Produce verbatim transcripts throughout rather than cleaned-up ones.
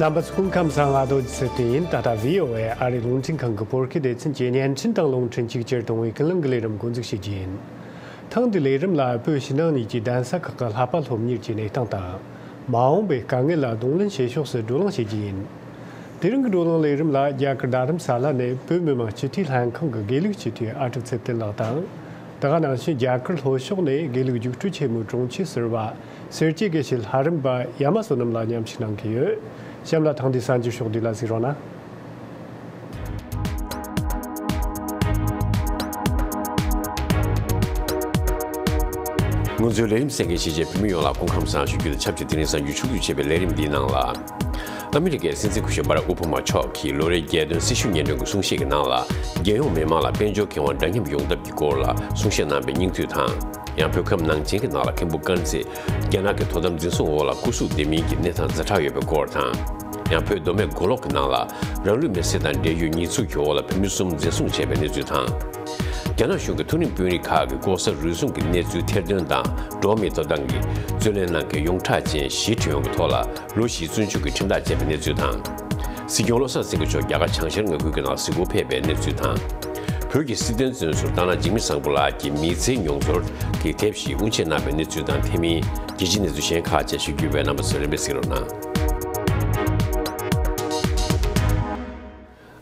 རྣམ་པ་ཚོ་སྐུ་ཁམས་བཟང་། ང་རྡོ་རྗེ་ཚེ་བརྟན་ཡིན། ད་ལྟ་བྷི་ཨོ་ཨེ་ཨ་རིའི་རླུང་འཕྲིན་ཁང་གི་བོད་སྐད་སྡེ་ཚན་གྱི་བརྙན་འཕྲིན་དང་རླུང་འཕྲིན་གཅིག་གྱུར་གཏོང་བའི་ཀུན་གླེང་གི་ལས་རིམ་འགོ་འཛུགས་བྱེད་རྒྱུ་ཡིན། ཐེངས་འདིའི་ལས་རིམ་ལ་བོད་ཕྱི་ནང་གཉིས་ཀྱི་གདན་ས་ཁག་གི་བསླབ་པ་སློབ་གཉེར་གྱི་གནས་སྟངས་དང་། མ་འོངས་པའི་དཀའ་ངལ་ལ་གདོང་ལེན་བྱེད་ཕྱོགས་སུ་བགྲོ་གླེང་བྱེད་རྒྱུ་ཡིན། དེ་རིང་གི་བགྲོ་གླེང་ལས་རིམ་ལ་རྒྱ་གར་རྡ་རམ་ས་ལ་ནས་བོད་མི་མང་སྤྱི་འཐུས་ལྷན་ཁང་གི་དགེ་ལུགས་སྤྱི་འཐུས་ཨ་ཀྲུག་ཚེ་བརྟན་ལགས་དང་། དེ་ག་ནང་བཞིན་རྒྱ་གར་ལྷོ་ཕྱོགས་ནས་དགེ་ལུགས་རྒྱུགས་སྤྲོད་ཆེན་མོའི་དྲུང་ཆེ་ཟུར་པ་སེར་སྐྱའི་དགེ་བཤེས་ལྷ་རམས་པ་ཡ་མ་བསོད་ནམས་ལགས་མཉམ་ཞུགས་གནང་གི་ཡོད། གཤམ་ལ་ཐེངས་འདིའི་གསར་འགྱུར་ཕྱོགས་བསྡུས་ལ་གཟིགས་རོགས་གནང་། ང་ཚོའི་ལས་རིམ་གསན་མཁན་གཞིས་བྱེས་བོད་མི་ཡོངས་ལ་སྐུ་ཁམས་བཟང་ཞུ་རྒྱུ་དང་ཆབས་ཅིག་དེ་རིང་གསར་འགྱུར་ཕྱོགས་བསྡུས་བྱས་པའི་ལས་རིམ་འདིའི་ནང་ལ། ཨ་མི་རི་ཀའི་སྲིད་འཛིན་སྐུ་ཞབས་བྷ་རག་ཨོ་བྷ་མ་མཆོག་གིས་ལོ་རེའི་རྒྱལ་སྟོན་སྲི་ཞུ་སྙན་སྒྲོན་གྱི་གསུང་བཤད་ཀྱི་ནང་ལ། རྒྱལ་ཡོངས་མི་མང་ལ་དཔལ་འབྱོར་ཁེ་དབང་འདྲ་མཉམ་ཡོང་ཐབས་ཀྱི་སྐོར་ལ་གསུང་བཤད་གནང་པའི་སྙིང་བསྡུས་དང་། ཡང་བོད་ཁམས་ནང་ཆེན་གྱི་ནང་ལ་མཁན་པོ་དཀར་མཛེས་རྒྱ་ནག་གི་དོ་དམ་འཛིན་བཟུང་འོག་ལ་སྐུ་གཟུགས་བདེ་མིན་གྱི་གནས་སྟངས་ཛ་དྲག་ཡོད་པའི་སྐོར་དང་། ཡང་བོད་མདོ་སྨད་མགོ་ལོག་གི་ནང་ལ་རང་ལུས་མེར་སྲེག་དང་འབྲེལ་ཡོད་ཉེས་འཛུགས་ཀྱི་འོག་ལ་བོད་མི་གསུམ་འཛིན་བཟུང་བྱས་པའི་གནས་ཚུལ་དང་། རྒྱ་ནག་གཞུང་གི་མཐོ་རིམ་དཔོན་རིགས་ཁག་གི་ལྐོག་ཟ་རུལ་སུངས་ཀྱི་གནས་ཚུལ་ཐེར་འདོན་དང་འགྲོ་བ་མིའི་ཐོབ་ཐང་གི་རྩོད་ལེན་གནང་མཁན་ཡོངས་གྲགས་ཅན་བཞི་ཁྲིམས་ཡོང་གི་ཐོག་ལ་ལོ་བཞིའི་བཙོན་འཇུག་གི་ཁྲིམས་ཐག་བཅད་པའི་གནས་ཚུལ་དང་། སྲིད་སྐྱོང་བློ་བཟང་སེང་གེ་མཆོག་རྒྱ་གར་བྱང་ཤར་མངའ་ཁུལ་གྱི་ནང་གཟིགས་སྐོར་ཕེབས་པའི་གནས་ཚུལ་དང་། བོད་ཀྱི་སྲིད་དོན་བཙོན་ཟུར་སྟག་སྣ་འཇིགས་མེད་བཟང་པོ་ལགས་ཀྱི་མི་ཚེའི་མྱོང་ཚོར་གྱི་དེབ་ཞིག་དབུ་འབྱེད་གནང་བའི་གནས་ཚུལ་དང་། དེ་མིན་རྒྱལ་སྤྱིའི་གནས་ཚུལ་གཞན་ཁག་བཅས་ཞུ་རྒྱུ་ཡོད་པས། རྣམ་པ་ཚོས་རིམ་པས་གཟིགས་རོགས་གནང་།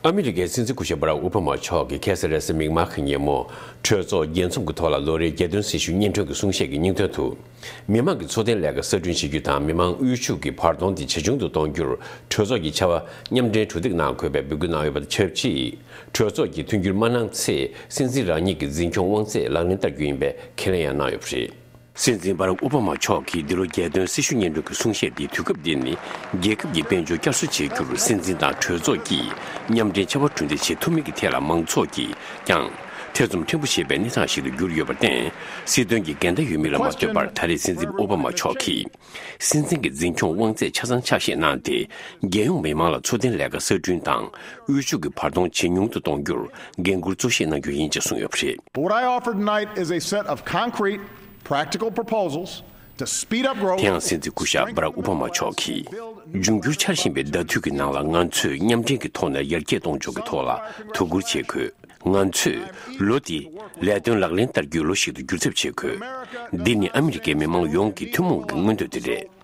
ཨ་མི་རི་ཀའི་སྲིད་འཛིན་སྐུ་ཞབས་བྷ་རག་ཨོ་བྷ་མ་མཆོག་གིས་ཁ་སང་རེས་གཟའ་མིག་དམར་གྱི་ཉིན་མོ་གྲོས་ཚོགས་རྒྱས་འཛོམས་ཀྱི་ཐོག་ལ་ལོ་རེའི་རྒྱལ་སྟོན་སྲི་ཞུ་སྙན་སྒྲོན་གྱི་གསུང་བཤད་ཀྱི་སྙིང་དོན་དུ། མི་མང་གི་འཚོ་རྟེན་ལས་ཀ་གསར་སྐྲུན་བྱེད་རྒྱུ་དང་། མི་མང་དབུལ་ཕྱུག་གི་བར་སྟོང་དེ་ཇེ་ཆུང་དུ་གཏོང་རྒྱུར་གྲོས་ཚོགས་ཀྱི་ཆར་པ་མཉམ་འབྲེལ་གྲོས་འདེགས་གནང་དགོས་པའི་འབོད་སྐུལ་གནང་ཡོད་པ་དང་ཆབས་ཅིག། གྲོས་ཚོགས་ཀྱིས་མཐུན་འགྱུར་མ་གནང་ཚེ། སྲིད་འཛིན་རང་ཉིད་ཀྱི་འཛིན་སྐྱོང་དབང་ཚད་ལག་ལེན་བསྟར་རྒྱུ་ཡིན་པའི་ཁས་ལེན་ཡང་གནང་ཡོད་པ་རེད། སྲིད་འཛིན་བྷ་རག་ཨོ་བྷ་མ་མཆོག་གིས་འདི་ལོ་རྒྱལ་སྟོན་སྲི་ཞུ་སྙན་སྒྲོན་གྱི་གསུང་བཤད་འདིའི་དུས་སྐབས་འདི་ནི། རྒྱལ་ཁབ་ཀྱི་དཔལ་འབྱོར་བསྐྱར་གསོ་བྱེད་རྒྱུར་སྲིད་འཛིན་དང་གྲོས་ཚོགས་ཀྱིས་མཉམ་འབྲེལ་ཕྱར་བ་གྲུ་འདེགས་བྱེད་ཐུབ་མིན་གྱི་ཐད་ལ་མང་ཚོགས་ཀྱིས་ཀྱང་ཐེ་ཚོམ་ཕྲན་བུ་བྱེད་པའི་གནས་སྟངས་ཤིག་ཏུ་གྱུར་ཡོད་པར་བརྟེན། སྲིད་དོན་གྱི་འགལ་ཟླ་ཡོད་མིན་ལ་མ་ལྟོས་པར། ད་རེས་སྲིད་འཛིན་ཨོ་བྷ་མ་མཆོག་གིས་སྲིད་འཛིན་གྱི་འཛིན་སྐྱོང་དབང་ཚད་ཆ་ཚང་ཆ་ཤས་གནང་སྟེ། རྒྱལ་ཡོངས་མི་མང་ལ་འཚོ་རྟེན་ལས་ཀ་གསར་སྐྲུན་དང་། དབུལ་ཕྱུག་གི་བར་སྟོང་ཇེ་ཉུང་དུ་གཏོང་རྒྱུར་འགན་འཁུར་གཙོ་བཞེས་གནང་རྒྱུ་ཡིན་ཅེས་གསུངས་ཡོད་པ་རེད། But what I offer tonight is a set of concrete, practical proposals to speed up growth, དེ་ཡང་སྲིད་འཛིན་སྐུ་ཞབས་བྷ་རག་ཨོ་བྷ་མ་མཆོག་གིས། འབྱུང་འགྱུར་འཆར་བཞིན་པའི་ཟླ་དུས་ཀྱི་ནང་ལ། ང་ཚོས་མཉམ་འབྲེལ་གྱི་ཐོག་ནས་ཡར་རྒྱས་གཏོང་ཕྱོགས་ཀྱི་ཐོག་ལ་དོ་ཁུར་བྱེད་དགོས། ང་ཚོས་ལོ་འདི་ལས་དོན་ལག་ལེན་བསྟར་རྒྱུའི་ལོ་ཞིག་ཏུ་འགྱུར་ཚབས་བྱེད་དགོས། འདི་ནི་ཨ་མི་རི་ཀའི་མི་མང་ཡོངས་ཀྱི་ཐུན་མོང་གི་མངོན་འདོད་དེ་རེད།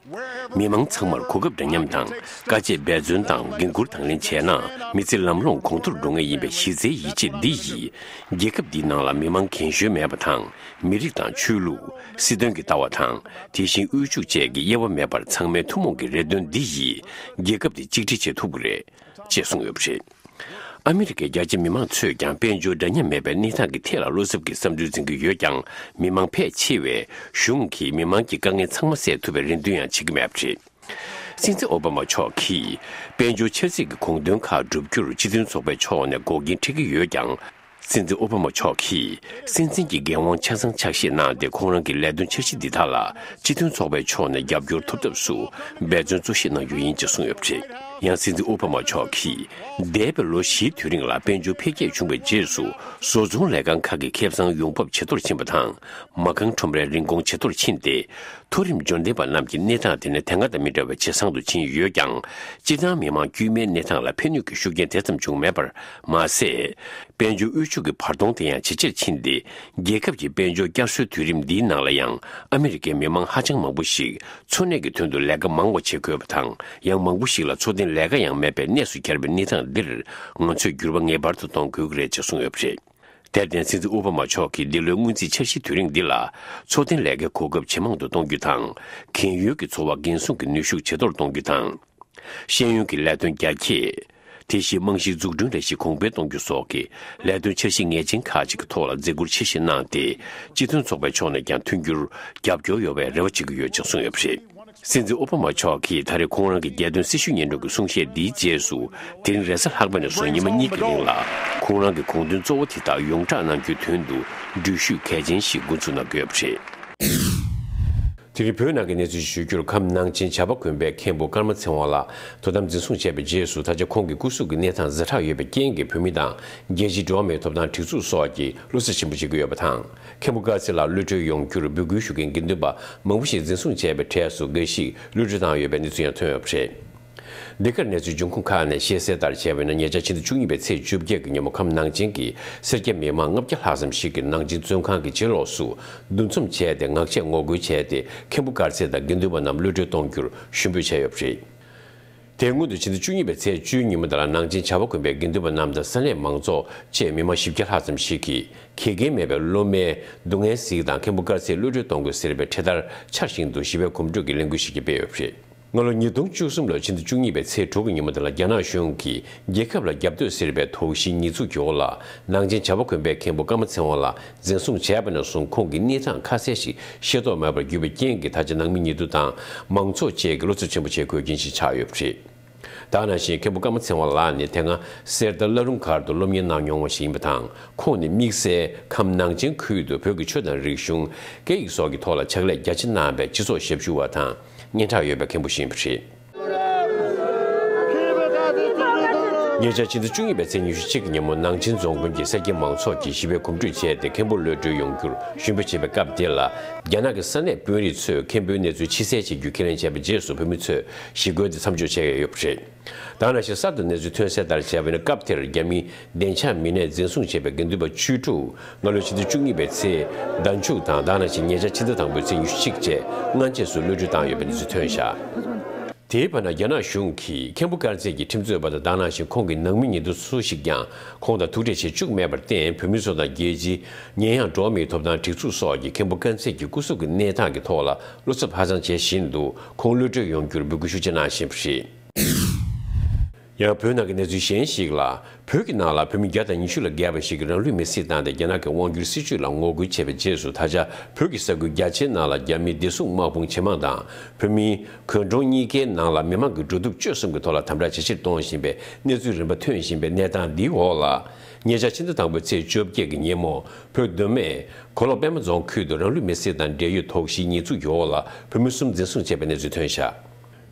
མི་མང་ཚང་མར་གོ་སྐབས་འདྲ་མཉམ་དང་། དཀའ་སྤྱད་འབད་བརྩོན་དང་འགན་འཁུར་དང་ལེན་བྱས་ན། མི་ཚེ་ལམ་ལྷོང་གོང་མཐོར་འགྲོ་ངེས་ཡིན་པའི་གཞི་རྩའི་ཡིད་ཆེས་འདི་ཡིས། རྒྱལ་ཁབ་འདིའི་ནང་ལ་མི་མང་རྒན་གཞོན་མེད་པ་དང་། མི་རིགས་དང་ཆོས་ལུགས། སྲིད་དོན་གྱི་ལྟ་བ་དང་། དེ་བཞིན་དབུལ་ཕྱུག་བཅས་ཀྱི་དབྱེ་བ་མེད་པར། ཚང་མའི་ཐུན་མོང་གི་རེ་འདུན་འདི་ཡིས། རྒྱལ་ཁབ་འདི་གཅིག་སྒྲིལ་བྱེད་ཐུབ་ཀྱི་རེད། ཅེས་གསུངས་ཡོད་པ་རེད། ཨ་མི་རི་ཀའི་རྒྱ་ཆེ་མི་མང་ཚོས་ཀྱང་དཔལ་འབྱོར་འདྲ་མཉམ་མེད་པའི་གནས་སྟངས་ཀྱི་ཐད་ལ་བློ་འཚབ་ཀྱི་བསམ་ཚུལ་འཛིན་གྱི་ཡོད་ཀྱང་། མི་མང་ཕལ་ཆེ་བས་གཞུང་གིས་མི་མང་གི་དཀའ་ངལ་ཚང་མ་སེལ་ཐུབ་པའི་རེ་འདུན་ཡང་བྱེད་ཀྱི་མེད་པ་རེད། སྲིད་འཛིན་ཨོ་བྷ་མ་མཆོག་གིས་དཔལ་འབྱོར་འཆར་རྩིས་ཀྱི་དགོངས་དོན་ཁག་བསྒྲུབ་རྒྱུར་སྤྱི་མཐུན་ཚོགས་པའི་ཕྱོགས་ནས་འགོག་རྐྱེན་འཕྲད་ཀྱི་ཡོད་ཀྱང་། སྲིད་འཛིན་ཨོ་བྷ་མ་མཆོག་གིས་སྲིད་འཛིན་གྱི་འགན་དབང་ཆ་ཚང་ཆ་བཞག་གནང་སྟེ། ཁོང་རང་གི་ལས་དོན་འཆར་གཞི་འདི་དག་ལ་སྤྱི་མཐུན་ཚོགས་པའི་ཕྱོགས་ནས་རྒྱབ་སྐྱོར་ཐོབ་ཐབས་སུ་འབད་བརྩོན་གཙོ་བཞེས་གནང་རྒྱུ་ཡིན་ཅེས་གསུངས་ཡོད་པ་རེད། ཡང་སྲིད་འཛིན་ཨོ་བྷ་མ་མཆོག་གིས་འདས་པའི་ལོ་བཞིའི་དུས་རིང་ལ་དཔལ་འབྱོར་འཕེལ་རྒྱས་བྱུང་བའི་རྗེས་སུ། བཟོ་ཚོང་ལས་ཁང་ཁག་གི་ཁེ་བཟང་ཡོང་འབབ་ཇེ་མཐོར་ཕྱིན་པ་དང་། མ་རྐང་ཁྲོམ་རའི་རིན་གོང་ཇེ་མཐོར་ཕྱིན་ཏེ། མཐོ་རིམ་འབྱོར་ལྡན་པ་རྣམས་ཀྱི་གནས་སྟངས་དེ་ནི་དེ་སྔ་དང་མི་འདྲ་བའི་ཇེ་བཟང་དུ་ཕྱིན་ཡོད་ཀྱང་། སྤྱིར་བཏང་མི་མང་དཀྱུས་མའི་གནས་སྟངས་ལ་ཕན་གནོད་ཀྱི་ཤུགས་རྐྱེན་དེ་ཙམ་བྱུང་མེད་པར་མ་ཟད། དཔལ་འབྱོར་དབུལ་ཕྱུག་གི་བར་སྟོང་དེ་ཡང་ཇེ་ཆེར་ཕྱིན་ཏེ། རྒྱལ་ཁབ་ཀྱི་དཔལ་འབྱོར་བསྐྱར་གསོའི་དུས་རིམ་འདིའི་ནང་ལ་ཡང་ཨ་མི་རི་ཀའི་མི་མང་ཧ་ཅང་མང་པོ་ཞིག་འཚོ་གནས་ཀྱི་དོན་དུ་ལས་ཀ་མང་བ་བྱེད་དགོས་པ་དང་། ཡང་མང་པོ་ཞིག་ལ་འཚོ་རྟེན་ལས་ཀ་ཡང་མེད་པའི་གནས་སུ་གྱར་བའི་གནས་སྟངས་འདིར། ང་ཚོས་འགྱུར་བ་ངེས་པར་དུ་གཏོང་དགོས་ཀྱི་རེད་ཅེས་གསུངས་ཡོད་པ་རེད། དེར་བརྟེན། སྲིད་འཛིན་ཨོ་བྷ་མ་མཆོག་གིས་འདི་ལོའི་སྔོན་རྩིས་འཆར་གཞིའི་དུས་རིང་འདི་ལ། འཚོ་རྟེན་ལས་ཀའི་གོ་སྐབས་ཇེ་མང་དུ་གཏོང་རྒྱུ་དང་། གན་ཡོལ་གྱི་འཚོ་བ་འགན་སྲུང་གི་ནུས་ཤུགས་ཇེ་མཐོར་གཏོང་རྒྱུ་དང་། ཤེས་ཡོན་གྱི་ལས་དོན་རྒྱ་སྐྱེད། དེ་བཞིན་རྨང་གཞིའི་འཛུགས་སྐྲུན་ལས་གཞི་གོང་འཕེལ་གཏོང་རྒྱུ་སོགས་ཀྱི་ལས་དོན་འཆར་གཞི་ངེས་ཅན་ཁག་ཅིག་གི་ཐོག་ལ་འཛུགས་སྐྲུན་ཆེ་བཞིན་གནང་སྟེ། སྤྱི་མཐུན་ཚོགས་པའི་ཕྱོགས་ནས་ཀྱང་མཐུན་འགྱུར་རྒྱབ་སྐྱོར་ཡོང་བའི་རེ་བ་བྱེད་ཀྱི་ཡོད་ཅེས་གསུངས་ཡོད་པ་རེད། སྲིད་འཛིན་ཨོ་བྷ་མ་མཆོག་གིས་ད་རེས་ཁོང་རང་གི་རྒྱལ་སྟོན་སྲི་ཞུ་སྙན་སྒྲོན་གྱི་གསུང་བཤད་འདིའི་རྗེས་སུ། དེ་རིང་རེས་གཟའ་ལྷག་པ་ནས་བཟུང་ཉི་མ་གཉིས་ཀྱི་རིང་ལ། ཁོང་རང་གི་དགོངས་དོན་གཙོ་བོ་དེ་དག་ཡོངས་བསྒྲགས་གནང་རྒྱུའི་དོན་དུ། འགྲུལ་བཞུད་གལ་ཆེན་ཞིག་འགོ་འཛུགས་གནང་དགོས་པ་རེད། དེ་རིང་བོད་ནང་གི་གནས་ཚུལ་ཞིག་ཞུ་རྒྱུར། ཁམས་ནང་ཆེན་བྱ་བ་དགོན་པའི་མཁན་པོ་ཀརྨ་ཚེ་དབང་ལགས་དོ་དམ་འཛིན་བཟུང་བྱས་པའི་རྗེས་སུ། ད་ཆ་ཁོང་གི་སྐུ་གཟུགས་ཀྱི་གནས་སྟངས་ཛ་དྲག་ཡོད་པའི་རྐྱེན་གྱིས། བོད་མི་དང་རྒྱལ་སྤྱིའི་འགྲོ་བ་མིའི་ཐོབ་ཐང་སྒྲིག་འཛུགས་སོགས་ཀྱིས་བློ་འཚབ་ཆེན་པོ་བྱེད་ཀྱི་ཡོད་པ་དང་། མཁན་པོ་དཀར་ཚེ་ལགས་གློད་གྲོལ་ཡོང་རྒྱུར་འབོད་སྐུལ་ཞུ་མཁན་དགེ་འདུན་པ་མང་པོ་ཞིག་འཛིན་བཟུང་བྱས་པའི་གྲས་སུ། འགའ་ཞིག་གློད་གྲོལ་བཏང་ཡོད་པའི་གནས་ཚུལ་ཡང་ཐོན་ཡོད་པ་རེད། འདི་གར་གནས་ཚུལ་འབྱུང་ཁུངས་ཁག་ནས་ཤེས་གསལ་ལྟར་བྱས་པ་ཡིན་ན། ཉེ་ཆར་ཕྱི་ཟླ་བཅུ་གཉིས་པའི་ཚེས་བཅོ་བརྒྱད་ཀྱི་ཉིན་མོ་ཁམས་ནང་ཆེན་གྱི་སེར་སྐྱ་མི་མང་ལྔ་བརྒྱ་ལྷག་ཙམ་ཞིག་གིས་ནང་ཆེན་བཙོན་ཁང་གི་ཕྱི་ལོགས་སུ་འདུ་འཛོམས་བྱས་ཏེ། ངག་བཅད་ངོ་རྒོལ་བྱས་ཏེ། མཁན་པོ་དཀར་ཚེ་དང་དགེ་འདུན་པ་རྣམས་གློད་གྲོལ་གཏོང་རྒྱུར་ཞུ་འབོད་བྱས་ཡོད་པ་རེད། དེ་སྔོན་དུ་ཕྱི་ཟླ་བཅུ་གཉིས་པའི་ཚེས་བཅུའི་ཉིན་མོ་དེ་ལ་ནང་ཆེན་བྱ་བ་དགོན་པའི་དགེ་འདུན་པ་རྣམས་དང་ས་གནས་མང་ཚོགས་བཅས་མི་མང་བཞི་བརྒྱ་ལྷག་ཙམ་ཞིག་གིས། དགེ་རྒན་མེད་པའི་སློབ་མའི་སྡུག་བསྔལ་གཟིགས་དང་། མཁན་པོ་དཀར་ཚེ་གློད་གྲོལ་གཏོང་དགོས་ཟེར་བའི་འཕྲེད་དར་འཕྱར་བཞིན་དུ་ཞི་བའི་གོམ་བགྲོད་ཀྱི་ལས་འགུལ་ཞིག་ཀྱང་སྤེལ་ཡོད་པ་རེད། སྔ་ལོ་ཉིས་སྟོང་བཅུ་གསུམ་ལོའི་ཕྱི་ཟླ་བཅུ་གཉིས་པའི་ཚེས་དྲུག་གི་ཉིན་མོ་དེ་ལ། རྒྱ་ནག་གཞུང་གིས་རྒྱལ་ཁབ་ལ་རྒྱབ་གཏོད་ཟེར་བའི་དོགས་གཞིའི་ཉེས་འཛུགས་ཀྱི་འོག་ལ། ནང་ཆེན་བྱ་བ་དགོན་པའི་མཁན་པོ་ཀརྨ་ཚེ་དབང་ལགས་འཛིན་བཟུང་བྱས་པ་ནས་བཟུང་། ཁོང་གི་གནས་སྟངས་ཁ་གསལ་ཞིག་ཤེས་རྟོགས་མེད་པར་གྱུར་པའི་རྐྱེན་གྱིས། ད་ཆ་ནང་མི་ཉེ་དུ་དང་མང་ཚོགས་བཅས་ཀྱིས་བློ་འཚབ་ཆེན་པོ་བྱེད་དགོས་རྐྱེན་ཞིག་ཆགས་ཡོད་པ་རེད། ད་ག་ནང་བཞིན་མཁན་པོ་ཀརྨ་ཚེ་དབང་ལགས་ནི་དེ་སྔ་གསེར་རྟ་བླ་རུང་སྒར་དུ་སློབ་གཉེར་གནང་མྱོང་བ་ཞིག་ཡིན་པ་དང་། ཁོང་ནི་དམིགས་བསལ་ཁམས་ནང་ཆེན་ཁུལ་དུ་བོད་ཀྱི་ཆོས་དང་རིག་གཞུང་། སྐད་ཡིག་སོགས་ཀྱི་ཐོག་ལ་ཕྱག་ལས་རྒྱ་ཆེ་གནང་བའི་སྤྱི་ཚོགས་ཞབས་ཞུ་བ་དང་། སྙན་གྲགས་ཡོད་པའི་མཁན་པོ་ཞིག་ཡིན་པ་རེད། ཉེ་ཆར་ཕྱི་ཟླ་བཅུ་གཉིས་པའི་ཚེས་ཉི་ཤུ་གཅིག་གི་ཉིན་མོ་ནང་ཆེན་རྫོང་དཔོན་གྱིས་སེར་སྐྱའི་མང་ཚོགས་ཀྱིས་ཞི་བའི་གོམ་བགྲོད་བྱས་ཏེ། མཁན་པོ་གློད་གྲོལ་ཡོང་རྒྱུར་ཞུ་འབོད་བྱེད་པའི་སྐབས་དེ་ལ། རྒྱ་ནག་གི་ས་གནས་དཔོན་རིགས་ཚོས་མཁན་པོའི་གནས་ཚུལ་ཕྱི་གསལ་བྱེད་རྒྱུ་ཁས་ལེན་བྱས་པའི་རྗེས་སུ། བོད་མི་ཚོས་ཞི་རྒོལ་དེ་མཚམས་འཇོག་བྱས་ཡོད་པ་རེད། ད་ག་ནང་བཞིན་གསར་དུ་གནས་ཚུལ་ཐོན་གསལ་ལྟར་བྱས་པ་ཡིན་ན། སྐབས་དེར་རྒྱ་མིའི་བདེ་འཇགས་མི་སྣས་འཛིན་བཟུང་བྱས་པའི་དགེ་འདུན་པ་བཅུ་དྲུག་སྔ་ལོའི་ཕྱི་ཟླ་བཅུ་གཉིས་པའི་ཚེས་ཟླ་མཇུག་དང་། ད་ག་ནང་བཞིན་ཉེ་ཆར་ཕྱི་ཟླ་དང་པོའི་ཚེས་ཉི་ཤུ་གཅིག་བཅས་སྔ་རྗེས་སུ་གློད་གྲོལ་བཏང་ཡོད་པའི་གནས་ཚུལ་ཐོན་བཞག་དེའི་བར་ན། རྒྱ་ནག་གཞུང་གིས་མཁན་པོ་དཀར་ཚེ་གྱི་ཁྲིམས་རྩོད་པ་དང་། ད་ག་ནང་བཞིན་ཁོང་གི་ནང་མི་ཉེ་དུ་སུ་ཞིག་ཀྱང་ཁོང་དང་ཐུག་འཕྲད་བྱེད་བཅུག་མེད་པར་བརྟེན། བོད་མི་ཚོ་དང་རྒྱལ་སྤྱིའི་ཉེས་ཡངས་འགྲོ་བ་མིའི་ཐོབ་ཐང་སྒྲིག་འཛུགས་སོགས་ཀྱིས་མཁན་པོ་དཀར་ཚེ་གྱི་སྐུ་གཟུགས་ཀྱི་གནས་སྟངས་ཀྱི་ཐོག་ལ་བློ་འཚབ་ཧ་ཅང་བྱེད་བཞིན་འདུག་ཁོང་གློད་གྲོལ་ཡོང་རྒྱུར་འབོད་སྐུལ་ཤུགས་ཆེ་གནང་བཞིན་པ་རེད། ཡང་བོད་ནང་གི་གནས་ཚུལ་གཞན་ཞིག་ལ། བོད་ཀྱི་ནང་ལ་བོད་མི་བརྒྱ་དང་ཉི་ཤུ་ལས་བརྒལ་བ་ཞིག་གིས་རང་ལུས་མེར་སྲེག་བཏང་སྟེ། རྒྱ་ནག་གི་དབང་སྒྱུར་སྲིད་བྱུས་ལ་ངོ་རྒོལ་བྱས་པའི་རྗེས་སུ། ད་ཆ་བོད་ཀྱི་ས་ཁུལ་རྒྱ་ཆེའི་ནང་ལ་རྒྱ་མིའི་བདེ་སྲུང་དམག་དཔུང་ཇེ་མང་དང་། བོད་མིའི་གོས་འགྲོ་གཉིས་ཀའི་ནང་ལ་མི་མང་གི་འགྲོ་འདུག་སྤྱོད་གསུམ་གྱི་ཐོག་ལ་དམ་དྲག་ཇེ་ཆེར་གཏོང་བཞིན་པའི་གནས་ཚུལ་རིམ་པ་ཐོན་བཞིན་པའི་གནས་སྟངས་འདིའི་འོག་ལ། ཉེ་ཆར་ཕྱི་ཟླ་དང་པོའི་ཚེས་བཅོ་བརྒྱད་ཀྱི་ཉིན་མོ། བོད་མདོ་སྨད་གོ་ལོག་པད་མ་རྫོང་ཁུལ་དུ་རང་ལུས་མེར་སྲེག་དང་འབྲེལ་ཡོད་དོགས་གཞིའི་ཉེས་འཛུགས་ཀྱི་འོག་ལ་བོད་མི་གསུམ་འཛིན་བཟུང་བྱས་པའི་གནས་ཚུལ་ཐོན་བཞག་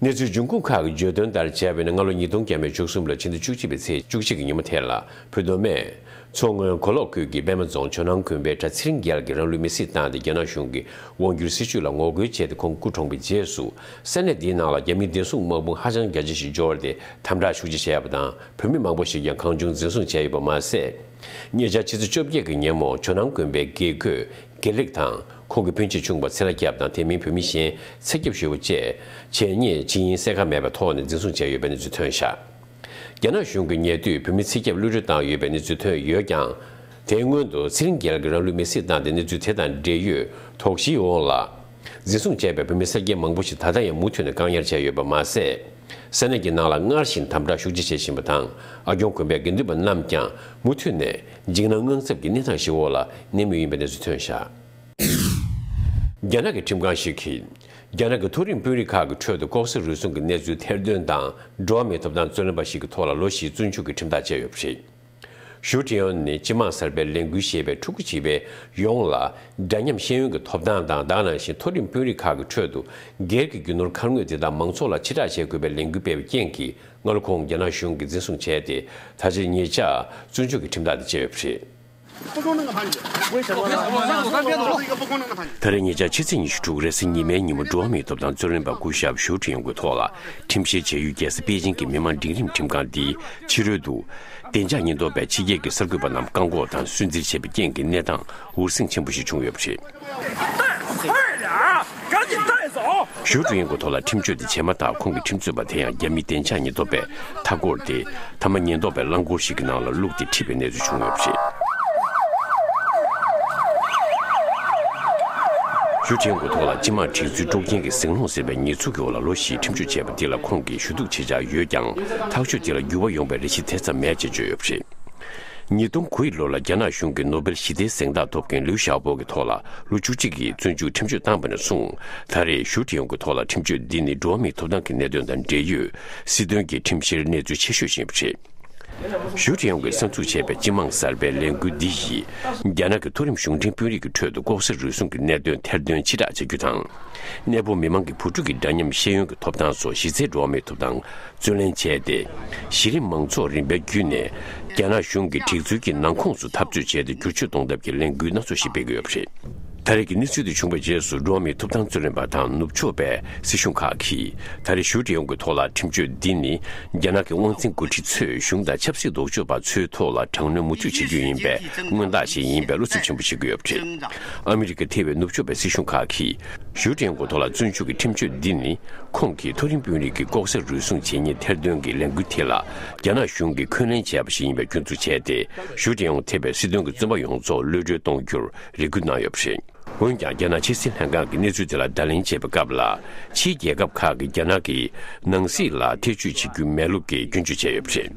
གནས་ཚུལ་འབྱུང་ཁུངས་ཁག་གིས་བརྗོད་དོན་ལྟར་བྱས་པ་ཡིན་ན། སྔ་ལོ་ཉིས་སྟོང་བརྒྱ་མེད་བཅུ་གསུམ་ལོའི་ཕྱི་ཟླ་བཅུ་གཅིག་པའི་ཚེས་བཅུ་གཅིག་གི་ཉིན་མོ་དེ་ལ། བོད་མདོ་སྨད་མཚོ་སྔོན་གོ་ལོག་ཁུལ་གྱི་པད་མ་རྫོང་ཇོ་ནང་དགོན་པའི་གྲྭ་ཚེ་རིང་རྒྱལ་གྱིས་རང་ལུས་མེར་སྲེག་བཏང་སྟེ། རྒྱ་ནག་གཞུང་གི་དབང་སྒྱུར་སྲིད་བྱུས་ལ་ངོ་རྒོལ་བྱས་ཏེ། ཁོང་སྐུ་གྲོངས་པའི་རྗེས་སུ། ས་གནས་འདིའི་ནང་ལ་རྒྱ་མིའི་བདེ་སྲུང་དམག་དཔུང་ཧ་ཅང་རྒྱ་ཆེ་ཞིག་འབྱོར་ཏེ། དམ་དྲག་ཤུགས་ཆེ་བྱས་པ་དང་། བོད་མི་མང་པོ་ཞིག་ཀྱང་གང་བྱུང་འཛིན་བཟུང་བྱས་ཡོད་པ་མ་ཟད། ཉེ་ཆར་ཕྱི་ཚེས་བཅོ་བརྒྱད་ཀྱི་ཉིན་མོ། ཇོ་ནང་དགོན་པའི་དགེ་བསྐོས་དགེ་ལེགས་དང་། ཁོང་གི་སྤུན་མཆེད་ཆུང་བ་ཚེ་ལྷ་སྐྱབས་དང་། དེ་མིན་བོད་མི་གཞན་ཚེ་སྐྱབས་ཞུ་བ་བཅས། བྱས་ཉེས་ཇི་ཡིན་གསལ་ཁ་མེད་པའི་ཐོག་ནས་འཛིན་བཟུང་བྱས་ཡོད་པའི་གནས་ཚུལ་ཐོན་བཞག་རྒྱ་ནག་གཞུང་གིས་ཉེ་དུས་བོད་མི་ཚེ་སྐྱབས་གློད་གྲོལ་བཏང་ཡོད་པའི་གནས་ཚུལ་ཐོན་ཡོད་ཀྱང་། དེའི་སྔོན་དུ་ཚེ་རིང་རྒྱལ་གྱིས་རང་ལུས་མེར་སྲེག་བཏང་སྟེ། གནས་ཚུལ་དེ་དང་འབྲེལ་ཡོད་དོགས་གཞིའི་འོག་ལ། འཛིན་བཟུང་བྱས་པའི་བོད་མི་སེར་སྐྱ་མང་པོ་ཞིག་ད་ལྟ་ཡང་མུ་མཐུད་ནས་བཀག་ཉར་བྱས་ཡོད་པ་མ་ཟད། ས་གནས་ཀྱི་ནང་ལ་སྔར་བཞིན་དམ་དྲག་ཤུགས་ཆེ་བྱེད་བཞིན་པ་དང་། ཨ་སྐྱོང་དགོན་པའི་དགེ་འདུན་པ་རྣམས་ཀྱང་མུ་མཐུད་ནས་འཇིགས་སྣང་དངངས་འཚབ་ཀྱི་གནས་སྟངས་ཤིག་འོག་ལ་གནས་མུས་ཡིན་པའི་གནས་ཚུལ་ཐོན་བཞག་རྒྱ་ནག་གི་ཁྲིམས་ཁང་ཞིག་གིས། རྒྱ་ནག་གི་མཐོ་རིམ་དཔོན་རིགས་ཁག་གི་ཁྲོད་དུ་ལྐོག་ཟ་རུལ་སུངས་ཀྱི་གནས་ཚུལ་ཐེར་འདོན་དང་། འགྲོ་བ་མིའི་ཐོབ་ཐང་རྩོད་ལེན་པ་ཞིག་གི་ཐོག་ལ་ལོ་བཞིའི་བཙོན་འཇུག་གི་ཁྲིམས་ཐག་བཅད་ཡོད་པ་རེད། ཞུ་ཀྲི་ཡོན་ནི་སྤྱི་དམངས་གསར་པའི་ལས་འགུལ་ཞེས་པའི་ཕྲུ་གུ་བྱིས་པའི་ཡོངས་ལ་འདྲ་མཉམ་ཤེས་ཡོན་གྱི་ཐོབ་ཐང་དང་། ད་ག་ནང་བཞིན་མཐོ་རིམ་དཔོན་རིགས་ཁག་གི་ཁྲོད་དུ་སྒེར་གྱི་རྒྱུ་ནོར་མཁར་དངོས་དེ་དག་མང་ཚོགས་ལ་ཕྱིར་བསྒྲགས་བྱེད་དགོས་པའི་ལས་འགུལ་སྤེལ་བའི་རྐྱེན་གྱིས། སྔ་ལོ་ཁོང་རྒྱ་ནག་གཞུང་གིས་འཛིན་བཟུང་བྱས་ཏེ། ད་ཆ་ཉེ་ཆར་བཙོན་འཇུག་གི་ཁྲིམས་ཐག་དེ་བཅད་ཡོད་པ་རེད། ད་རེས་ཉེ་ཆར་ཕྱི་ཚེས་ཉི་ཤུ་དྲུག་རེས་གཟའ་ཉི་མའི་ཉིན་མོ་འགྲོ་བ་མིའི་ཐོབ་ཐང་རྩོད་ལེན་པ་སྐུ་ཞབས་ཞུ་ཀྲི་ཡོན་གྱི་ཐོག་ལ་ཁྲིམས་བཤེར་བྱ་ཡུལ་རྒྱལ་ས་པེ་ཅིང་གི་མི་མང་སྒྲིག་རིམ་ཁྲིམས་ཁང་འདིའི་ཕྱི་རོལ་དུ། བདེ་འཇགས་ཉེན་རྟོག་པས་ཕྱི་རྒྱལ་གྱི་གསར་འགོད་པ་རྣམས་བཀག་འགོག་དང་སུན་གཙེར་བྱས་པའི་རྐྱེན་གྱིས་གནས་སྟངས་འུར་ཟིང་ཆེན་པོ་ཞིག་བྱུང་ཡོད་པ་རེད། ཞུ་ཀྲི་ཡོན་གྱི་ཐོག་ལ་ཁྲིམས་གཅོད་དེ་བྱས་མ་ཐག་ཁོང་གི་ཁྲིམས་རྩོད་པ་དེ་ཡང་རྒྱ་མིའི་བདེ་འཇགས་ཉེན་རྟོག་པས་མཐའ་བསྐོར་ཏེ། མཐའ་མ་ཉེན་རྟོག་པའི་རླངས་འཁོར་ཞིག་གི་ནང་ལ་བླུགས་ཏེ་ཁྲིད་པའི་གནས་ཚུལ་བྱུང་ཡོད་པ་རེད། ཞུ་ཀྲི་ཡོན་གྱི་ཐོག་ལ་སྤྱི་དམངས་སྒྲིག་འཛུགས་དཀྲུག་རྐྱེན་གྱི་ཟིང་སློང་ཟེར་བའི་ཉེས་འཛུགས་ཀྱི་འོག་ལ་ལོ་བཞིའི་ཁྲིམས་གཅོད་བྱས་པ་འདི་ལ་ཁོང་གིས་ཞུ་གཏུག་བྱེད་འཆར་ཡོད་ཀྱང་། ཐག་གཅོད་འདི་ལ་འགྱུར་བ་ཡོང་བའི་རེ་ཆེ་དེ་ཙམ་མེད་ཅེས་བརྗོད་ཡོད་པ་རེད། ཉིས་སྟོང་དགུ་ཡི་ལོ་ལ་རྒྱ་ནག་གཞུང་གིས་ནོ་སྦེལ་ཞི་བདེའི་གཟེངས་རྟགས་ཐོབ་མཁན་ལིའུ་ཞའོ་པོ་གི་ཐོག་ལ་ལོ་བཅུ་གཅིག་གི་བཙོན་འཇུག་ཁྲིམས་གཅོད་བཏང་བ་ནས་བཟུང་། ད་རེས་ཞུ་ཀྲི་ཡོན་གྱི་ཐོག་ལ་ཁྲིམས་གཅོད་འདི་ནི་འགྲོ་བ་མིའི་ཐོབ་ཐང་གི་གནད་དོན་དང་འབྲེལ་ཡོད་སྲིད་དོན་གྱི་ཁྲིམས་བཤེར་གནས་ཚུལ་ཆེ་ཤོས་ཤིག་ཡིན་པ་རེད། ཞུ་ཀྲི་ཡོན་གྱིས་གསར་འཛུགས་བྱས་པའི་སྤྱི་དམངས་གསར་པའི་ལས་འགུལ་འདི་ཡིས། རྒྱ་ནག་གི་མཐོ་རིམ་གཞུང་འབྲེལ་དཔོན་རིགས་ཀྱི་ཁྲོད་དུ་ལྐོག་ཟ་རུལ་སུངས་ཀྱི་གནད་དོན་ཐེར་འདོན་ཕྱིར་བསྒྲགས་བྱ་རྒྱུ་དང་། གནས་སྤོ་མི་མང་གི་བུ་ཕྲུག་གི་འདྲ་མཉམ་ཤེས་ཡོན་གྱི་ཐོབ་ཐང་སོགས་གཞི་རྩའི་འགྲོ་བ་མིའི་ཐོབ་ཐང་། རྩོད་ལེན་བྱས་ཏེ། གཞི་རིམ་མང་ཚོགས་རིམ་པས་བརྒྱུད་ནས་རྒྱ་ནག་གཞུང་གི་སྒྲིག་འཛུགས་ཀྱི་ནང་ཁོངས་སུ་འཐབ་རྩོད་བྱས་ཏེ་བསྒྱུར་བཅོས་གཏོང་ཐབས་ཀྱི་ལས་འགུལ་སྣ་ཚོགས་ཤིག་སྤེལ་གྱི་ཡོད་པ་རེད། ད་རེས་ཀྱི་གནས་ཚུལ་དེ་བྱུང་བའི་རྗེས་སུ་འགྲོ་བ་མིའི་ཐོབ་ཐང་རྩོད་ལེན་པ་དང་ནུབ་ཕྱོགས་པའི་སྲིད་གཞུང་ཁག་གིས་ད་རེས་ཞུ་ཀྲི་ཡོང་གི་ཐོག་ལ་ཁྲིམས་གཅོད་འདི་ནི་རྒྱ་ནག་གི་དབང་འཛིན་འགོ་ཁྲིད་ཚོས་གཞུང་དང་ཆབ་སྲིད་ལྡོག་ཕྱོགས་པ་ཚོའི་ཐོག་ལ་དྲག་གནོན་མུ་མཐུད་བྱེད་རྒྱུ་ཡིན་པའི་མངོན་རྟགས་ཤིག་ཡིན་པའི་བློ་འཚབ་ཆེན་པོ་བྱེད་ཀྱི་ཡོད་པ་རེད། ཨ་མི་རི་ཀ་ཐེ་བའི་ནུབ་ཕྱོགས་པའི་སྲིད་གཞུང་ཁག་གིས་ཞུ་ཀྲི་ཡོང་གི་ཐོག་ལ་བཙོན་འཇུག་གི་ཁྲིམས་གཅོད་འདི་ནི་ཁོང་གིས་མཐོ་རིམ་དཔོན་རིགས་ཀྱི་ལྐོག་ཟ་རུལ་སུངས་བྱེད་མཁན་ཐེར་འདོན་གྱི་ལས་འགུལ་དེ་ལ་རྒྱ་ནག་གཞུང་གིས་འཁོན་ལན་བྱས་པ་ཞིག་ཡིན་པའི་སྐྱོན་འཛུགས་བྱས་ཏེ། ཞུ་ཀྲི་ཡོང་ཐེ་བའི་སྲིད་དོན་གྱི་བཙོན་པ་ཡོངས་རྫོགས་གློད་གྲོལ་གཏོང་རྒྱུར་རེ་སྐུལ་གནང་ཡོད་པ་རེད། འོན་ཀྱང་། རྒྱ་ནག་ཕྱི་སྲིད་ལྷན་ཁང་གིས་གནས་ཚུལ་དེ་ལ་བརྡ་ལན་བྱེད་པའི་སྐབས་ལ། ཕྱིའི་རྒྱལ་ཁབ་ཁག་གིས་རྒྱ་ནག་གིས་ནང་སྲིད་ལ་ཐེ་བྱུས་བྱེད་རྒྱུ་མེད་ལུགས་ཀྱི་སྐྱོན་བརྗོད་བྱས་ཡོད་པ་རེད།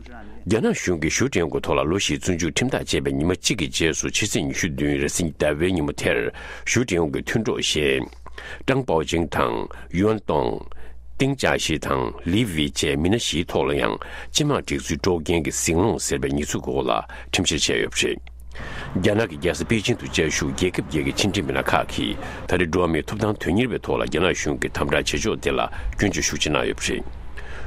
རྒྱ་ནག་གཞུང་གིས་ཞུ་ཀྲི་ཡོང་གི་ཐོག་ལ་ལོ་བཞིའི་བཙོན་འཇུག་ཁྲིམས་ཐག་བཅད་པའི་ཉི་མ་གཅིག་གི་རྗེས་སུ། ཕྱི་ཚེས་ཉི་ཤུ་བདུན་རེས་གཟའ་ཟླ་བའི་ཉིན་མོ་དེར། ཞུ་ཀྲི་ཡོང་གི་མཐུན་གྲོགས་གཞན། ཀྲང་པའོ་ཅིང་དང་། ཡུའན་ཏོང་། ཏིང་ཅཱ་ཞི་དང་། ལི་ཝི་བཅས་མི་སྣ་བཞིའི་ཐོག་ལ་ཡང་། སྤྱི་དམངས་སྒྲིག་འཛུགས་དཀྲོག་རྐྱེན་གྱི་ཟིང་སློང་ཟེར་བའི་ཉེས་འཛུགས་འོག་ལ་ཁྲིམས་བཤེར་བྱས་ཡོད་པ་རེད། རྒྱ་ནག་གི་རྒྱལ་ས་པེ་ཅིང་དུ་བཅའ་བཞུགས་རྒྱལ་ཁབ་བརྒྱད་ཀྱི་ཕྱི་འབྲེལ་མི་སྣ་ཁག་གིས་ད་རེས་འགྲོ་བ་མིའི་ཐོབ་ཐང་དོན་གཉེར་བའི་ཐོག་ལ་རྒྱ་ནག་གཞུང་གི་དམ་དྲག་བྱེད་ཕྱོགས་དེ་ལ་སྐྱོན་བརྗོད་ཤུགས་ཆེ་གནང་ཡོད་པ་རེད།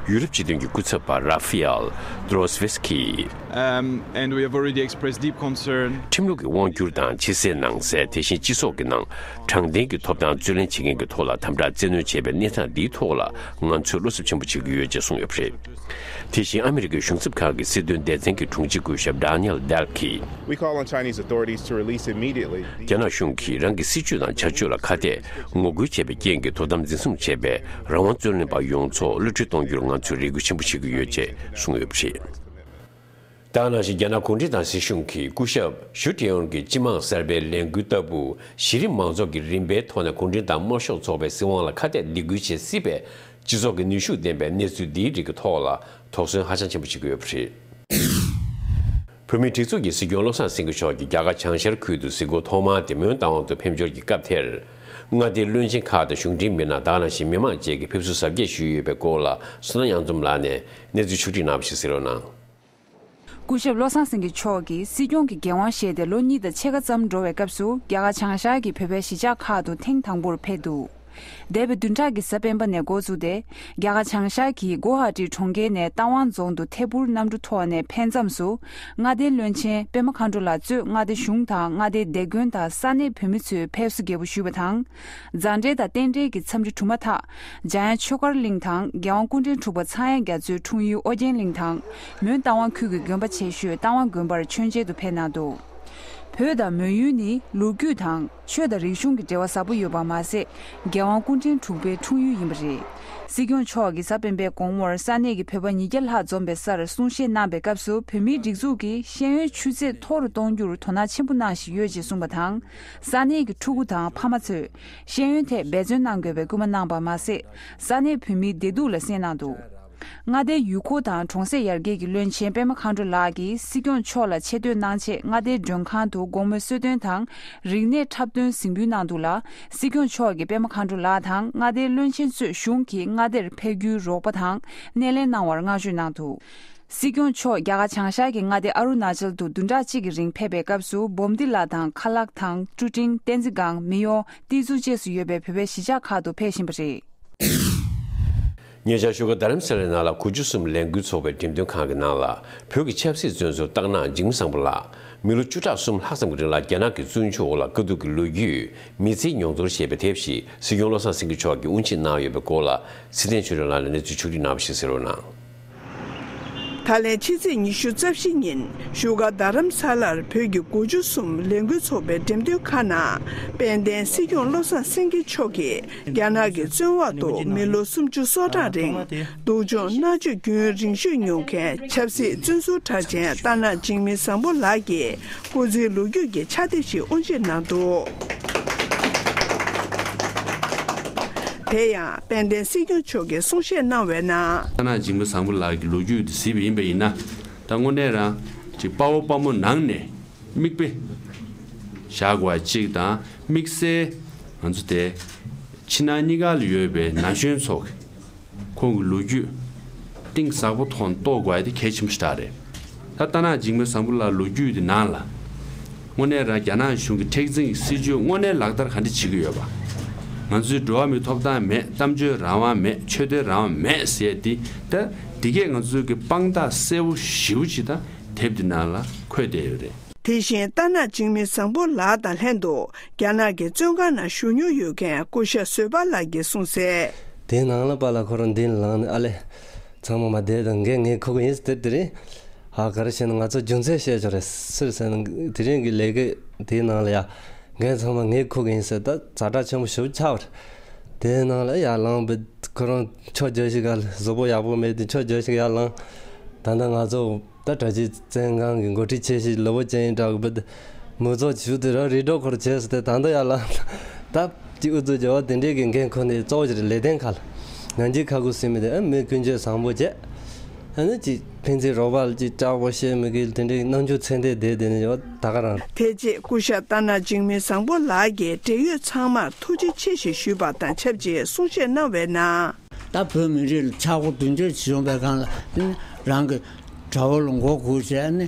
ཡུ་རོབ་སྤྱི་མཐུན་གྱི་སྐུ་ཚབ་པ་ར་ཧྥི་ཨེལ་ཏྲོ་སི་ཝེ་སི་ཀི་Um, and we have already expressed deep concern. ཁྲིམས་ལུགས་ཀྱི་དབང་སྒྱུར་དང་། ཕྱི་གསལ་ནང་གསལ། དེ་བཞིན་སྤྱི་ཚོགས་ཀྱི་ནང་དྲང་བདེན་གྱི་ཐོབ་ཐང་རྩོད་ལེན་བྱེད་མཁན་གྱི་ཐོག་ལ་དམ་དྲག་བཙན་གནོན་བྱས་པའི་གནས་སྟངས་འདིའི་ཐོག་ལ་ང་ཚོས་བློ་འཚབ་ཆེན་པོ་བྱེད་ཀྱི་ཡོད་ཅེས་གསུངས་ཡོད་པ་རེད། དེ་བཞིན་ཨ་མི་རི་ཀའི་གཞུང་ཚབ་ཁང་གི་སྲིད་དོན་སྡེ་ཚན་གྱི་དྲུང་ཆེ་སྐུ་ཞབས་ཌ་ནི་ཨེལ་ཌལ་གྱིས། We call on Chinese authorities to release immediately. རྒྱ་ནག་གཞུང་གིས་རང་གི་སྲིད་ཇུས་དང་བྱ་སྤྱོད་ལ་ཁ་གཏད་ངོ་རྒོལ་བྱས་པའི་རྐྱེན་གྱིས་དོ་དམ་འཛིན་བཟུང་བྱས་པའི་རང་དབང་རྩོད་ལེན་པ་ཡོངས་རྫོགས་གློད་གྲོལ་གཏོང་རྒྱུར་ང་ཚོས་རེ་སྐུལ་ཆེན་པོ་བྱེད་ཀྱི་ཡོད་ཅེས་གསུངས་ཡོད་པ་རེད། ད་ག་ནང་བཞིན་རྒྱ་ནག་གུང་ཁྲན་ཏང་སྲིད་གཞུང་གིས་སྐུ་ཞབས་ཞུ་ཀྲི་ཡོན་གྱི་སྤྱི་དམངས་གསར་པའི་ལས་འགུལ་ལྟ་བུ་གཞི་རིམ་མང་ཚོགས་ཀྱི་རིམ་པའི་ཐོག་ནས་གུང་ཁྲན་ཏང་དམར་ཤོག་ཚོགས་པའི་སྲིད་དབང་ལ་ཁ་གཏད་ལས་འགུལ་བྱེད་སྲིད་པའི་སྤྱི་ཚོགས་ཀྱི་ནུས་ཤུགས་ལྡན་པའི་གནས་ཚུལ་འདིའི་རིགས་ཀྱི་ཐོག་ལ་དོགས་ཟོན་ཧ་ཅང་ཆེན་པོ་བྱེད་ཀྱི་ཡོད་པ་རེད། བོད་མིའི་སྒྲིག་འཛུགས་ཀྱི་སྲིད་སྐྱོང་བློ་བཟང་སེང་གེ་མཆོག་གིས་རྒྱ་གར་བྱང་ཤར་ཁུལ་དུ་གཟིགས་སྐོར་ཐོག་མ་དེ་མོན་རྟ་དབང་དུ་ཕེབས་འབྱོར་གྱི་སྐབས་དེར། མངའ་སྡེའི་བློན་ཆེན་ཁག་དང་གཞུང་འབྲེལ་མི་སྣ། ད་ག་ནང་བཞིན་མི་མང་བཅས་ཀྱིས་ཕེབས་བསུ་གཟབ་རྒྱས་ཞུས་ཡོད་པའི་སྐོར་ལ་བསོད་ནམས་གཡང་འཛོམས་ལགས་ནས་གནས་ཚུལ་ཕྱོགས་སྒྲིག་གནང་བ་ཞིག་གསན་རོགས་གནང་། སྐུ་ཞབས་བློ་བཟང་སེང་གེ་མཆོག་གིས་སྲིད་སྐྱོང་གི་འགན་དབང་བཞེས་ཏེ་ལོ་གཉིས་དང་ཕྱེད་ཀ་ཙམ་འགྲོ་བའི་སྐབས་སུ། རྒྱ་གར་བྱང་ཤར་གྱི་བོད་པའི་གཞིས་ཆགས་ཁག་ཏུ་ཐེངས་དང་པོར་ཕེབས་འདུག་འདས་པའི་བདུན་ཕྲག་གི་གཟའ་སྤེན་པ་ནས་འགོ་བཙུགས་ཏེ། རྒྱ་གར་བྱང་ཤར་གྱི་གོ་ཧ་ཊི་གྲོང་ཁྱེར་ནས་རྟ་དབང་རྫོང་དུ་ཐད་འཕུར་གནམ་གྲུ་ཐོག་ནས་ཕེབས་མཚམས་སུ། མངའ་སྡེའི་བློན་ཆེན་པད་མ་མཁའ་འགྲོ་ལགས་གཙོས་མངའ་སྡེ་གཞུང་དང་མངའ་སྡེའི་སྡེ་དགོན་དང་ས་གནས་བོད་མི་ཚོས་ཕེབས་བསུ་རྒྱས་པོ་ཞུས་པ་དང་། མཛད་འབྲེལ་དང་རྟེན་འབྲེལ་གྱི་འཚམས་འདྲི་གྲུབ་མ་ཐག་འཇམ་དབྱངས་ཆོས་སྒར་གླིང་དང་རྒྱལ་དབང་སྐུ་ཕྲེང་དྲུག་པ་ཚངས་དབྱངས་རྒྱ་མཚོའི་འཁྲུངས་ཡུལ་ཨོ་རྒྱན་གླིང་དང་། མོན་རྟ་དབང་ཁུལ་གྱི་དགོན་པ་ཆེ་ཤོས་རྟ་དབང་དགོན་པར་མཆོད་མཇལ་དུ་ཕེབས་གནང་འདུག་བོད་དང་མོན་ཡུལ་ནི་ལོ་རྒྱུས་དང་ཆོས་དང་རིག་གཞུང་གི་འབྲེལ་བ་ཟབ་པོ་ཡོད་པ་མ་ཟད། རྒྱལ་དབང་སྐུ་ཕྲེང་དྲུག་པའི་འཁྲུངས་ཡུལ་ཡིན་པ་རེད། སྲིད་སྐྱོང་མཆོག་གིས་གཟའ་སྤེན་པའི་དགོང་མོར་ས་གནས་ཀྱི་བོད་པ་ཉིས་བརྒྱ་ལྷག་འཛོམས་པའི་སར་གསུང་བཤད་གནང་པའི་སྐབས་སུ། བོད་མིའི་སྒྲིག་འཛུགས་ཀྱིས་ཤེས་ཡོན་ཆུ་ཚད་མཐོ་རུ་གཏོང་རྒྱུར་དོ་སྣང་ཆེན་པོ་གནང་བཞིན་ཡོད་ཅེས་གསུངས་པ་དང་། ས་གནས་ཀྱི་ཕྲུ་གུ་དང་ཕ་མ་ཚོས་ཤེས་ཡོན་ཐད་འབད་བརྩོན་གནང་དགོས་པའི་སྐུལ་མ་གནང་པ་མ་ཟད། ས་གནས་བོད་མིའི་བདེ་སྡུག་ལ་གསན་གནང་འདུག་མངའ་སྡེའི་ཡུལ་སྐོར་དང་གྲོང་གསེབ་ཡར་རྒྱས་ཀྱི་བློན་ཆེན་པད་མ་མཁའ་འགྲོ་ལགས་ཀྱིས་སྲིད་སྐྱོང་མཆོག་ལ་ཆེ་བསྟོད་གནང་ཆེད་མངའ་སྡེའི་མགྲོན་ཁང་དུ་དགོང་མོའི་གསོལ་སྟོན་དང་རིག་གནས་འཁྲབ་སྟོན་གཟིགས་འབུལ་གནང་འདུག་ལ། སྲིད་སྐྱོང་མཆོག་གིས་པད་མ་མཁའ་འགྲོ་ལགས་དང་མངའ་སྡེའི་བློན་ཆེན་ཚོས་གཞུང་གིས་མངའ་སྡེར་ཕེབས་རྒྱུའི་རོགས་པ་དང་སྣེ་ལེན་གནང་བར་བསྔགས་བརྗོད་གནང་འདུག་སྲིད་སྐྱོང་མཆོག་རྒྱ་གར་བྱང་ཤར་གྱི་མངའ་སྡེ་ཨ་རུ་ན་ཅལ་དུ་བདུན་ཕྲག་གཅིག་གི་རིང་ཕེབས་པའི་སྐབས་སུ། སྦོམ་ཏི་ལ་དང་ཁ་ལག་དང་ཀྲུ་ཀྲིང་བསྟན་འཛིན་སྒང་མི་ཡོང་ཏི་ཙུ་བཅས་སུ་ཡོད་པའི་བོད་པའི་གཞིས་ཆགས་ཁག་ཏུ་ཕེབས་བཞིན་པ་རེད། ཉེ་ཆར་བཞུགས་སྒར་རྡ་རམ་ས་ལའི་ནང་ལ་དགུ་བཅུ་གསུམ་ལས་འགུལ་ཚོགས་པའི་འགྲེམས་སྟོན་ཁང་གི་ནང་ལ་བོད་ཀྱི་ཆབ་སྲིད་བཙོན་ཟུར་སྟག་ནག་འཇིགས་མེད་བཟང་པོ་ལགས་མི་ལོ་བཅུ་ཕྲག་གསུམ་ལྷག་ཙམ་གྱི་རིང་ལ་རྒྱ་ནག་གི་བཙོན་འཇུག་འོག་ལ་དཀའ་སྡུག་གི་ལོ་རྒྱུས་མི་ཚེའི་མྱོང་ཚོར་ཞེས་པའི་དེབ་ཞིག་སྲིད་སྐྱོང་བློ་བཟང་སེང་གེ་མཆོག་གིས་དབུ་འབྱེད་གནང་ཡོད་པའི་སྐོར་ལ་ཚེ་བརྟན་ཆོས་སྒྲོན་ལགས་ནས་གནས་ཚུལ་ཕྱོགས་སྒྲིག་གནང་བ་ཞིག་གསན་རོགས་གནང་། ད་ལན་ཕྱི་ཚེས་ཉི་ཤུ་རྩ་བཞི་ཉིན་བཞུགས་སྒར་རྡ་རམ་ས་ལར་བོད་ཀྱི་དགུ་བཅུ་གསུམ་ལས་འགུལ་ཚོགས་པའི་འགྲེམས་སྟོན་ཁང་ནང་དཔལ་ལྡན་སྲིད་སྐྱོང་བློ་བཟང་སེང་གེ་མཆོག་གིས་རྒྱ་ནག་གི་བཙོན་འོག་ཏུ་མི་ལོ་སུམ་ཅུ་སོ་གྲངས་རིང་སྡུག་སྦྱོང་མནར་གཅོད་རྒྱུན་རིང་ཤོས་མྱོང་མཁན་ཆབ་སྲིད་བཙོན་ཟུར་གྲགས་ཅན་སྟག་ནག་འཇིགས་མེད་བཟང་པོ་ལགས་ཀྱི་སྐུ་ཚེའི་ལོ་རྒྱུས་ཀྱི་ཕྱག་དེབ་ཞིག་དབུ་འབྱེད་གནང་འདུག་དེ་ཡང་དཔལ་ལྡན་སྲིད་སྐྱོང་མཆོག་གིས་གསུང་བཤད་གནང་བའི་ནང་། སྟག་ནག་འཇིགས་མེད་བཟང་པོ་ལགས་ཀྱི་ལོ་རྒྱུས་དེ་གཟིགས་པ་ཡིན་པ་ཡིན་ན། ད་དངོས་གནས་རང་ཅིག་དཔའ་བོ་དཔའ་མོ་ནང་ནས་མིག་དཔེ་བཞག་དགོས་པ་གཅིག་དང་། དམིགས་བསལ་ང་ཚོ་དེ་ཕྱི་ནང་གཉིས་ཀ་ལ་ཡོད་པའི་ན་གཞོན་ཚོ་གི་ཁོང་གི་ལོ་རྒྱུས་གཏིང་ཟབ་པོ་ཐོག་ནས་རྟོགས་དགོས་ཡ་དེ་གལ་ཆེན་པོ་ཞེ་དྲག་རེད། ད་སྟག་ནག་འཇིགས་མེད་བཟང་པོ་ལགས་ལོ་རྒྱུས་དེ་ནང་ལ། དངོས་གནས་རང་རྒྱ་ནག་གཞུང་གི་མཁྲེགས་འཛིན་གྱི་སྲིད་བྱུས་དངོས་གནས་ལག་བསྟར་ག་འདྲ་བྱེད་ཀྱི་ཡོད་པ། ང་ཚོའི་འགྲོ་བ་མིའི་ཐོབ་ཐང་མེད། གཏམ་བརྗོད་རང་དབང་མེད། ཆོས་དད་རང་དབང་མེད་ཟེར་ཡ་དེ། ད་འདི་གས་ང་ཚོའི་གི་དཔང་རྟགས་གསལ་པོ་ཞེ་པོ་ཅིག་ད་དེབ་འདི་ནང་ལ་འཁོད་བསྡད་ཡོད་རེད། དེ་བཞིན་རྟ་ནག་འཇིགས་མེད་བཟང་པོ་ལགས་དང་ལྷན་དུ་རྒྱ་ནག་གི་བཙོན་ཁང་ནང་བཞུགས་མྱོང་ཡོད་མཁན་སྐུ་ཞབས་བཟོད་པ་ལགས་ཀྱིས་གསུངས་གསལ། དེའི་ནང་ལ་པཱ་ལགས་ཁོ་རང་འདི་ལངས་ནས་ཨ་ལས། ཚང་མ་མ་བསྡད་དང་འགན་ངས་འཁུར་གི་ཡིན་ཟེར་དེ་དེ་རིང་། ཧ་ག་རེ་བྱས་ན་ང་ཚོ་རྒྱུ་མཚན་བཤད་ཆོག་རེད་ཟེར་ཟེར་ན་དེ་རིང་གི་ལས་ཀ་དེའི་ནང་ལ་ཡ། འགན་ཚང་མ་ངས་འཁུར་གི་ཡིན་ཟེར་ད་ཛ་དྲག་ཆེན་པོ་ཞེ་པོ་ཆགས་པ་རེད། དེའི་ནང་ལ་ཡར་ལངས་པའི་ཁོ་རང་ཕྱོགས་བརྒྱ་ཞིག་ག་གཟུགས་པོ་ཡག་པོ་མེད་དེ་ཕྱོགས་བརྒྱ་ཞིག་ཡར་ལངས། ད་ལྟ་ང་ཚོ་ད་གྲྭ་ཆས་བཙོན་ཁང་གི་འགོ་ཁྲིད་ཆེ་ཤོས་ལོ་བོ་ཅན་ཡིན་འདྲ་གི་བུ་དེ་མུ་ཚོགས་བྱུས་དེ་ར་རི་སྒྲོག་ཁོར་བྱས་སོ་དེ་ད་ལྟ་ཡར་ལངས། ད་ཅི་ཨུ་ཚུགས་བྱས་པ་དེ་འདྲས་ཀྱི་འགན་ཁུར་ནས་གཙོ་བོ་ཅིག་ལས་དོན་ཁག་ལ་ང་འཇིགས་ཁ་ཁུ་སིམ་མེད་དེ་ཨ་མི་ཀུན་སྤྱོད་བཟང་པོ་བྱས། ཨ་ནི་ཅིག་ཕན་ཚུན་རོགས་པ་ལ་ཅིག་སྐྲག་པ་བཤད་མི་དགོས་དེ་འདྲའི་རྣམ་འགྱུར་མཚོན་བསྡད་བསྡད་དེ་ནི་ཡོད་ད་ག་རང་། དེ་རྗེས་སྐུ་ཞབས་རྟ་ནག་འཇིགས་མེད་བཟང་པོ་ལགས་ཀྱིས་འབྲེལ་ཡོད་ཚང་མར་ཐུགས་རྗེ་ཆེ་ཞེས་ཞུས་པ་དང་ཆབས་ཅིག་གསུང་བཤད་གནང་བའི་ནང་། ད་བོད་མི་རིགས་ལ་ཆག་སྒོ་མདུན་སྐྱོད་བྱེད་ཡོང་པའི་སྒང་ལ་ནི་རང་གི་དགྲ་བོ་ལ་མགོ་སྒུར་བྱས་ནི་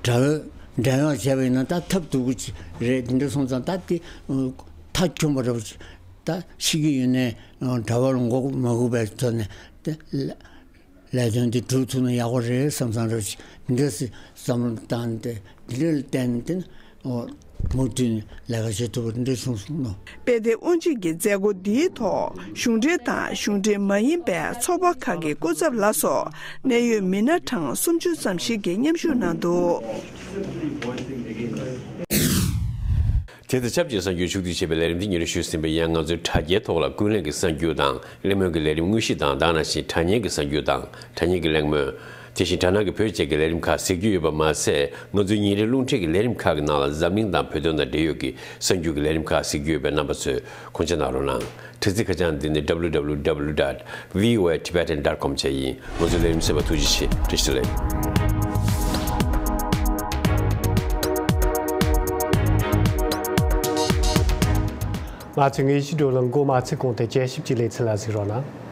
དགྲ་བོའི་འགྲན་གཡོག་བྱས་པ་ཡིན་ན་ད་ཐབས་སྡུག་པོ་ཅིག་རེད། འདི་འདྲ་སོང་ཙང་ད་དེ་མཐའ་འཁྱོངས་པ་འདྲ་པོ་ཅིག་ད་ཤི་གི་ཡོད་ནའི་དགྲ་བོ་ལ་མགོ་མ་སྒུར་བའི་ཐོག་ནས་དེ་ལས་དོན་འདི་སྒྲུབ་ཐུབ་ན་ཡག་པོ་རེད་བསམ་བསམ་འདྲ་ཞིག་འདི་འདྲ་སེ་བསམ་བློ་བཏང་སྟེ་འདི་འདྲ་ལ་བརྟེན་ནས་དེ་ནི་ཨོ་མུ་མཐུད་ནས་ལས་ཀ་བྱེད་ཐུབ་པ་འདི་འདྲ་བྱུང་སོང་ནོ། དཔེ་དེབ་དབུ་འབྱེད་ཀྱི་མཛད་སྒོ་འདིའི་ཐོག་གཞུང་འབྲེལ་དང་གཞུང་འབྲེལ་མ་ཡིན་པའི་ཚོགས་པ་ཁག་གི་སྐུ་ཚབ་ལ་སོགས་གནད་ཡོད་མི་སྣ་གྲངས་སུམ་ཅུ་ཙམ་ཞིག་གིས་མཉམ་ཞུགས་གནང་འདུག་དེ་དང་ཆབས་ཅིག་གསར་འགྱུར་ཕྱོགས་བསྡུས་བྱས་པའི་ལས་རིམ་དེ་ཉིན་རེ་ཞུས་ཟིན་པའི་ཡང་ང་ཚོའི་དྲ་རྒྱའི་ཐོག་ལ་ཀུན་གླེང་གི་གསར་འགྱུར་དང་གླེང་མོལ་གྱི་ལས་རིམ་དངོས་གཞི་དང་དེ་ནང་བཞིན་དྲ་བརྙན་གྱི་གསར་འགྱུར་དང་དྲ་བརྙན་གྱི་གླེང་མོལ། དེ་བཞིན་དྲ་ནང་གི་བོད་ཅེས་ཀྱི་ལས་རིམ་ཁག་གཟིགས་རྒྱུ་ཡོད་པ་མ་ཟད་ང་ཚོའི་ཉིན་རེའི་རླུང་འཕྲིན་གྱི་ལས་རིམ་ཁག་གི་ནང་ལ་འཛམ་གླིང་དང་བོད་དོན་དང་འབྲེལ་ཡོད་ཀྱི་གསར་འགྱུར་གྱི་ལས་རིམ་ཁག་གཟིགས་རྒྱུ་ཡོད་པས་རྣམ་པ་ཚོས་དགོངས་འཇགས་གནང་རོགས་གནང་། དྲི་རྩད་ཁ་བྱང་འདི་ནི་www dot voatibetan dot com བཅས་ཡིན། ང་ཚོའི་ལས་རིམ་གསན་པར་ཐུགས་རྗེ་ཆེ། བཀྲ་ཤིས་བདེ་ལེགས། ང་ཚོའི་དངོས་གཞིའི་བགྲོ་གླེང་འགོ་མ་ཚུགས་གོང་དུ་དཔྱད་ཞིབ་ཀྱི་ལེ་ཚན་ལ་གཟིགས་རོགས་གནང་།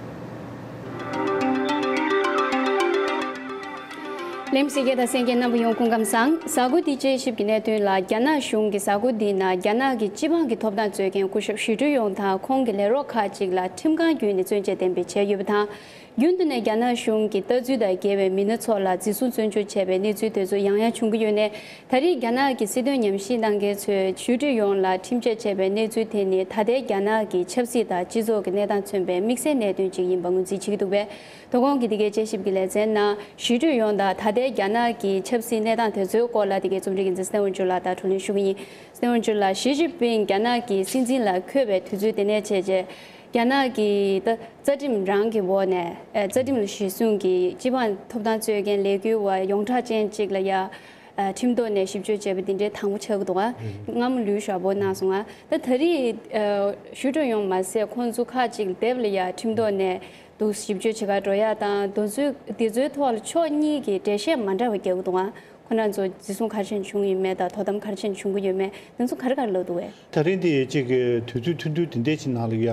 ལེམ་སི་རྒྱལ་དང་སེང་གེ་རྣམ་པ་ཡོངས་སྐུ་ཁམས་བཟང་། གཟའ་འཁོར་འདིའི་དཔྱད་ཞིབ་ཀྱི་གནད་དོན་ལ། རྒྱ་ནག་གཞུང་གིས་གཟའ་འཁོར་འདིའི་ནང་རྒྱ་ནག་གི་སྤྱི་འབངས་ཀྱི་ཐོབ་ཐང་རྩོད་མཁན་སྐུ་ཞབས་ཞི་ཀྲུའུ་ཡོང་དང་ཁོང་གི་ལས་རོགས་ཁག་ཅིག་ལ་ཁྲིམས་ཁང་བརྒྱུད་ནས་བཙོན་འཇལ་གཏན་འབེབས་བྱས་ཡོད་པ་དང་། རྒྱུན་དུ་ནས་རྒྱ་ནག་གཞུང་གི་ལྟ་ཚུལ་དང་འགལ་བའི་མི་སྣ་ཚོ་ལ་འཛིན་བཟུང་བཙོན་འཇུག་བྱས་པའི་གནས་ཚུལ་དེ་ཚོ་ཡང་ཡང་བྱུང་གི་ཡོད་ནས། ད་རེས་རྒྱ་ནག་གི་སྲིད་དོན་ཉམས་ཞིབ་གནང་མཁན་ཚོས་ཞི་ཀྲུའུ་ཡོང་ལ་ཁྲིམས་ཆད་བཅད་པའི་གནས་ཚུལ་དེ་ནི་ད་ལྟའི་རྒྱ་ནག་གི་ཆབ་སྲིད་དང་སྤྱི་ཚོགས་ཀྱི་གནས་སྟངས་མཚོན་པའི་དམིགས་བསལ་གནད་དོན་ཅིག་ཡིན་པ་ངོས་འཛིན་བྱེད་ཀྱི་འདུག་པས། དོ་དགོང་གི་འདི་གའི་དཔྱད་ཞིབ་ཀྱི་ལེ་ཚན་ནང་ཞི་ཀྲུའུ་ཡོང་དང་ད་ལྟའི་རྒྱ་ནག་གི་ཆབ་སྲིད་གནས་སྟངས་དེ་ཚོའི་སྐོར་ལ་འདི་གའི་རྩོམ་སྒྲིག་འགན་འཛིན་སྟེ་ཝུན་ཅུ་ལགས་དང་བགྲོ་གླེང་ཞུ་གི་ཡིན། སྟེ་ཝུན་ཅུ་ལགས། ཞི་ཅིན་ཕིང་རྒྱ་ནག་གི་སྲིད་འཛིན་ལ་འཁོད་པའི་དུས་ཚོད་དེ་ནས་བྱས་རྗེས། རྒྱ་ནག་གི་ད་རྩ་ཁྲིམས་རང་གི་འོག་ནས་ཨ་རྩ་ཁྲིམས་ལ་གཞི་བཟུང་གིས་སྤྱི་འབངས་ཐོབ་ཐང་རྩོད་མཁན་ལས་འགུལ་བ་ཡོངས་གྲགས་ཅན་གཅིག་ལ་ཡ་ཨ་ཁྲིམས་ཐོག་ནས་ཞིབ་དཔྱོད་བྱས་པ་འདི་འདྲའི་དང་པོ་ཆགས་ཀྱི་འདུག་ག་སྔ་མོ་ལུས་ཞབས་བོ་གནང་སོང་ང་། ད་ད་རེས་ཨ་ཞི་ཀྲུའུ་ཡོང་མ་ཟད་ཁོང་ཚོ་ཁག་ཅིག་ལ་དེབ་ལ་ཡ་ཁྲིམས་ཐོག་ནས་འདུག་ཞིབ་དཔྱོད་བྱེད་གར་འགྲོ་ཡ་དང་དེ་ཚོའི་དེ་ཚོའི་ཐོག་ལ་ཕྱོགས་གཉིས་ཀྱི་འགྲེལ་བཤད་མ་འདྲ་བ་རྒྱག་གི་འདུག་ག་ཁོ་རང་ཚོ་འཛིན་བཟུང་ག་རེ་བྱས་ནས་བྱུང་ཡོད་མེད་དང་དོ་དམ་ག་རེ་བྱས་ནས་བྱུང་གི་ཡོད་མེད་དེ་ཚོ་ག་རེ་ག་རེ་ལབ་འདུག་གས། ད་རིང་འདི་གཅིག་གི་དུས་ཚོད་ཐུང་ཐུང་འདི་འདྲས་ཅིག་ནང་ལ་ཡ།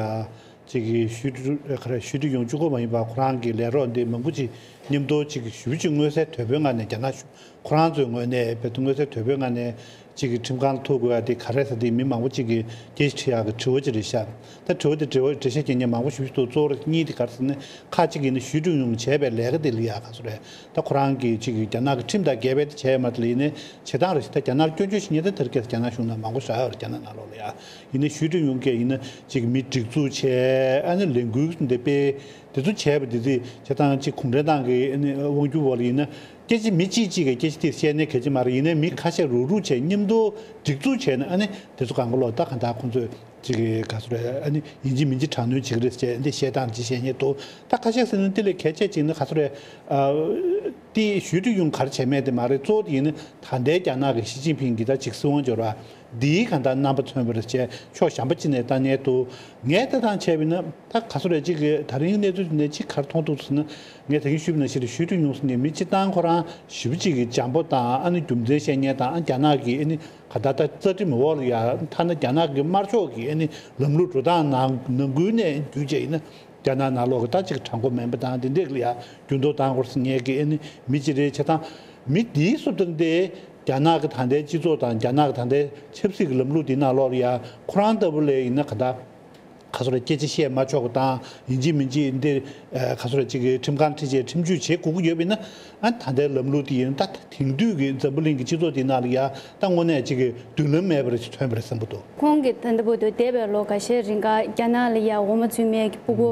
གཅིག་གི་ཞུ་ག་རེ་ཞུ་སྒྲིག་ཡོང་བཅུག་གོ་མ་ཡིན་པ་ཁོ་རང་གི་ལས་རོགས་འདི་མང་པོ་ཅིག་མཉམ་དུ་གཅིག་གི་ཞུ་གཅིག་མངོན་གསལ་དོད་པོའི་ངང་ནས་རྒྱ་ནག་གཞུང་ཁོ་རང་ཚོའི་ངོས་ནས་བེད་མངོན་གསལ་དོད་པོའི་ངང་ནས་གཅིག་གི་ཁྲིམས་ཁང་ལ་ཐུག་དགོས་ཡ་དེ་ག་རེ་ཟེར་དེ་མི་མང་པོ་ཅིག་གིས་སྐད་ཆ་དྲི་ཡག་གི་དྲི་བ་ཅིག་རེད་ཤག་ད་དྲི་བ་དེ་དྲི་བ་འགྲེལ་བཤད་རྒྱག་མཁན་མང་པོ་ཞིག་འདུག་གཙོ་བོ་གཉིས་དེ་ག་རེ་ཟེར་ན་ཁ་ཅིག་ཡིན་ན་ཞུ་སྒྲིག་ཡོང་བྱས་པའི་ལས་ཀ་དེ་ལ་ཡ་ག་ཚོད་རེད། ད་ཁོ་རང་གིས་གཅིག་གི་རྒྱ་ནག་གི་ཁྲིམས་དང་འགལ་བའི་དེ་བྱས་མ་ཐལ་ཡིན་ནའི་བྱེད་སྟངས་རེ་ཞིག་ད་རྒྱ་ནག་སྐྱོན་བརྗོད་བྱེད་མཁན་དེ་དེ་རིང་ཁ་སང་རྒྱ་ནག་གཞུང་ནང་མང་པོ་ཞིག་ཡོད་རེད། རྒྱ་ནག་ནང་ལོགས་ལ་ཡ། ཡིན་ནའི་ཞུ་སྒྲིག་ཡོང་མཁན་ཡིན་ན་གཅིག་མི་སྒྲིག་འཛུགས་བྱས་ཨ་ནི་ལས་འགུལ་འདི་སྤེལ་དེ་ཚོ་བྱས་པ་དེ་ཚོས་བྱེད་སྟངས་གཅིག་གུང་ཁྲན་ཏང་གི་ཨ་ནི་དབང་སྒྱུར་འོག་ལ་ཡིན་ན་སྐད་ཆ་མི་གཅིག་གཅིག་གིས་སྐད་ཆ་དེ་བཤད་ནའི་གལ་ཆེ་མ་རེད། ཡིན་ནའི་མི་ཁ་ཤས་རུག་རུག་བྱས་མཉམ་དུ་སྒྲིག་འཛུགས་བྱས་ན་ཨ་ནི་དེ་ཚོ་གང་ག་ལོག་ད་གང་ལྟར་ཁོང་ཚོས། ཅིག་ག་ཚོད་རེད་ཨ་ནི་ཡིན་གཅིག་མིན་གཅིག་དྲག་གནོན་བྱེད་ཀྱི་རེད་ཟེར་འདི་བཤད་སྟངས་ཅིག་བཤད་མཁན་འདུག་ད་ཁ་ཤས་ཟེར་ན་དེ་ལས་གལ་ཆེ་ཅིག་ནི་ག་ཚོད་རེད་ཨ། དེ་ཞུ་སྒྲིག་ཡོང་ག་རེ་བྱས་མེད་དེ་མ་རེད། གཙོ་བོ་དེ་ཡིན་ན་ད་ལྟའི་རྒྱ་ནག་གི་ཞི་ཅིན་ཕིང་གི་ད་ཅིག་སྲིད་དབང་འབྱོར་བ་འདིའི་གང་ལྟར་རྣམ་པ་མཚོན་པ་རེད་ཅེས་ཕྱོགས་གཞན་པ་ཅིག་ནས་ལྟ་མཁན་འདུག་ངས་ལྟ་སྟངས་བྱས་པ་ཡིན་ན་ད་ག་ཚོད་རེད་ཅིག་གི་ད་རིང་གནས་ཚུལ་དེ་ནས་ཅིག་ག་རེ་མཐོང་ཐུབ་ཟེར་ན་ངས་ད་གིན་ཞུས་པ་ནང་བཞིན་རེད། ཞུ་སྒྲིག་ཡོང་ཟེར་ནས་མི་སྤྱིར་བཏང་ཁོ་རང་ཞེ་པོ་ཅིག་གི་འཇམ་པོ་དང་ཨ་ནི་རྒྱུ་མཚན་བཤད་མཁན་དང་ཨ་རྒྱ་ནག་གི་ཨ་ནི། ག་ད་ལྟ་རྩ་ཁྲིམས་འོག་ལ་ཡ་ཐ་ན་རྒྱ་ནག་གི་དམར་ཕྱོགས་ཀྱི་ཨ་ནི་ལམ་ལུགས་འགྲོ་སྟངས་ནང་ནང་ཁུལ་ནས་བརྒྱུད་བྱས་ཡིན་ན་རྒྱ་ནག་ནང་ལོགས་ཀྱི་ད་ཅིག་དྲང་པོ་མིན་པ་དང་དེ་འདྲས་ལ་ཡ་འགྱུར་ལྡོག་བཏང་དགོས་ཟེར་མཁན་གྱི་ཨ་ནི་མི་ཅིག་རེད། བྱས་ཙང་མི་འདིའི་སུ་དང་དེ་རྒྱ་ནག་གི་ད་ལྟའི་སྤྱི་ཚོགས་དང་རྒྱ་ནག་གི་ད་ལྟའི་ཆབ་སྲིད་ཀྱི་ལམ་ལུགས་འདི་ནང་ལོགས་ལ་ཡ་ཁོ་རང་ལྟ་བུ་ལ་ཡིན་ན་ག་ད། ག་ཚོད་རེད། སྐད་ཆ་བཤད་མ་ཆོག་པ་དང་། ཡིན་གཅིག་མིན་གཅིག་འདི་ཨ་ག་ཚོད་རེད། ཅིག་གི་ཁྲིམས་ཁང་ཁྲིད་བྱས་ཁྲིམས་གཅོད་བྱེད་དགོས་ཀྱི་ཡོད་པ་ཡིན་ན། ཨ་ད་ལྟའི་ལམ་ལུགས་དེ་ཡིན་ན། ད་དེང་དུས་ཀྱི་འཛམ་བུ་གླིང་གི་སྤྱི་ཚོགས་དེ་ནང་ལ་ཡ་ད་དངོས་གནས་ཅིག་གི་མདུན་ལམ་མེད་པ་རེ་ཞིག་ཐོན་པ་རེད་བསམ་གྱི་འདུག་ཁོང་གིས་ད་ལྟ་བར་དུ་འདས་པའི་ལོ་འགའ་ཤས་རིང་ག་རྒྱ་ནག་ལ་ཡ་འོ་མ་བཙུན་མའི་གི་སྤུ་གུ་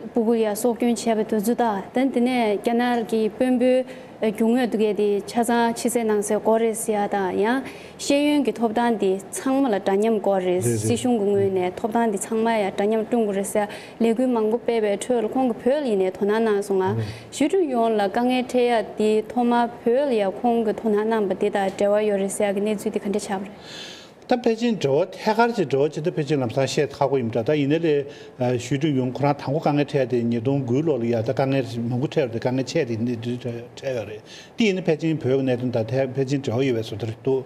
སྤུ་གུ་ཡ་སྲོག་སྐྱོན་བྱས་པ་དེ་ཚོ་དང་། ད་དེ་ནས་རྒྱ་ནག་གི་དཔོན་པོའི་རྒྱུ་དངོས་དེ་གས་དེ་ཆ་ཚང་ཕྱི་གསལ་ནང་གསལ་དགོས་རེད་ཟེར་ཡ་དང་། ཡང་ཤེས་ཡོན་གྱི་ཐོབ་ཐང་དེ་ཚང་མ་ལ་འདྲ་མཉམ་དགོས་རེད། རེད་རེད། སྲིད་གཞུང་གི་ངོས་ནས་ཐོབ་ཐང་དེ་ཚང་མ་ཡ་འདྲ་མཉམ་བསྐྲུན་དགོས་རེད་ཟེར་ཡ་ལས་འགུལ་མང་པོ་སྤེལ་བའི་ཁྲོད་ལ་ཁོང་གིས་བོད་ལ་ཡིན་ནའི་དོ་སྣང་གནང་སོང་ང་། ཞི་ཀྲུང་ཡུང་ལ་དཀའ་ངལ་འཕྲད་ཡ་དེ་ཐོག་མར་བོད་ལ་ཡ་ཁོང་གིས་དོ་སྣང་གནང་པ་དེ་དང་འབྲེལ་བ་ཡོད་རེད་ཟེར་ཡ་གི་གནས་ཚུལ་དེ་ག་འདྲ་ཆགས་པ་རེད། ད་ཕལ་ཆེར་འབྲེལ་བ་ཐད་ཀར་གྱི་འབྲེལ་བ་ཇི་ལྟར་ཕལ་ཆེར་ལམ་སང་བཤད་ཁག་པོ་ཡིན་པ་འདྲ། ད་ཡིན་ནའི་ལས་ཞི་ཀྲུང་ཡུང་ཁོ་རང་དང་པོ་དཀའ་ངལ་འཕྲད་ཡ་དེ་ཉིས་སྟོང་དགུའི་ལོ་ལ་ཡ་ད་དཀའ་ངལ་མང་པོ་འཕྲད་པ་དེ་དཀའ་ངལ་ཆེ་དེ་འདི་འཕྲད་ཡོད་རེད། དེ་ཡིན་ན་ཕལ་ཆེར་བོད་ཀྱི་གནད་དོན་དང་ཐད་ཕལ་ཆེར་འབྲེལ་བ་ཡོད་པའི་བཟོ་འདྲ་རེད་འདུག་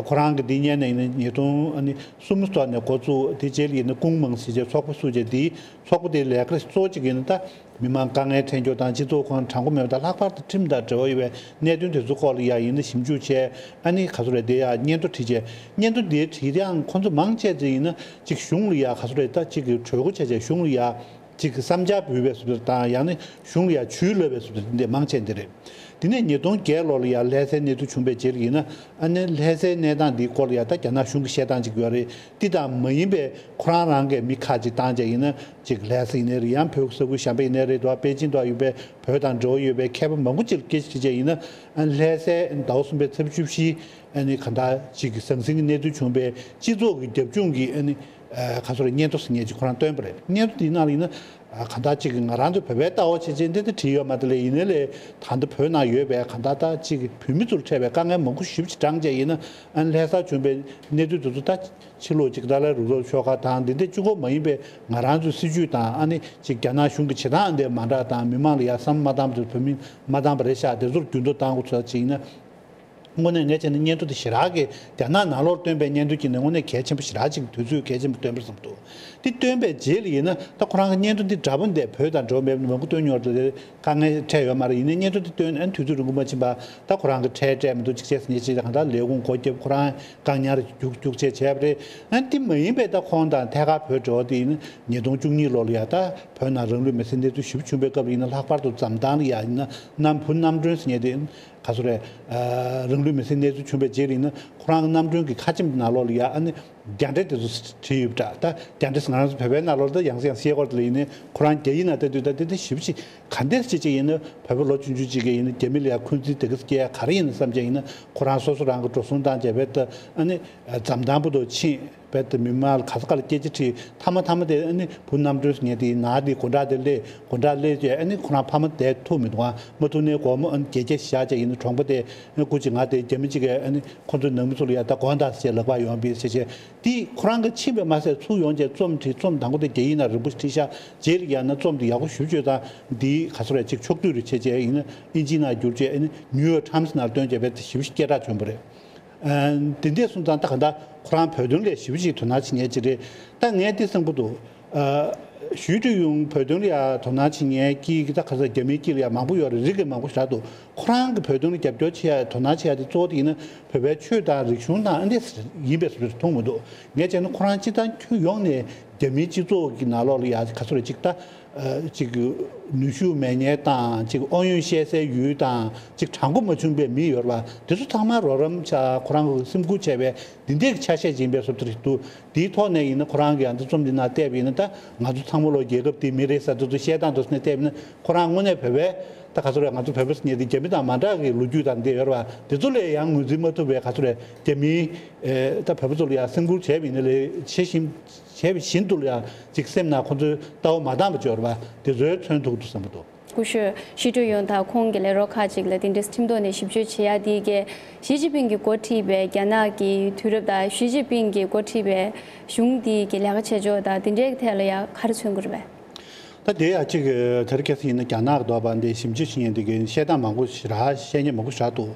ཁོ་རང་གི་འདི་སྔོན་ནས་ཡིན་ན་ཉིས་སྟོང་ཨ་ནི་གསུམ་ཐོག་ནས་འགོ་བཙུགས། དེ་རྗེས་ལ་ཡིན་ན་ཀུང་མང་ཟེར་བྱས་ཚོགས་པ་བཙུགས་བྱས། དེའི་ཚོགས་པ་དེའི་ལས་ཀ་གཙོ་བོ་གཅིག་ཡིན་ན་ད་མི་མང་དཀའ་ངལ་འཕྲད་རྒྱུ་དང་། སྤྱི་ཚོགས་ཁོང་དྲང་པོ་མེད་པ་དང་། ལྷག་པར་དུ་ཁྲིམས་དང་འབྲེལ་བ་ཡོད་པའི་གནད་དོན་དེ་ཚོའི་སྐོར་ལ་ཡ་ཡིན་ན་ཞིབ་འཇུག་བྱས། ཨ་ནི་ག་ཚོད་རེད། དེ་ཡ་སྙན་ཐོ་བྲིས་བྱས། སྙན་ཐོ་དེ་བྲིས་དེའང་ཁོང་ཚོ་མང་ཆེ་ཚོ་ཡིན་ན་ཅིག་གཞུང་ལ་ཡ་ག་ཚོད་རེད། ད་ཅིག་གི་གྲོས་འགོ་བྱས་བྱས་གཞུང་ལ་ཡ་ཅིག་གི་བསམ་འཆར་འབུལ་བའི་བཟོ་འདྲ་དང་། ཡང་ན་གཞུང་ལ་ཡ་ཇུས་ལབ་པའི་བཟོ་འདྲ་འདི་འདྲ་མང་ཆེ་འདི་རེད། དེ་ནས་ཉིས་སྟོང་བརྒྱད་ལོ་ལ་ཡ་ལྷ་སའི་གནས་ཚུལ་བྱུང་བའི་རྗེས་ལ་ཡིན་ན། ཨ་ནི་ལྷ་སའི་གནས་སྟངས་འདིའི་སྐོར་ལ་ཡ་ད་རྒྱ་ནག་གཞུང་གི་བཤད་སྟངས་ཅིག་ཡོད་རེད། འདི་དང་མ་ཡིན་པའི་ཁོ་རང་རང་གི་མི་ཁག་ཅིག་བཏང་བྱས་ཡིན་ན། ཅིག་ལྷ་ས་ཡིན་ནའི་རེད། ཡང་བོད་ཀྱི་ས་ཁུལ་གཞན་པ་ཡིན་ནའི་རེད། དུ་བ་པེ་ཅིང་དུ་བ་ཡོད་པའི་བོད་དང་འབྲེལ་བ་ཡོད་པའི་མཁས་པ་མང་པོ་ཅིག་ལ་སྐད་ཆ་དྲིས་བྱས་ཡིན་ན། ཨ་ལྷ་སའི་ཟླ་བ་གསུམ་པའི་ཚེས་བཅུ་བཞི་ཨ་ནི་གང་ལྟར་ཅིག་ཟང་ཟིང་གི་གནས་ཚུལ་བྱུང་བའི་སྤྱི་ཚོགས་ཀྱི་རྒྱབ་ལྗོངས་ཀྱི་ཨ་ནི་ཨ་ག་ཚོད་རེད། སྙན་ཐོ་ཟེར་མཁན་ཅིག་ཁོ་རང་བཏོན་པ་རེད། སྙན་ཐོ་དེའི་ནང་ལ་ཡིན་ན། ཨ་གང་ལྟར་ཅིག་ང་རང་ཚོ་བོད་པའི་ལྟ་བ་བྱས་བྱས་འདི་འདྲ་བྲིས་ཡོད་མ་རེད་ལ། ཡིན་ནའི་ལས་ད་ལྟ་བོད་ནང་ཡོད་པའི་གང་ལྟར་ད་ཅིག་བོད་མི་ཚོར་འཕྲད་པའི་དཀའ་ངལ་མང་པོ་ཞེ་པོ་ཅིག་བགྲངས་བྱས་ཡིན་ན། ཨ་ནི་ལྷ་སར་བྱུང་བའི་གནས་ཚུལ་དེ་ཚོ་ད་ཕྱི་ལོགས་ཅིག་ཏཱ་ལའི་རུ་ཚོགས་ཤོག་ཁག་དང་འདི་འདྲ་གཅིག་པོ་མ་ཡིན་པའི་ང་རང་ཚོའི་སྲིད་བྱུས་དང་། ཨ་ནི་ཅིག་རྒྱ་ནག་གཞུང་གི་བྱེད་སྟངས་འདི་མ་འདྲ་དང་། མི་མང་ལ་ཡ་བསམ་མ་བཏང་པ་དང་། བོད་མི་མ་བཏང་པ་རེད་ཤག་དེ་ཚོར་འགྱུར་ལྡོག་བཏང་དགོས་ཚོད་ཅིག་ཡིན་ན། དངོས་གནས་ངས་བྱས་ན་སྙན་ཐོ་དེ་ཞེ་དྲག་གི་རྒྱ་ནག་ནང་ལོགས་བཏོན་པའི་སྙན་ཐོ་གཅིག་ནས་དངོས་གནས་གལ་ཆེན་པོ་ཞེ་དྲག་ཅིག་དུས་ཚོད་གལ་ཆེན་པོ་བཏོན་པ་རེད་བསམ་འདུག་དེ་བཏོན་པའི་རྗེས་ལ་ཡིན་ན། ད་ཁོ་རང་གི་སྙན་ཐོ་འདི་འདྲ་པོ་འདི་བོད་དང་འབྲེལ་བ་མེད་པ་མང་པོ་བཏོན་མྱོང་རེད། དཀའ་ངལ་འཕྲད་ཡོད་མ་རེད། ཡིན་ནའི་སྙན་ཐོ་འདི་བཏོན་ཨ་ནི་དུས་ཚོད་རིང་པོ་མ་ཕྱིན་པར་ད་ཁོ་རང་གི་འཕྲལ་སྤྲད་མི་འདུག་ཅིག་བྱས་ཟེར་ནས་ཅིག་གང་ལྟར་ལས་ཁུངས་སྒོ་བརྒྱབ། ཁོ་རང་བཀག་ཉར་རྒྱུགས་རྒྱུགས་བྱས་བྱས་པ་རེད། ཨ་ནི་དེ་མ་ཡིན་པའི་ད་ཁོང་དང་ཐད་ཀར་བོད་འབྲེལ་བ་དེ་ཡིན་ན། ཉིས་སྟོང་བཅུ་གཉིས་ལོ་ལ་ཡ་ད་བོད་ནང་རང་ལུས་མེར་སྲེག་གནས་ཚུལ་ཞེ་པོ་བྱུང་བའི་སྐབས་ལ་ཡིན་ན། ལྷག་པར་དུ་འཛམ་ཐང་ལ་ཡ་ཡིན་ན་གནམ་བུ་གནམ་སྒྲོན་ཟེར་མཁན་དེ་ག་ཚོད་རེད། ཨ་རང་ལུས་མེར་སྲེག་གནས་ཚུལ་བྱུང་བའི་རྗེས་ལ་ཡིན་ན། ཁོ་རང་གི་གནམ་གྲུའི་གི་ཁ་ཆེམས་ནང་ལོགས་ལ་ཡ་ཨ་ནི་རྒྱ་འདྲེ་དེ་ཚོ་བྲིས་ཡོད་པ་འདྲ། ད་རྒྱ་འདྲེ་ང་རང་ཚོ་བོད་པའི་ནང་ལོགས་ད་ཡང་སེ་ཡང་སེ་བཤད་སྐོར་དེ་ལ་ཡིན་ནའི། ཁོ་རང་རྒྱ་ཡིག་ནང་ལྟ་དུས་ད་དེ་དེ་ཞེ་པོ་ཅིག་ག་འདྲས་ཅིག་ཅིག་ཡིན་ན། བོད་པ་ལོ་ཆུང་ཆུང་ཅིག་གིས་ཡིན་ན་རྒྱ་མི་ལ་ཡ་འཁོན་འཛིན་དེ་ག་ཚོད་སྐྱེལ་ཡ་ག་རེ་ཡིན་ན་བསམ་བྱས་ཡིན་ན། ཁོ་རང་སོ་སོ་རང་གི་འགྲོ་སོང་བཏང་བྱས་རྦད་དེ་ཨ་ནི་འཛམ་ཐང་བར་དུ་ཕྱིན། རྦད་དེ་མི་མང་ལ་ག་ས་ག་ལ་སྐད་ཆ་དྲིས། མཐའ་མ་མཐའ་མ་དེ་ཨ་ནི་བུ་གནམ་སྒྲོན་ཟེར་མཁན་དེའི་ནང་དེའི་སྒོ་འགྲམ་དེ་སླེབས། སྒོ་འགྲམ་སླེབས་བྱས་ཨ་ནི་ཁོ་རང་ཕ་མ་དེ་ཐུག་མི་འདུག་ཨ། མ་ཐུག་ནའི་སྒོར་མོ་ཨ་ནི་བརྒྱད་བརྒྱ་བཞག་བྱས་ཡིན་ན། གྲོང་པ་དེ་ཨ་ནི་སྐུ་མཁྱེན་ང་དེ་རྒྱ་མི་གཅིག་གིས་ཨ་ནི་ཁོ་ཚོའི་ནང་མི་ཚོ་ལ་ཡ་ད་དགོངས་དག་ཟེར་ལབ་པར་ཡོང་བས་ཟེར་བྱས། དེ་ཁོ་རང་གིས་ཕྱིན་པས་མ་ཟད་ཚུར་ཡོང་བྱས་རྩོམ་བྲིས། རྩོམ་དང་པོ་དེ་རྒྱ་ཡིག་ནང་རིང་པོ་ཞིག་བྲིས་ཤག་རྗེས་ལ་ཡང་ན་རྩོམ་དེ་ཡག་པོ་ཞེ་པོ་བྱུང་ཙང་། འདི་ག་ཚོད་རེད། ཅིག་ཕྱོགས་བསྡུས་རེ་བྱས་བྱས་ཡིན་ན་ཨིན་ཇིའི་ནང་བསྒྱུར་བྱས། ཨ་ནི་ནིའུ་ཡོག་ཊའིམ་སི་ནང་བཏོན་བྱས་རྦད་དེ་ཞེ་པོ་ཞིག་སྐད་གྲགས་བྱུང་བ་རེད། ཨ་འདི་འདྲས་སོང་ཙང་ད་ག་ད་ཁོ་རང་བོད་དོན་ལ་ཞེ་པོ་ཅིག་དོ་སྣང་བྱེད་མཁན་ཅིག་རེད། ད་ངས་འདི་བསམ་གྱི་འདུག་ཨ་ཞུས་ཀྲུའུ་ཡུང་བོད་དོན་ལ་ཡ་དོ་སྣང་བྱེད་མཁན་དཀྱིལ་གྱི་ད་ག་ས་རྒྱ་མིའི་དཀྱིལ་ལ་ཡ་མང་པོ་ཡོད་རེད། རིགས་ཀྱི་མང་པོ་ཞེ་དྲག་འདུག་ཁོ་རང་གི་བོད་དོན་ལ་རྒྱབ་སྐྱོར་བྱེད་ཡ་དོ་སྣང་བྱེད་ཡ་དེ་གཙོ་བོ་དེ་ཡིན་ན་བོད་པའི་ཆོས་དང་རིག་གཞུང་དང་ཨ་འདྲས་ཡིན་པའི་བཟོ་འདྲ་མཐོང་མི་འདུག་ངས་བྱས་ན་ཁོ་རང་སྤྱིར་བཏང་ཁྱོན་ཡོངས་ནས་རྒྱ་མིའི་སྤྱི་ཚོགས་ཀྱི་ནང་ལོགས་ལ་ཡ་ག་ཚོད་རེད། ཅིག་ད་ཨ་ཅིག་ནུས་ཤུགས་མེད་མཁན་དང་། ཅིག་ཨང་ཡོན་བཤད་སའི་ཡུལ་དང་། ཅིག་དྲང་པོ་མ་བྱུང་བའི་མི་ཡོད་རེད་པ། དེ་ཚོ་ཚང་མ་རོགས་རམ་བྱས། ཁོ་རང་གི་སེམས་ཁུར་བྱས་པའི་འདི་འདྲའི་ཆ་ཤས་ཅིག་ཡིན་པའི་བཟོ་འདྲ་ཞིག་འདུག་དེའི་ཐོག་ནས་ཡིན་ན་ཁོ་རང་གིས་ཡང་འདི་རྩོམ་འདི་ནང་བལྟས་པ་ཡིན་ན། ད་ང་ཚོ་ཚང་མ་ལོ་རྒྱལ་ཁབ་དེའི་མི་རེད་ཟེར། དེ་ཚོ་བཤད་སྟངས་དེ་ཚོ་ནས་བལྟས་པ་ཡིན་ན། ཁོ་རང་དངོས་གནས་བོད་པའི་ད་ག་ཚོད་རེད། ང་ཚོ་བོད་པ་ཟེར་མཁན་དེ་རྒྱ་མི་དང་མ་འདྲ་བའི་ལོ་རྒྱུས་དང་འདི་ཡོད་རེད་པ། དེ་ཚོ་ལས་ཡང་ངོས་འཛིན་མ་ཐུབ་པའི་ག་ཚོད་རེད། རྒྱ་མིའི་ཨེ་ད་བོད་པ་ཚོ་ལ་ཡང་སེམས་ཁུར་བྱས་པ་ཡིན་ན་ལས་བྱེད་བཞིན་བྱས་པ་བཞིན་དུ་ལ་ཡང་ཅིག་སེམས་ནང་ཁོ་ཚོའི་ལྟ་བ་མ་འདང་བ་ཅིག་ཡོད་རེད་པ། དེ་ཚོའི་མཚོན་ཐུབ་འདུག་བསམ་གྱི་འདུག་སྐུ་ཞབས་ཞི་ཀྲུའུ་ཡུང་དང་ཁོང་གི་ལས་རོགས་ཁག་ཅིག་ལ་དེ་འདྲའི་ཁྲིམས་ཐོག་ནས་ཞིབ་དཔྱོད་བྱེད་ཡ་དེ་གས། ཞི་ཅིན་ཕིང་གིས་འགོ་ཁྲིད་པའི་རྒྱ་ནག་གི་དུས་རབས་དང་། ཞི་ཅིན་ཕིང་གིས་འགོ་ཁྲིད་པའི་གཞུང་དེ་གི་ལས་ཀ་བྱེད་ཕྱོགས་དང་དེ་འདྲའི་ཐད་ལ་ཡ་ག་རེ་མཚོན་གྱི་རེད་པས། ད་དེ་ཡ་གཅིག་དེ་རིང་ཁ་སང་ཡིན་ན་རྒྱ་ནག་གི་འདོད་པ་འདི་ཞིབ་འཇུག་བྱེད་མཁན་དེ་གས་བཤད་སྟངས་མང་པོ་ཞེ་དྲག་བཤད་མཁན་མང་པོ་ཞེ་དྲག་འདུག་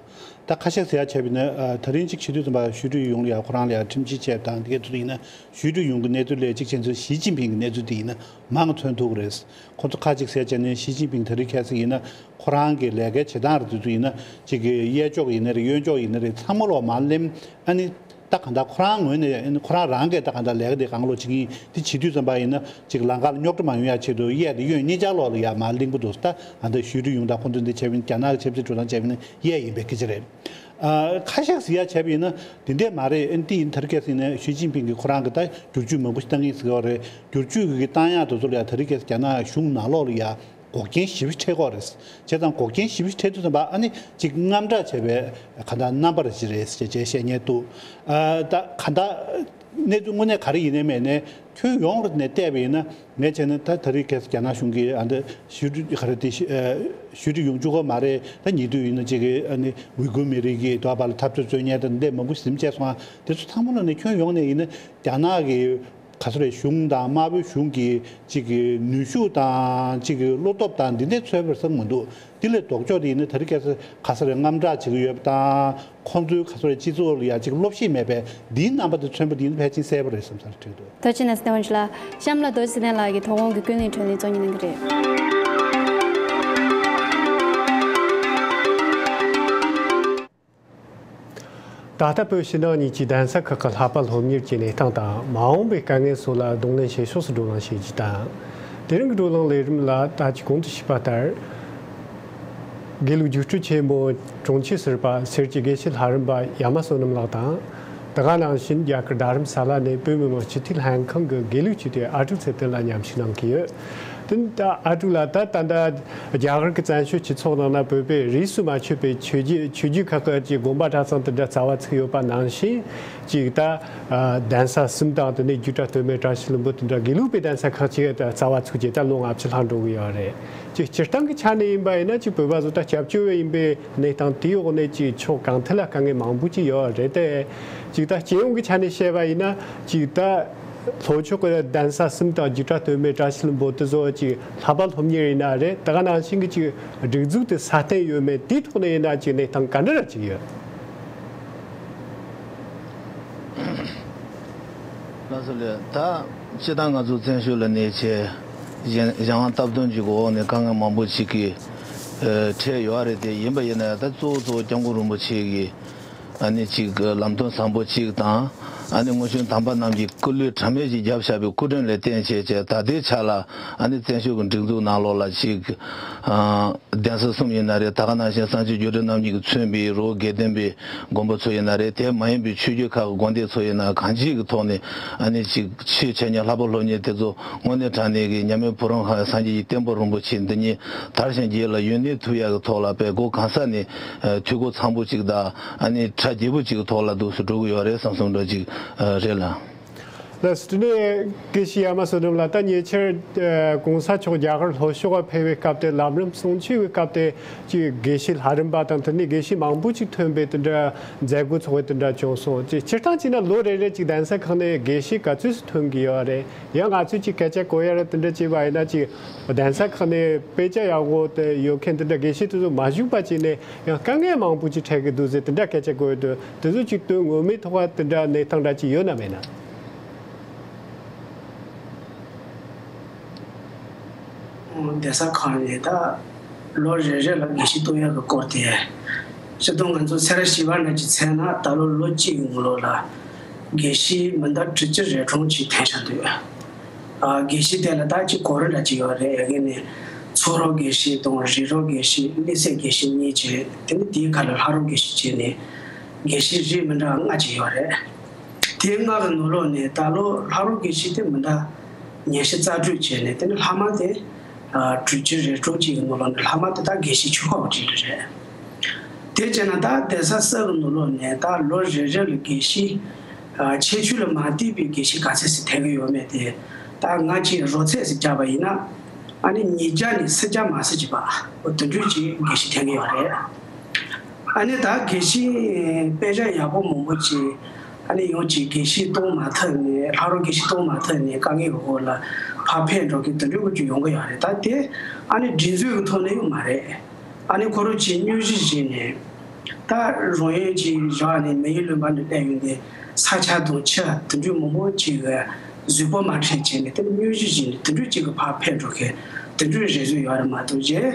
ད་ཁ་ཤས་ཟེར་ཡ་བྱས་པ་ཡིན་ན། ཨ་ད་རིང་གཅིག་བྱེད་དུས་ཙམ་པ་ཞི་ཀྲུའུ་ཡུང་ལ་ཡ་ཁོ་རང་ལ་ཡ་ཁྲིམས་ཆད་བྱས་དང་དེ་གས་ཚོ་ཡིན་ན། ཞི་ཀྲུའུ་ཡུང་གི་གནས་ཚུལ་ལས་གཅིག་བྱས་ན་ཞི་ཅིན་ཕིང་གི་གནས་ཚུལ་དེ་ཡིན་ན་མང་མཚོན་ཐུབ་ཀྱི་རེད། ཁོ་ཚོ་ཁ་ཅིག་ཟེར་བྱས་ནས་ཞི་ཅིན་ཕིང་དེ་རིང་ཁ་སང་ཡིན་ན་ཁོ་རང་གི་ལས་ཀའི་བྱེད་སྟངས་རེད། དེ་ཚོ་ཡིན་ན་གཅིག་གི་གཡས་ཕྱོགས་ཡིན་ན་རེད། གཡོན་ཕྱོགས་ཡིན་ན་རེད། ཚང་མ་ལོག་མར་གླེམ། ཨ་ནི་ ད་གང་ལྟར་ཁོ་རང་ངོས་ནས་ཁོ་རང་རང་གིས་ད་གང་ལྟར་ལས་ཀ་དེ་གང་ལོ་བྱེད་ཀྱི་ཡིན། དེ་བྱེད་དུས་ཙམ་པ་ཡིན་ན་ཅིག་ལམ་ཁ་ལ་རྙོག་དྲ་མ་ཡོང་ཡ་ཆེད་དུ་གཡས་དེ་གཡོན་གཉིས་ཆར་ལོགས་ལ་ཡ་མར་གླིང་བུ་འདུག་ད་ཨ་ད་ཞུས་ཀྲི་ཡུང་དང་ཁོང་ཚོ་འདི་བྱས་པ་ཡིན། རྒྱ་ནག་གི་ཆབ་སྲིད་འགྲོ་སྟངས་བྱས་པ་ཡིན་ན་གཡས་ཡིན་པའི་སྐད་ཆ་རེད། ཨ་ཁ་ཤས་ཟེར་ཡ་བྱས་པ་ཡིན་ན་དེ་འདྲས་མ་རེད། ཨ་ནི་དེ་ཡིན་ད་རེས་ཁ་སང་ནས་ཞི་ཅིན་ཕིང་གིས་ཁོ་རང་གིས་ད་བསྒྱུར་བཅོས་མང་པོ་ཞིག་བཏང་གི་ཡིན་ཟེར་བ་རེད། བསྒྱུར་བཅོས་ཀྱི་བཏང་ཡག་དེ་ཚོ་ལ་ཡ་ད་རེས་ཁ་སང་རྒྱ་ནག་གཞུང་ནང་ལོགས་ལ་ཡ་འགོག་རྐྱེན་ཞེ་པོ་འཕྲད་ཀྱི་ཡོད་རེད། བྱས་ཙང་འགོག་རྐྱེན་ཞེ་པོ་འཕྲད་དུས་ཙམ་པ་ཨ་ནི་ཅིག་དངངས་སྐྲག་བྱས་པའི་ག་འདྲ་རྣམ་པ་རེ་ཅིག་རེད་ཅེས་བཤད་མཁན་འདུག་ཨ་ད་ག་འདྲ་གནས་ཚུལ་དངོས་གནས་ག་རེ་ཡིན་ནའི་མེད་ནའི་ཁྱོན་ཡོངས་ནས་བལྟས་པ་ཡིན་ན་ངས་བྱས་ན་ད་ད་རེས་ཁ་སང་རྒྱ་ནག་གཞུང་གིས་ཨ་འདི་ཞུ་ག་རེ་དེ་ཞུ་ཞུ་ཡོང་བཅུག་གི་མ་རེད། ད་ཉེ་དུས་ཡིན་ན་ཅིག་གི་ཨ་ནི་ཝི་གུར་མི་རིགས་ཀྱི་དོ་བ་ལ་འཐབ་རྩོད་རྩོད་མཁན་དང་འདི་མང་པོ་ཟིན་བྱས་སོང་། དེ་ཚོ་ཚང་མ་ལ་ནི་ཁྱོན་ཡོངས་ནས་ཡིན་ན་རྒྱ་ནག་གི་ག་ཚོད་རེད། གཞུང་དང་དམར་པོའི་གཞུང་གི་ཅིག་གི་ནུས་ཤུགས་དང་ཅིག་གི་བློ་སྟོབས་དང་འདི་འདྲས་མཚོན་པ་རེད་བསམ་གྱི་མི་འདུག་དེ་ལས་ལྡོག་ཕྱོགས་དེ་ཡིན་ན་ད་རེས་ཁ་སང་ག་ས་རེད། དངངས་སྐྲག་བྱེད་ཀྱི་ཡོད་པ་དང་ཁོང་ཚོའི་ག་ཚོད་རེད། སྤྱི་ཚོགས་ལ་ཡ་ཅིག་བློ་ཤེད་མེད་པའི་འདིའི་རྣམ་པ་དེ་མཚོན་པ་དེ་ཡིན་ན་ཕལ་ཆེར་གསལ་པོ་རེད་བསམ་ས་རེད། དྲན་འདུག་ཐུགས་རྗེ་ཆེ་ན་སྲིད་དོན་ལ་གཤམ་ལ་རྡོ་རྗེ་ཚེ་བརྟན་ལགས་ཀྱིས་དོ་དགོང་གི་ཀུན་གླེང་དྲི་བ་ལན་བརྩོན་གཉིས་གནང་གི་རེད། ད་ལྟ་བོད་ཕྱི་ནང་གཉིས་ཀྱི་གདན་ས་ཁག་གི་ལྷག་པ་སློབ་གཉེར་གྱི་གནས་སྟངས་དང་མ་འོངས་པའི་དཀའ་ངལ་སོགས་ལ་གདོང་ལེན་བྱེད་ཕྱོགས་སུ་བགྲོ་གླེང་བྱེད་རྒྱུ་དང་། དེ་རིང་གི་བགྲོ་གླེང་ལས་རིམ་ལ་ད་ཅི་གོང་དུ་ཞུས་པ་ལྟར། དགེ་ལུགས་རྒྱུགས་སྤྲོད་ཆེན་མོ་དྲུང་ཆེ་ཟུར་པ་སེར་སྐྱའི་དགེ་བཤེས་ལྷ་རམས་པ་ཡ་མ་བསོད་ནམས་ལགས་དང་། དེ་ག་ནང་བཞིན་རྒྱ་གར་རྡ་རམ་ས་ལ་ནས་བོད་མི་མང་སྤྱི་འཐུས་ལྷན་ཁང་གི་དགེ་ལུགས་སྤྱི་འཐུས་ཨ་ཀྲུག་ཚེ་བརྟན་ལགས་མཉམ་ཞུགས་གནང་གི་ཡོད། དེ་ནི་ད་ཨ་ཀྲུག་ལགས་ད་ད་ལྟ་རྒྱ་གར་གྱི་བཙན་བྱོལ་སྤྱི་ཚོགས་ནང་ན་བོད་པའི་རིས་སུ་མ་ཆད་པའི་ཆོས་བརྒྱུད་ཆོས་བརྒྱུད་ཁག་གི་དགོན་པ་གྲྭ་ཚང་དེ་འདྲ་རྩ་བ་ཚུགས་ཡོད་པ་ནང་བཞིན་ཅིག་ད་གདན་ས་གསུམ་དང་དེ་ནས་རྒྱུད་གྲྭ་སྟོད་སྨད་བཀྲ་ཤིས་ལྷུན་པོ་དེ་འདྲ་དགེ་ལུགས་པའི་གདན་ས་ཁག་ཅིག་ད་རྩ་བ་ཚུགས་རྗེས་ད་ལོ་ལྔ་བཅུ་ལྷག་འགྲོ་གི་ཡོད་རེད། ཅིག་སྤྱིར་བཏང་གི་ཆ་ནས་ཡིན་པ་ཡིན་ན་ཅིག་བོད་པ་ཚོ་ད་སྐྱབས་བཅོལ་བ་ཡིན་པའི་གནས་སྟངས་དེའི་འོག་ནས་ཅིག་ཕྱོགས་གང་ཐད་ལ་དཀའ་ངལ་མང་པོ་ཅིག་ཡོད་རེད་དེ། ཅིག་ད་སྤྱི་ཡོངས་ཀྱི་ཆ་ནས་བཤད་པ་ཡིན་ན་ཅིག་ད་ལྷོ་ཕྱོགས་ཀྱི་གདན་ས་གསུམ་དང་རྒྱུད་གྲྭ་སྟོད་སྨད་བཀྲ་ཤིས་ལྷུན་པོ་དེ་ཚོ་ཅིག་ལྷག་པ་སློབ་གཉེར་ཡིན་ན་རེད། དེ་ག་ནང་བཞིན་གྱི་ཅིག་སྒྲིག་འཛུགས་དེ་སྲ་བརྟན་ཡོད་མེད་དེའི་ཐོག་ནས་ཡིན་ན་ཅིག་གནས་སྟངས་ག་འདྲ་ར་ཅིག་ཡོད། ལགས་སོ་ལགས། ད་སྤྱིར་བཏང་ང་ཚོ་བཙན་བྱོལ་ལ་གནས་བྱས་གཞན་གཞན་དབང་སྟབས་བསྟུན་གྱི་འོག་ནས་དཀའ་ངལ་མང་པོ་ཞིག་གིས་ཨ་འཕྲད་ཡོད་རེད་དེ། ཡིན་པ་ཡིན་ན་ད་གཙོ་བོ་གཙོ་བོ་སྐྱབས་མགོན་རིན་པོ་ཆེ་གི་ཨ་ནི་ཅིག་ལམ་སྟོན་བཟང་པོ་ཅིག་དང་། ཨ་ནི་སྔོན་བྱོན་དམ་པ་རྣམས་ཀྱིས་སྐུ་ལུས་གྲངས་མེད་ཅིག་བརྒྱབ་བཞག་པའི་སྐུ་དྲིན་ལ་བརྟེན་བྱས་བྱས་ད་ལྟའི་ཆ་ལ་ཨ་ནི་བཙན་བྱོལ་གྱི་སྒྲིག་འཛུགས་ནང་ལོགས་ལ་ཅིག་ཨ་གདན་ས་གསུམ་ཡིན་ན་རེད། ད་ག་ནང་བཞིན་སངས་རྒྱས་རྒྱུ་འབྲས་རྣམ་གཉིས་ཀྱིས་མཚོན་པའི་རི་བོ་དགེ་ལྡན་པའི་དགོན་པ་ཚོ་ཡིན་ན་རེད། དེ་མ་ཡིན་པའི་ཆོས་བརྒྱུད་ཁག་གི་དགོན་སྡེ་ཚོ་ཡིན་ན་གང་ཅིའི་གི་ཐོག་ནས་ཨ་ནི་ཅིག་ཆོས་འཆད་ཉན་ལྷག་པ་སློབ་གཉེར་དེ་ཚོ་དངོས་གནས་དྲང་གནས་ཀྱི་མཉམ་མེད་བུ་རམ་ཤ་ཡི་སངས་རྒྱས་ཀྱི་བསྟན་པ་རིན་པོ་ཆེ་འདི་ཉིད་དར་ཞིང་རྒྱས་ལ་ཡུན་གནས་ཐུབ་ཡག་གི་ཐོག་ལ་དཔེ་སྒོ་གང་ས་ནས་ཨ་འཐུས་སྒོ་ཚང་པོ་ཅིག་དང་ཨ་ནི་གྲ་རྒྱས་པོ་ཅིག་གི་ཐོག་ལ་འདུག་སེ་འགྲོ་གི་ཡོད་རེད་བསམ་བསམ་འདྲ་ཅིག་ཨ་རེད་ལ། ལགས་སོ། དེ་ནས་དགེ་བཤེས་ཡ་མ་བསོད་ནམས་ལགས། ད་ཉེ་ཆར་ཨ་གོང་ས་མཆོག་རྒྱ་གར་ལྷོ་ཕྱོགས་ལ་ཕེབས་པའི་སྐབས་དེ་ལམ་རིམ་གསུང་ཆོས་ཀྱི་སྐབས་དེ་ཅིག་དགེ་བཤེས་ལྷ་རམས་པ་དང་དེ་ནས་དགེ་བཤེས་མང་པོ་ཅིག་ཐོན་པའི་དེ་འདྲ་མཛད་སྒོ་ཚོགས་པའི་དེ་འདྲ་བྱུང་སོང་། ཅིག་སྤྱིར་བཏང་བྱས་ན་ལོ་རེ་རེ་ཅིག་གདན་ས་ཁག་ནས་དགེ་བཤེས་ག་ཚོད་ཅིག་ཐོན་གྱི་ཡོད་རེད། ཡང་ང་ཚོས་ཅིག་སྐད་ཆ་གོ་ཡ་རེད། དེ་འདྲ་བྱས་པ་ཡིན་ན་ཅིག་གདན་ས་ཁག་ནས་དཔེ་ཆ་ཡག་པོ་དེ་ཡོད་མཁན་དེ་འདྲ་དགེ་བཤེས་དེ་ཚོ་མ་བཞུགས་པ་བྱས་ནས་ཡང་དཀའ་ངལ་མང་པོ་ཅིག་འཕྲད་ཀྱི་འདུག་ཟེར་དེ་འདྲ་སྐད་ཆ་གོ་ཡོད་དུས་དེ་ཚོ་ཅིག་དོན་ངོ་མའི་ཐོག་དེ་འདྲ་གནས་སྟངས་འདྲ་ཅིག་ཡོད་ན་མེད་ན། གདན་ས་ཁག་ནས་ད་ལོ་རེ་རེ་ལ་དགེ་བཤེས་གཏོང་ཡག་གི་སྐོར་དེ་སྤྱིར་བཏང་ང་ཚོ་སེ་ར་བྱེས་པ་ནང་གི་ཚད་ན་ད་ལོ་ལོ་གཅིག་གི་སྔོན་ལོགས་ལ་དགེ་བཤེས་མི་འདྲ་དྲུག་ཅུ་རེ་གྲངས་ཅིག་ཐོན་བཞག་འདུག་ཨ་དགེ་བཤེས་དེ་ལ་ད་ཅིག་གོ་རིམ་འདྲ་ཅིག་ཡོད་རེད། ཡ་གི་ནས་ཚོགས་རོགས་དགེ་བཤེས་དང་རིགས་རོགས་དགེ་བཤེས་གནས་སའི་དགེ་བཤེས་གཉིས་བྱས། དེ་ནས་དེའི་ཁ་ལ་ལྷ་རོགས་དགེ་བཤེས་བྱས་ནས་དགེ་བཤེས་རིགས་མི་འདྲ་ལྔ་ཅིག་ཡོད་རེད། དེའི་ལྔ་གི་ནང་ལོགས་ནས་ད་ལོ་ལྷ་རོགས་དགེ་བཤེས་དེ་མི་འདྲ་ཉི་ཤུ་རྩ་དྲུག་བྱས་ནས་དེ་ནས་ལྷག་མ་དེ་ཨ་དྲུག་ཅུ་རེ་གྲངས་ཅིག་གི་ནང་ལོགས་ནས་ལྷག་མ་དེ་ད་དགེ་བཤེས་ཆོས་པ་བ་ཅིག་རེད། དེ་བྱས་ན་ད་གདན་ས་གསར་གི་ནང་ལོགས་ནས་ད་ལོ་རེ་རེ་ལ་དགེ་བཤེས་ཨ་ཁྱད་ཆོས་ལ་མ་ལྟོས་པའི་དགེ་བཤེས་ག་ཚད་ཞིག་ཐོན་གི་ཡོད་མེད་དེ་ད་ང་ཅིག་རོགས་ཚད་ཞིག་བརྒྱབ་པ་ཡིན་ན་ཨ་ནི་ཉིས་བརྒྱ་ནས་སུམ་བརྒྱ་མ་ཟིན་གྱི་པ་འོ་དེ་འདྲ་ཅིག་དགེ་བཤེས་ཐོན་གི་ཡོད་རེད། ཨ་ནི་ད་དགེ་བཤེས་དཔེ་ཆ་ཡག་པོ་མང་པོ་ཅིག་ཨ་ནི་ཡང་ཅིག་དགེ་བཤེས་གཏོང་མ་ཐུབ་ནས་ལྷ་རོགས་དགེ་བཤེས་གཏོང་མ་ཐུབ་ནས་དཀའ་ངལ་གྱི་འོག་ལ་ཕར་ཕེབས་འགྲོ་མཁན་དེ་འདྲ་ཅིག་ཡོང་གི་ཡོད་རེད། ད་དེ་ཨ་ནི་སྒྲིག་འཛུགས་ཀྱི་ཐོག་ནས་ཡང་མ་རེད། ཨ་ནི་ཁོ་རང་ཅིག་སྙུང་གཞི་བཞག་ནས་ད་རང་ཡུལ་ཅིག་བཞག་ནས་མི་ཡུལ་ལུང་པ་ནས་སླེབས་ཡོང་དུས་ས་ཆ་དང་ཆུ་དེ་འདྲ་མང་པོ་ཅིག་གི་གཟུགས་པོ་མ་འཕྲད་བྱས་ནས་དེ་ནི་སྙུང་གཞི་བཞག་ནས་དེ་འདྲ་ཅིག་གི་ཕར་ཕེབས་འགྲོ་མཁན་དེ་འདྲ་རེ་ཟུང་ཡོད་རེད་མ་གཏོགས་གཞན་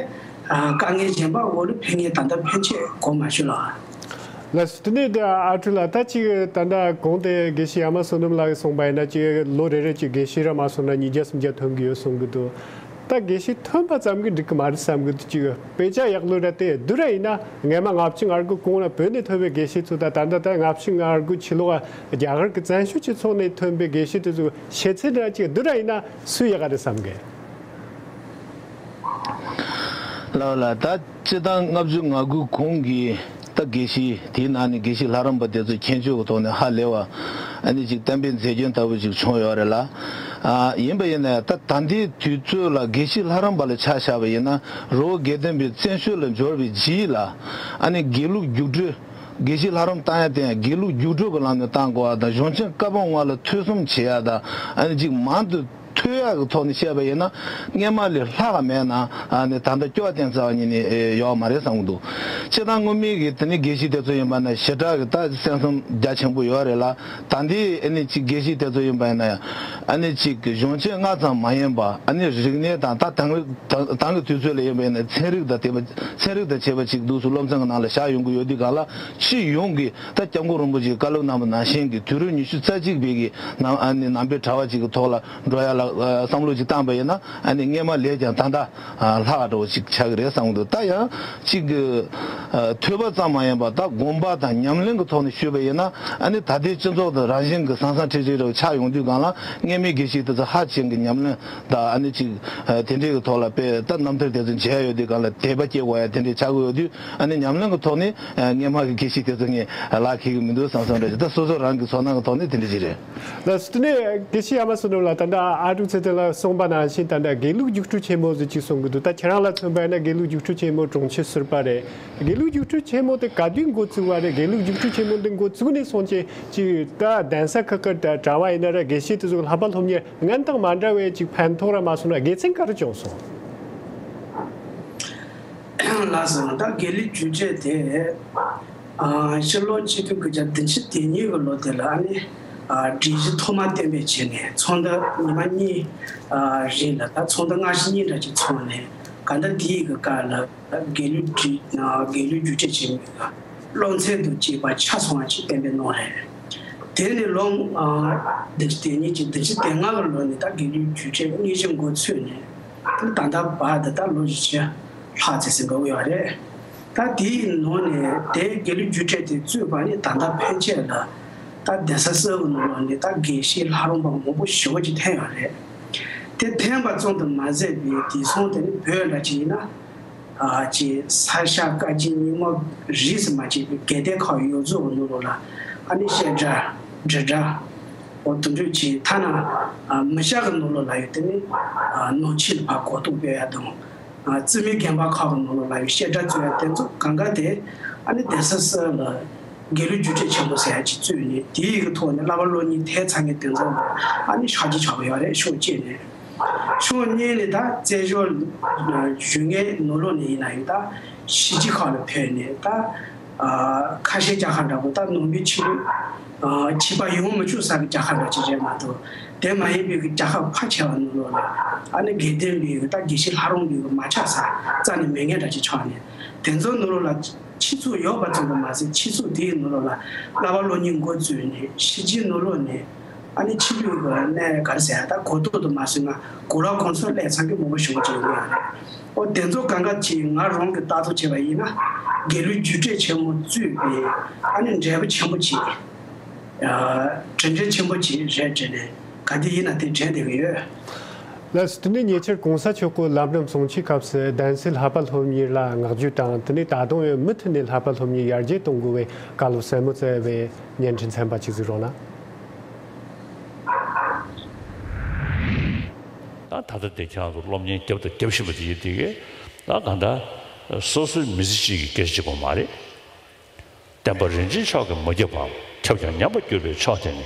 ཨ་དཀའ་ངལ་གཞན་པ་འོག་ལ་ཕེབས་མཁན་ད་ལྟ་ཕན་ཆད་གོ་མ་བྱུང་ལགས། ལགས་སོ། དེ་ནས་ད་ཨ་ཁུ་ལགས། ད་ཅིག་ད་ལྟ་གོང་དེ་དགེ་བཤེས་ཡ་མ་བསོད་ནམས་ལགས་ཀྱིས་གསུངས་པ་ཡིན་ན། ཅིག་ལོ་རེ་རེ་ཅིག་དགེ་བཤེས་ར་མ་སོང་ན་ཉིས་བརྒྱ་སུམ་བརྒྱ་ཐོན་གྱི་ཡོད་གསུང་གི་འདུག་ད་དགེ་བཤེས་ཐོན་པ་ཙམ་གྱིས་འགྲིག་གི་མ་རེད་བསམ་གི་འདུག་ཅིག་དཔེ་ཆ་ཡག་ལོས་ར་དེ་བསྡུར་ར་ཡིན་ན། སྔས་མ་ལྔ་བཅུ་ང་དགུ་གོང་ལ་བོད་ནས་ཐོན་པའི་དགེ་བཤེས་ཚོ་དང་། ད་ལྟ་ད་ལྔ་བཅུ་ང་དགུ་ཕྱི་ལོགས་རྒྱ་གར་གྱི་བཙན་བྱོལ་སྤྱི་ཚོགས་ནས་ཐོན་པའི་དགེ་བཤེས་དེ་ཚོ་ཤེས་ཚད་ར་ཅིག་བསྡུར་ར་ཡིན་ན་སུ་ཡག་ག་རེད་བསམ་གི། ལགས་ལགས། ད་སྤྱིར་བཏང་ལྔ་བཅུ་ང་དགུ་གོང་གི་ད་དགེ་བཤེས་དེའི་ནང་ནས་དགེ་བཤེས་ལྷ་རམས་པ་དེ་ཚོ་མཁྱེན་ཆོས་ཀྱི་ཐོག་ནས་ཧ་ལས་པ། ཨ་ནི་ཅིག་བསྟན་པའི་མཛེས་སྐྱོན་ལྟ་བུ་ཅིག་བྱུང་ཡོད་རེད་ལ། ཨ་ཡིན་པ་ཡིན་ན་ཡང་ད་ད་ལྟའི་དུས་ཚོད་ལ་དགེ་བཤེས་ལྷ་རམས་པ་ལ་ཆ་བཞག་པ་ཡིན་ན། རི་བོ་དགེ་ལྡན་པའི་བཙན་བྱོལ་ལ་འབྱོར་བའི་རྗེས་ལ། ཨ་ནི་དགེ་ལུགས་རྒྱུགས་སྤྲོད། དགེ་བཤེས་ལྷ་རམས་བཏང་ཡ་དེ་ཡང་དགེ་ལུགས་རྒྱུགས་སྤྲོད་ཀྱི་ལམ་ནས་བཏང་དགོས་པ་དང་། གཞུང་ཆེན་བཀའ་འབུམ་དབང་ལ་ཐོས་བསམ་བྱེད་ཡ་དང་། ཨ་ནི་ཅིག་མང་དུ་ཐོས་ཡག་གི་ཐོག་ནས་བཤད་པ་ཡིན་ན། སྔས་མ་ལས་ལྷག་ག་མེད་ན། ཨ་ནི་ད་ལྟ་སྐྱོ་བ་བསྟན་ཚར་བ་ཉིད་ནས་ཡོད་མ་རེད་བསམ་གྱི་འདུག་སྤྱིར་བཏང་སྔོན་མའི་གི་དེ་ནི་དགེ་བཤེས་དེ་ཚོ་ཡིན་པ་ན་ཞེ་དྲག་གི་ད་གསན་བསམ་རྒྱ་ཆེན་པོ་ཡོད་རེད་ལ། ད་ལྟའི་ཨ་ནི་ཅིག་དགེ་བཤེས་དེ་ཚོ་ཡིན་པ་ཡིན་ན་ཡང་། ཨ་ནི་ཅིག་གི་གཞུང་ཆེན་ལྔ་ཙམ་མ་ཡིན་པ། ཨ་ནི་རིག་གནས་དང་ད་དེང་རིག་དང་དེང་གི་དུས་ཚོད་ལ་ཡིན་པ་ཡིན་ན་ཚན་རིག་དང་དེ་ཚན་རིག་དང་བཅས་པ་ཅིག་འདུག་སུ་སློབ་ཚན་གྱི་ནང་ལ་བཞག་ཡོང་གི་ཡོད་དུས་སྒང་ལ། སྤྱི་ཡོངས་ཀྱི་ད་སྐྱབས་མགོན་རིན་པོ་ཆེའི་བཀའ་སློབ་གནང་བ་ནང་བཞིན་གྱི་དུས་རབས་ཉི་ཤུ་རྩ་གཅིག་པའི་གི་ནང་ཨ་ནི་ནང་པའི་གྲྭ་པ་ཅིག་གི་ཐོག་ལ་འགྲོ་ཡ་ལ་ཨ་བསམ་བློ་ཅིག་བཏང་པ་ཡིན་ན། ཨ་ནི་སྔས་མ་ལས་ཀྱང་ད་ལྟ་ཨ་ལྷག་འགྲོ་བ་ཅིག་ཆགས་ཀྱི་རེད་བསམ་གྱི་འདུག་ད་ཡང་ཅིག་གི་ཨ་ཐོས་པ་ཙམ་མ་ཡིན་པར་ད་སྒོམ་པ་དང་ཉམས་ལེན་གྱི་ཐོག་ནས་ཞུས་པ་ཡིན་ན། ཨ་ནི་ད་ལྟའི་སྤྱི་ཚོགས་དང་རང་བཞིན་གྱི་སང་སང་ཁྲིག་ཁྲིག་རེ་ཆགས་ཡོང་དུས་སྒང་ལ། སྔས་མའི་དགེ་བཤེས་དེ་ཚོ་ཧ་ཅང་གི་ཉམས་ལེན་དང་། ཨ་ནི་ཅིག་ཨ་དེ་འདྲའི་གི་ཐོག་ལ་དཔེ་ད་རྣམ་ཐར་དེ་ཚོ་མཇལ་ཡོད་དུས་སྒང་ལ་དད་པ་སྐྱེ་དགོས་ཡ་དེ་འདྲའི་ཆགས་ཀྱི་ཡོད་དུས། ཨ་ནི་ཉམས་ལེན་གྱི་ཐོག་ནས་ཨ་སྔས་མ་གི་དགེ་བཤེས་དེ་ཚོ་ངས་ལག་འཁེལ་གྱི་མི་འདུག་བསམ་བསམ་འདྲ་ཞིག་ད་སོ་སོ་རང་གི་ཚོར་སྣང་གི་ཐོག་ནས་དེ་འདྲ་ཞིག་རེད། ལགས་སོ། དེ་ནས་དགེ་བཤེས་ཡ་མ་བསོད་ནམས་ལགས། ད་ལྟ་ཨ་ཀྲུག་ཚེ་བརྟན་ལགས་གསུངས་པ་ནང་བཞིན། ད་ལྟ་དགེ་ལུགས་རྒྱུགས་སྤྲོད་ཆེན་མོ་ཟེར་ཅིག་གསུང་གི་འདུག་ད་ཁྱེད་རང་ལ་མཚོན་པ་ཡིན་ན་དགེ་ལུགས་རྒྱུགས་སྤྲོད་ཆེན་མོ་གྲོང་ཁྱེར་ཟུར་པ་རེད། དགེ་ལུགས་རྒྱུགས་སྤྲོད་ཆེན་མོ་དེ་ག་དུས་འགོ་བཙུགས་པ་རེད། དགེ་ལུགས་རྒྱུགས་སྤྲོད་ཆེན་མོ་འདི་འགོ་བཙུགས་ནས་བཟུང་ཅིག་ཅིག་ད་གདན་ས་ཁག་གི་གྲྭ་པ་ཡིན་ན་ར། དགེ་བཤེས་དེ་ཚོ་བསླབ་པ་སློབ་གཉེར་སྔོན་དང་མ་འདྲ་བའི་ཅིག་ཕན་ཐོགས་ར་མ་སོང་ན་དགེ་མཚན་ག་རེ་བྱུང་སོང་། ལགས་སོ། ད་དགེ་ལུགས་རྒྱུགས་སྤྲོད་དེ། ཨ་ཕྱི་ལོ་ཆིག་སྟོང་དགུ་བརྒྱ་བདུན་ཅུ་དོན་གཉིས་ཀྱི་ལོ་དེ་ལ་ཨ་ནི། ཨ་སྒྲིག་གཞི་ཐོག་མ་གཏན་འབེབས་བྱས་ནས་ཚོགས་འདུ་ཉི་མ་གཉིས་ཨ་རིང་ལ། ད་ཚོགས་འདུ་སྔ་ཕྱི་གཉིས་འདྲ་ཅིག་ཚོགས་ནས། ག་ད་དེའི་གི་སྐབས་ལ་དགེ་ལུགས་སྒྲིག་ཨ་དགེ་ལུགས་རྒྱུགས་སྤྲོད་ཆེན་མོའི་སློབ་ཚན་དང་བཅས་པ་ཆ་ཚང་བ་ཅིག་གཏན་འབེབས་གནང་རེད། དེ་ནས་ལོ་ཨ་བདུན་ཅུ་དོན་གཉིས་ཀྱི་བདུན་ཅུ་དོན་ལྔ་གི་ལོ་ནས་ད་དགེ་ལུགས་རྒྱུགས་སྤྲོད་དངོས་གཞི་འགོ་ཚུགས་ནས། ད་ལྟ་བར་དུ་ད་ལོ་བཞི་བཅུ་ལྷག་ཙམ་ཟིན་འགྲོ་གི་ཡོད་རེད། ད་དེའི་ནང་ནས་དེ་དགེ་ལུགས་རྒྱུགས་སྤྲོད་དེ་བཙུགས་པ་ནས་ད་ལྟ་ཕན་ཆད་ལ། ད་གདན་ས་གསར་པའི་ནང་ལོགས་ནས་ད་དགེ་བཤེས་ལྷ་རམས་པ་མང་པོ་ཞེ་པོ་ཅིག་ཐོན་ཡོད་རེད། དེ་ཐོན་པ་ཙམ་དུ་མ་ཟད་པའི་དེང་སང་དེ་ནི་བོད་འདྲ་ཅིག་ཡིན་ན། ཨ་ཅིག་ས་སྐྱ་བཀའ་བརྒྱུད་རྙིང་མ་རིས་སུ་མ་ཆད་པའི་དགེ་ལྡན་ཁག་ཡོངས་རྫོགས་ཀྱི་ནང་ལོགས་ལ་ཨ་ནི་བཤད་གྲྭ་འབྲི་གྲྭ་འོ་དེ་འདྲ་ཅིག་ཐ་ན་ཨ་མི་སྐྱ་གི་ནང་ལོགས་ལ་ཡོད་དེ་ནི་ཨ་ནང་ཆོས་ལ་ཕར་གོ་རྟོགས་སྤེལ་ཡ་དང་། ཨ་རྩིས་མེད་དགོན་པ་ཁག་གི་ནང་ལོགས་ལ་ཡོད་བཤད་གྲྭ་བཙུགས་ཡ་དེ་ཚོ་གང་ག་དེ་ཨ་ནི་གདན་ས་གསར་ལ་དགེ་ལུགས་རྒྱུགས་སྤྲོད་ཆེན་པོ་ཟེར་ཡ་ཅིག་བཙུགས་ནས། དེའི་གི་ཐོག་ནས་བསླབ་པ་སློབ་གཉེར་ཐེབས་ཚར་མཁན་དེ་ཚོ་ཨ་ནི་ཕྱག་རྗེས་ཆགས་པ་ཡོད་རེད། ཕྱོགས་གཅིག་ནས། ཕྱོགས་གཉིས་ནས་ད་བཙན་བྱོལ་བཞུགས་མཁན་ནང་ལོགས་ནས་ཡིན་ན་ཡང་ད་ཕྱི་རྒྱལ་ཁག་ལ་ཕེབས་ནས། ད་ཨ་ཁ་ཤས་རྒྱལ་ཁབ་འདྲ་པོ་ད་ནང་པའི་ཆོས་ལུགས་ཨ་ཁྱད་པར་ཡོང་མི་ཆོག་ས་གི་རྒྱལ་ཁབ་འདྲ་ཅིག་རེད་མ་གཏོགས། དེ་མ་ཡིན་པའི་གི་རྒྱལ་ཁབ་ཕལ་ཆེ་བ་ནང་ལོགས་ལ་ཨ་ནི་དགེ་ལྡན་པའི་གི་ད་དགེ་བཤེས་ལྷ་རམས་པའི་གི་མ་ཆགས་ས་རྩ་ནས་མེད་མཁན་འདྲ་ཅིག་ཆགས་ནས། དེ་ཚོ་ནང་ལོགས་ལ་ཆོས་ཚོགས་ཡོད་པ་ཙམ་དུ་མ་ཟད། ཆོས་ཚོགས་དེའི་ནང་ལོགས་ལ་བསླབ་པ་སློབ་གཉེར་འགོ་བཙུགས་ནས་ཕྱི་རྒྱལ་ནང་ལོགས་ནས་ཨ་ནི་ཆོས་ལུགས་ཀྱི་གནས་ག་རེ་ཟེར་ཡ། ད་གོ་རྟོགས་དུ་མ་སོང་ན་གོ་ལ་གོ་མཚོན་སླེབས་ཚར་མཁན་མང་པོ་ཞིག་ཅིག་ཡོད་རེད། ཨོ་དེ་ཚོ་གང་ག་ཅིག་ང་རང་གི་ལྟ་རྟོག་བྱས་པ་ཡིན་ན། དགེ་ལུགས་རྒྱུགས་སྤྲོད་ཆེན་མོ་བཙུགས་པའི་ཨ་ནི་འབྲས་བུ་ཆེན་པོ་ཅིག་ཨ་གྲུབ་འབྲས་ཆེན་པོ་ཅིག་རེད་དྲན་ནས་ག་དུས་ཡིན་ན་དེ་དྲན་བསྡད་ཀྱི་ཡོད། ལགས་སོ། དེ་ནས་ཉེ་ཆར་གོང་ས་མཆོག་གིས་ལམ་རིམ་བཟང་ཕྱོགས་སྐབས་སུ་གདན་སའི་བསླབ་པ་སློབ་གཉེར་ལ་བསྔགས་བརྗོད་དང་། དེ་ནས་ད་དུང་ཡང་མུ་མཐུད་ནས་བསླབ་པ་སློབ་གཉེར་ཡར་རྒྱས་གཏོང་དགོས་པའི་བཀའ་སློབ་གསལ་མོ་བསྩལ་བའི་བརྙན་འཕྲིན་ཚན་པ་ཅིག་གཟིགས་རོགས་གནང་། ད་ད་ལྟ་དེ་ཁྱེད་རང་ཚོ་སློབ་གཉེར་རྒྱབ་དང་རྒྱབ་བཞིན་པ་དེ་ཡིན་དེ་གས། ད་གང་ལྟར་སོ་སོའི་མི་ཚེ་གཅིག་གི་སྐད་ཆ་གཅིག་པོ་མ་རེད། བསྟན་པ་རིན་ཆེན་མཆོག་གིས་མ་ཁྱབ་པའམ་ཁྱབ་ཀྱང་ཉམས་པར་གྱུར་པའི་ཕྱོགས་དེ་ནི།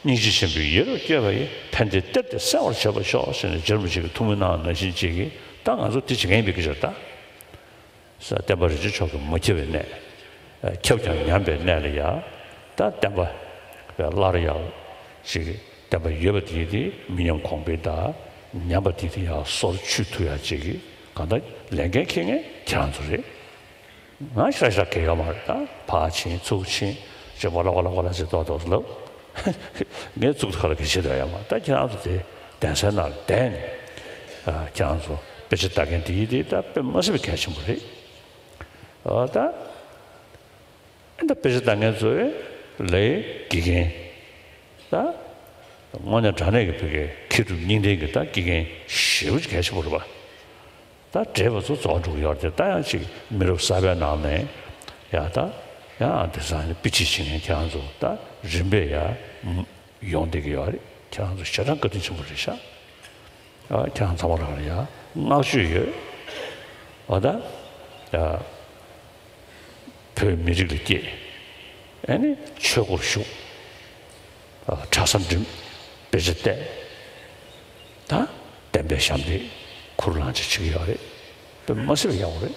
སྙིང་རྗེ་ཆེན་པོས་ཡིད་རབ་བསྐྱོད་པ་ཡིས། ཕན་བདེའི་གཏེར་དེ་གསལ་བར་བྱེད་པར་ཤོག་ཟེར་ནས་རྗེ་རིན་པོ་ཆེ་གིས་ཐུགས་སྨོན་གནང་བ་ནང་བཞིན་བྱེད་ཀྱི། ད་ང་ཚོ་དེ་བྱེད་མཁན་ཡིན་པའི་སྐད་ཆ་རེད་ད། ས་བསྟན་པ་རིན་ཆེན་མཆོག་གིས་མ་ཁྱབ་པའི་གནས། ཁྱབ་ཀྱང་ཉམས་པའི་གནས་ལ་ཡ། ད་བསྟན་པ་སླར་ཡང་ཅིག་བསྟན་པ་ཡོད་པ་དེ་དེ་མི་ཉམས་གོང་འཕེལ་དང་། ཉམས་པ་དེ་དེ་ཡང་སོར་ཆུད་ཐུབ་ཡ་ཅིག་གི་གང་ལྟར་ལས་འགན་འཁྱེར་མཁན་ཁྱེད་རང་ཚོ་རེད། ང་ཤ་ཤ་གེ་ཡོད་མ་རེད། ད་ཕར་ཕྱིན་ཚུར་ཕྱིན་ཅེས་བ་ལ་བ་ལ་བ་ལ་ཟེར་ཏོག་ཏོག་ལབ། ངས་ཚུགས་ཁ་ལ་གི་བྱེད་དོ་ཡ་མ། ད་ཁྱེད་རང་ཚོ་དེ་གདན་སའི་ནང་ལ་བསྡད་ནས་ཁྱེད་རང་ཚོ་དཔེ་ཆ་ལྟ་མཁན་དེ་ཡིན་དེ་ད་དཔེ་མ་སྲིད་པའི་གལ་ཆེན་པོ་རེད། ཨ་ད་ཨ་ད་དཔེ་ཆ་ལྟ་མཁན་ཚོ་ལའི་དགེ་རྒན་ད་དངོས་གནས་དྲང་གནས་ཀྱི་བོད་སྐད་མཁས་གྲུབ་གཉིས་ལྡན་གྱི་ད་དགེ་རྒན་ཞེ་པོ་ཅིག་གལ་ཆེན་པོ་རེད་པ། ད་བགྲེས་པ་ཚོ་རྫོགས་འགྲོ་གི་ཡོད་རེད་དེ། ད་ཡང་ཅིག་མི་རབས་གསར་པའི་ནང་ནས་ཡ་ད་ཡང་དེང་སང་དཔེ་ཁྲིད་བྱེད་མཁན་ཁྱེད་རང་ཚོ་ད་རིམ་པས་ཡ་ཡོང་བསྡད་ཀྱི་ཡོད་རེད། ཁྱེད་རང་ཚོ་ཞེ་དྲག་བཀའ་དྲིན་ཆེན་པོ་རེད་ཤག་ཨ་ཁྱེད་རང་ཚང་མ་ལ་ཡ་བསྔགས་བརྗོད་ཡོད། འོ་ད་ཡ། བོད་མི་རིགས་ལ་སྐྱེས། ཨ་ནི་ཆོས་སྒོར་ཞུགས། ཨ་གྲྭ་ས་འགྲིམས། དཔེ་ཆ་བལྟས། ད་བདེན་པའི་ཞབས་འདེགས་ཁུར་བླངས་བྱས་བྱེད་ཀྱི་ཡོད་རེད། དཔེ་མ་སྲིད་པ་ཡག་པོ་རེད།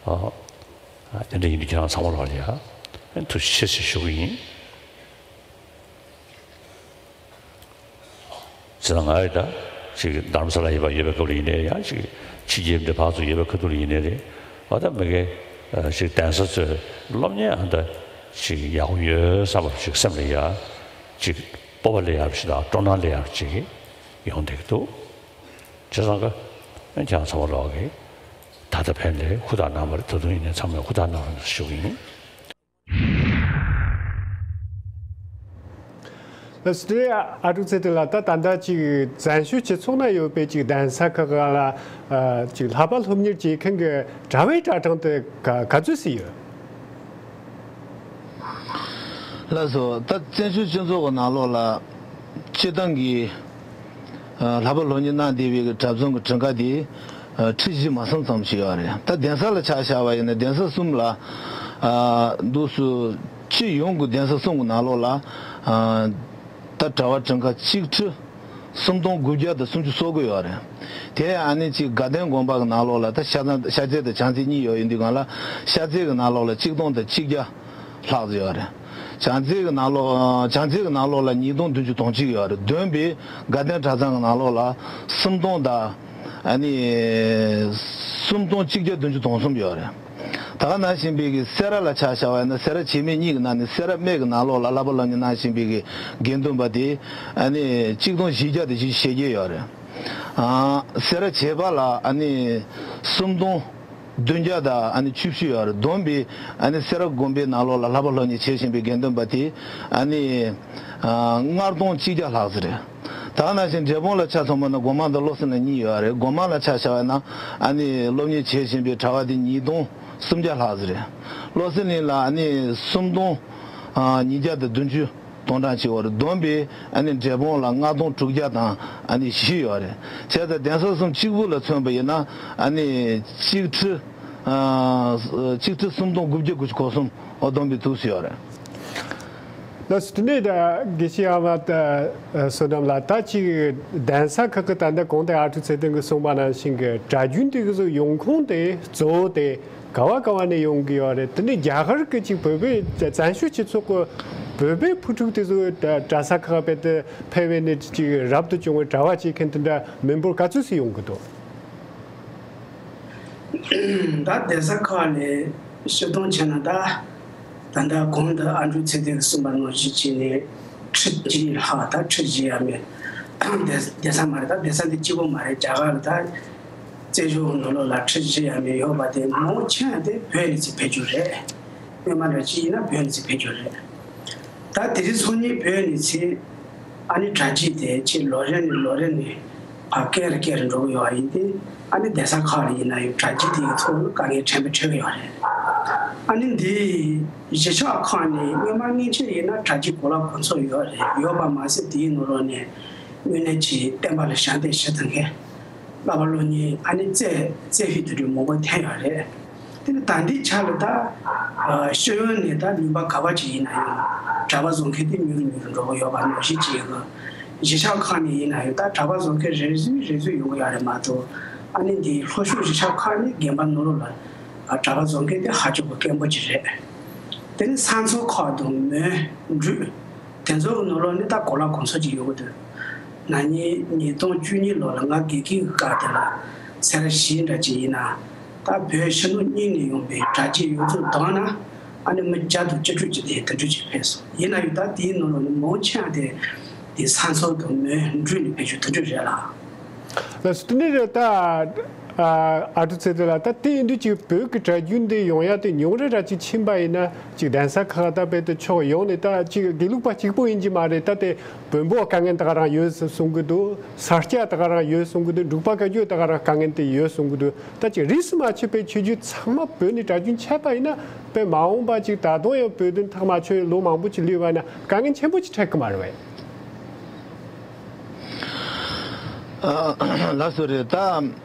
ཨ་ཨ་དེ་འདྲ་ཡིན་དུས་ཁྱེད་རང་ཚང་མ་ལ་ཡ་ཨ་ཐུགས་རྗེ་ཆེ་ཞེས་ཞུ་གི་ཡིན། ཟེར་ན་ང་ཡི་ད་ཅིག་རྡ་རམ་ས་ལ་ཡོད་པ་ཡོད་པའི་སྐབས་ལ་ཡིན་ནའི་ཡང་ཅིག་ཕྱི་རྒྱལ་འདྲ་ཕར་ཚུར་ཡོད་པའི་ཁ་ཐུག་ལ་ཡིན་ནའི་རེད། ཨ་ད་མི་གེ་ཅིག་གདན་ས་ཚོས་སློབ་གཉེར་ཨ་ད་ཅིག་ཡག་པོ་ཡོད་བསམ་པ་ཅིག་སེམས་ལ་ཡ་ཅིག་སྤོབས་པ་སླེབས་ཡག་ཅིག་དང་སྤྲོ་སྣང་སླེབས་ཡག་ཅིག་ཡོང་བསྡད་ཀྱི་འདུག་བྱས་ཙང་ཀ་ཁྱེད་རང་ཚང་མ་ལོག་གི་ད་ལྟ་ཕན་ལས་ཧུར་ཐག་གནང་བ་རེད། ད་དུང་ཡིན་ནའི་ཚང་མས་ཧུར་ཐག་གནང་རོགས་ཞུ་གི་ཡིན། ལགས་སོ། དེ་ཨ་ཀྲུག་ཚེ་བརྟན་ལགས། ད་ད་ལྟ་ཅིག་བཙན་བྱོལ་སྤྱི་ཚོགས་ནང་ཡོད་པའི་ཅིག་གདན་ས་ཁག་ལ་ཨ་ཅིག་བསླབ་པ་སློབ་གཉེར་བྱེད་མཁན་གྱི་གྲྭ་བའི་གྲྭ་གྲངས་དེ་ག་ག་ཚོད་ཙམ་ཡོད། ལགས་སོ། ད་བཙན་བྱོལ་སྤྱི་ཚོགས་ཀྱི་ནང་ལོགས་ལ་སྤྱིར་བཏང་གི་ཨ་བསླབ་པ་སློབ་གཉེར་གནང་བསྡད་པའི་གི་གྲྭ་བཙུན་གྱི་གྲངས་ཀ་དེ་ཨ་ཁྲི་བཞི་མ་ཟིན་ཙམ་ཞིག་ཡོད་རེད། ད་གདན་ས་ལ་ཆ་བཞག་པ་ཡིན་ན་གདན་ས་གསུམ་ལ་ཨ་འདུག་སུ་སྤྱི་ཡོངས་ཀྱི་གདན་ས་གསུམ་གྱི་ནང་ལོགས་ལ་ཨ་ད་གྲྭ་བ་གྲངས་ཀ་གཅིག་ཁྲི་སུམ་སྟོང་དགུ་བརྒྱ་དང་སུམ་ཅུ་སོ་དགུ་ཡོད་རེད། དེ་ཨ་ནི་གཅིག་དགའ་ལྡན་དགོན་པ་གི་ནང་ལོགས་ལ་ད་ཤར་རྩེ་དང་བྱང་རྩེ་གཉིས་ཡོད་ཡིན་དུས་སྒང་ལ་ཤར་རྩེ་གི་ནང་ལོགས་ལ་གཅིག་སྟོང་དང་གཅིག་བརྒྱ་ལྷག་ཙམ་ཡོད་རེད། བྱང་རྩེ་གི་ནང་ལོགས་བྱང་རྩེ་གི་ནང་ལོགས་ལ་ཉིས་སྟོང་བདུན་ཅུ་དོན་གཅིག་ཡོད་རེད། བསྡོམས་པས་དགའ་ལྡན་གྲྭ་ཚང་གི་ནང་ལོགས་ལ་སུམ་སྟོང་དང་ཨ་ནི་སུམ་སྟོང་གཅིག་བརྒྱ་བདུན་ཅུ་དོན་གསུམ་ཡོད་རེད། ད་ག་ནང་བཞིན་པའི་གི་སེ་ར་ལ་ཆ་བཞག་པ་ཡིན་ན་སེ་ར་བྱེས་སྨད་གཉིས་ཀྱི་ནང་ནས་སེ་ར་སྨད་ཀྱི་ནང་ལོགས་ལ་བསླབ་པ་སློབ་གཉེར་གནང་བཞིན་པའི་གི་དགེ་འདུན་པ་དེ་ཨ་ནི་གཅིག་སྟོང་བཞི་བརྒྱ་དང་བཞི་བཅུ་ཞེ་བརྒྱད་ཡོད་རེད། ཨ་སེ་ར་བྱེས་པ་ལ་ཨ་ནི་སུམ་སྟོང་བདུན་བརྒྱ་དང་ཨ་ནི་བཅུ་བཞི་ཡོད་རེད། བསྡོམས་པས་ཨ་ནི་སེ་ར་དགོན་པའི་ནང་ལོགས་ལ་བསླབ་པ་སློབ་གཉེར་བྱེད་བཞིན་པའི་དགེ་འདུན་པ་དེ་ཨ་ནི་ཨ་ལྔ་སྟོང་གཅིག་བརྒྱ་ལྷག་ཙམ་རེད། ད་ག་ནང་བཞིན་འབྲས་སྤུངས་ལ་ཆ་མཚོན་པ་ན་སྒོ་མང་དང་བློ་གསལ་གླིང་གཉིས་ཡོད་རེད། སྒོ་མང་ལ་ཆ་བཞག་པ་ན་ཨ་ནི་སློབ་གཉེར་བྱེད་བཞིན་པའི་གྲྭ་བ་དེ་ཉིས་སྟོང་སུམ་བརྒྱ་ལྷག་ཙམ་རེད། བློ་གསལ་གླིང་ལ་ཨ་ནི་སུམ་སྟོང་ཨ་ཉིས་བརྒྱ་དང་བདུན་ཅུ་དོན་གྲངས་ཅིག་ཡོད་རེད། བསྡོམས་པས་ཨ་ནི་འབྲས་སྤུངས་ལ་ལྔ་སྟོང་དྲུག་བརྒྱ་དང་ཨ་ནི་བཞི་ཡོད་རེད། བྱས་ཙང་གདན་ས་གསུམ་གཅིག་པུ་ལ་མཚོན་པ་ཡིན་ན་ཨ་ནི་གཅིག་ཁྲི་ཨ་གཅིག་ཁྲི་སུམ་སྟོང་དགུ་བརྒྱ་དགུ་བཅུ་གོ་གསུམ་འོ་བསྡོམས་པའི་དུས་སུ་ཡོད་རེད། ལགས་སོ། དེ་ནས་ད་དགེ་བཤེས་ཨ་མ་ད་བསོད་ནམས་ལགས། ད་ཅིག་གདན་ས་ཁག་གི་ད་ལྟ་གོང་དུ་ཨ་ཀྲུག་ཚེ་བརྟན་གྱིས་གསུངས་པ་ནང་བཞིན་གྱི་གྲྭ་རྒྱུན་དེ་གི་ཚོ་ཡོང་ཁུངས་དེ་གཙོ་བོ་དེ་ག་བ་ག་བ་ནས་ཡོང་གི་ཡོད་རེད། དེ་ནས་རྒྱ་གར་གྱི་ཅིག་བོད་པའི་བཙན་བྱོལ་སྤྱི་ཚོགས་ཀྱི་བོད་པའི་བུ་ཕྲུག་དེ་ཚོ་གྲྭ་ས་ཁག་རྦད་དེ་ཕེབས་པའི་ནས་ཅིག་རབ་ཏུ་བྱུང་བའི་གྲྭ་བ་བྱེད་མཁན་དེ་འདྲ་མི་འབོར་ག་ཚོད་ཙམ་ཡོང་གི་འདུག་ད་གདན་ས་ཁག་ནས་སྤྱིར་བཏང་བྱས་ན་ད་ད་ལྟ་གོང་དུ་ཨ་ཀྲུག་ཚེ་བརྟན་གྱིས་གསུངས་པ་ནང་བཞིན་བྱས་ནས་ཁྲི་གཅིག་ལྷག་ད་ཁྲི་བཞི་ཡས་མས། གདན་གདན་ས་མ་རེད། ད་གདན་ས་འདི་གཅིག་པོ་མ་རེད། རྒྱ་གར་ལ་ད་བཙན་བྱོལ་ནང་ལོགས་ལ་ཁྲི་བཞི་ཡས་མས་ཡོད་པ་དེ་མང་ཆེ་བ་དེ་བོད་ནས་ཅིག་ཕེབས་རྒྱུ་རེད། སྔོན་མ་འདྲ་ཅིག་ཡིན་ན་བོད་ནས་ཅིག་ཕེབས་རྒྱུ་རེད། ད་དེ་རིང་སང་ཉིན་བོད་ནས་ཅིག་ཨ་ནི་གྲྭ་རྒྱུན་དེ་ཅིག་ལོ་རེ་ནས་ལོ་རེ་ནས་ཕར་བསྐྱར་བསྐྱར་འགྲོ་གི་ཡོད་པ་ཡིན་ཏེ། ཨ་ནི་གདན་ས་ཁག་ལ་ཡིན་ན་ཡང་གྲྭ་རྒྱུན་དེ་ཡི་ཐོག་ལ་དཀའ་ངལ་ཕྲན་བུ་འཕྲད་ཀྱི་ཡོད་རེད། ཨ་ནི་འདི་གཞིས་ཆགས་ཁག་ནས་སྔོན་མ་སྔོན་ཆད་ཡིན་ན་གྲྭ་རྒྱུན་གོ་ལ་གོ་ཚོད་ཡོད་རེད། ཡོད་པ་མ་ཟད་དེའི་ནང་ལོགས་ནས་དངོས་གནས་ཀྱི་བསྟན་པ་ལ་ཞབས་འདེགས་ཞུ་ཐུབ་མཁན། བསླབ་པ་སློབ་གཉེར་ཨ་ནི་རྩེ་རྩེ་ཕུད་དུ་འགྲོ་མང་པོ་ཐོན་ཡོད་རེད། དེ་ནི་ད་ལྟའི་ཆ་ལ་ད་ཨ་སྤྱི་ཡོངས་ནས་ད་ལུང་པ་ག་བ་ཅིག་ཡིན་ན་ཡང་གྲྭ་པ་བཟོ་མཁན་དེ་མྱུར་མྱུར་འགྲོ་གི་ཡོད་པ་ནང་བཞིན་བྱེད་དགོས། གཞིས་ཆགས་ཁག་ནས་ཡིན་ན་ཡང་ད་གྲྭ་པ་བཟོ་མཁན་རེ་ཟུང་རེ་ཟུང་ཡོང་གི་ཡོད་རེད་མ་གཏོགས། ཨ་ནི་འདིའི་ལྷོ་ཕྱོགས་གཞིས་ཆགས་ཁག་ནས་དགོན་པ་ནང་ལོགས་ལ་ཨ་གྲྭ་པ་བཟོ་མཁན་དེ་ཧ་ཅང་གི་དཀོན་པོ་ཅིག་རེད། དེ་ནི་ས་མཚམས་ཁག་དང་མོན་འབྲུག་དེ་ཚོ་གི་ནང་ལོགས་ནས་ད་གོ་ལ་གོ་ཚོད་ཅིག་ཡོང་གི་འདུག་ན་ནིང་ཉིས་སྟོང་བཅུ་གཉིས་ལོ་ལ་ང་དགེ་རྒན་གྱི་སྐབས་དེ་ལ་སེ་ར་བཞི་འདྲ་ཅིག་ཡིན་ན་ ད་བོད་ཕྱི་ནང་གཉིས་ནས་ཡོང་པའི་དྲ་རྒྱའི་ཡོངས་རྫོགས་བསྡོམས་ན་ཨ་ནི་མི་བརྒྱ་དང་བཅུ་དྲུག་ཅིག་དེ་དེ་འདྲ་ཅིག་ཕེབས་སོང་། ཡིན་ན་ཡང་ད་དེའི་ནང་ལོགས་ནས་མང་ཆེ་བ་དེ་དེ་ས་མཚམས་དང་མོན་འགྲོས་ནས་ཕེབས་རྒྱུ་དེ་འདྲ་རེད་ལ། ལགས་སོ། དེ་ནས་རེད་ད། ཨ་ཨ་ཀྲུག་ཚེ་བརྟན་ལགས། ད་དེ་ཡིན་དུས་ཅིག་བོད་ཀྱི་དྲ་རྒྱུན་འདི་ཡོང་ཡ་དེ་ཉུང་རུ་ར་ཅིག་ཕྱིན་པ་ཡིན་ན་ཅིག་གདན་ས་ཁག་ད་དཔེ་དེ་ཕྱོགས་ཡོངས་ནས་ད་ཅིག་དགེ་ལུགས་པ་གཅིག་པོ་ཡིན་གྱི་མ་རེད། ད་དེ་བོན་པོ་དཀའ་ངལ་ད་ག་རང་ཡོད་གསུང་གི་འདུག་ས་སྐྱ་ད་ག་རང་ཡོད་གསུང་གི་འདུག་འབྲུག་པ་བཀའ་བརྒྱུད་ད་ག་རང་དཀའ་ངལ་དེ་ཡོད་གསུང་གི་འདུག་ད་ཅིག་རིས་སུ་མ་ཆད་པའི་ཆོས་བརྒྱུད་ཚང་མ་བོད་ནས་དྲ་རྒྱུན་ཆད་པ་ཡིན་ན་དཔེ་མ་འོངས་པ་ཅིག་ད་དུང་ཡང་བོད་དོན་ཐག་མ་ཆོད་ལོ་མང་པོ་ཅིག་ལུས་པ་ན་དཀའ་ངལ་ཆེན་པོ་ཅིག་འཕྲད་གི་མ་རེད་པས། ལགས་སོ་རེད། ད་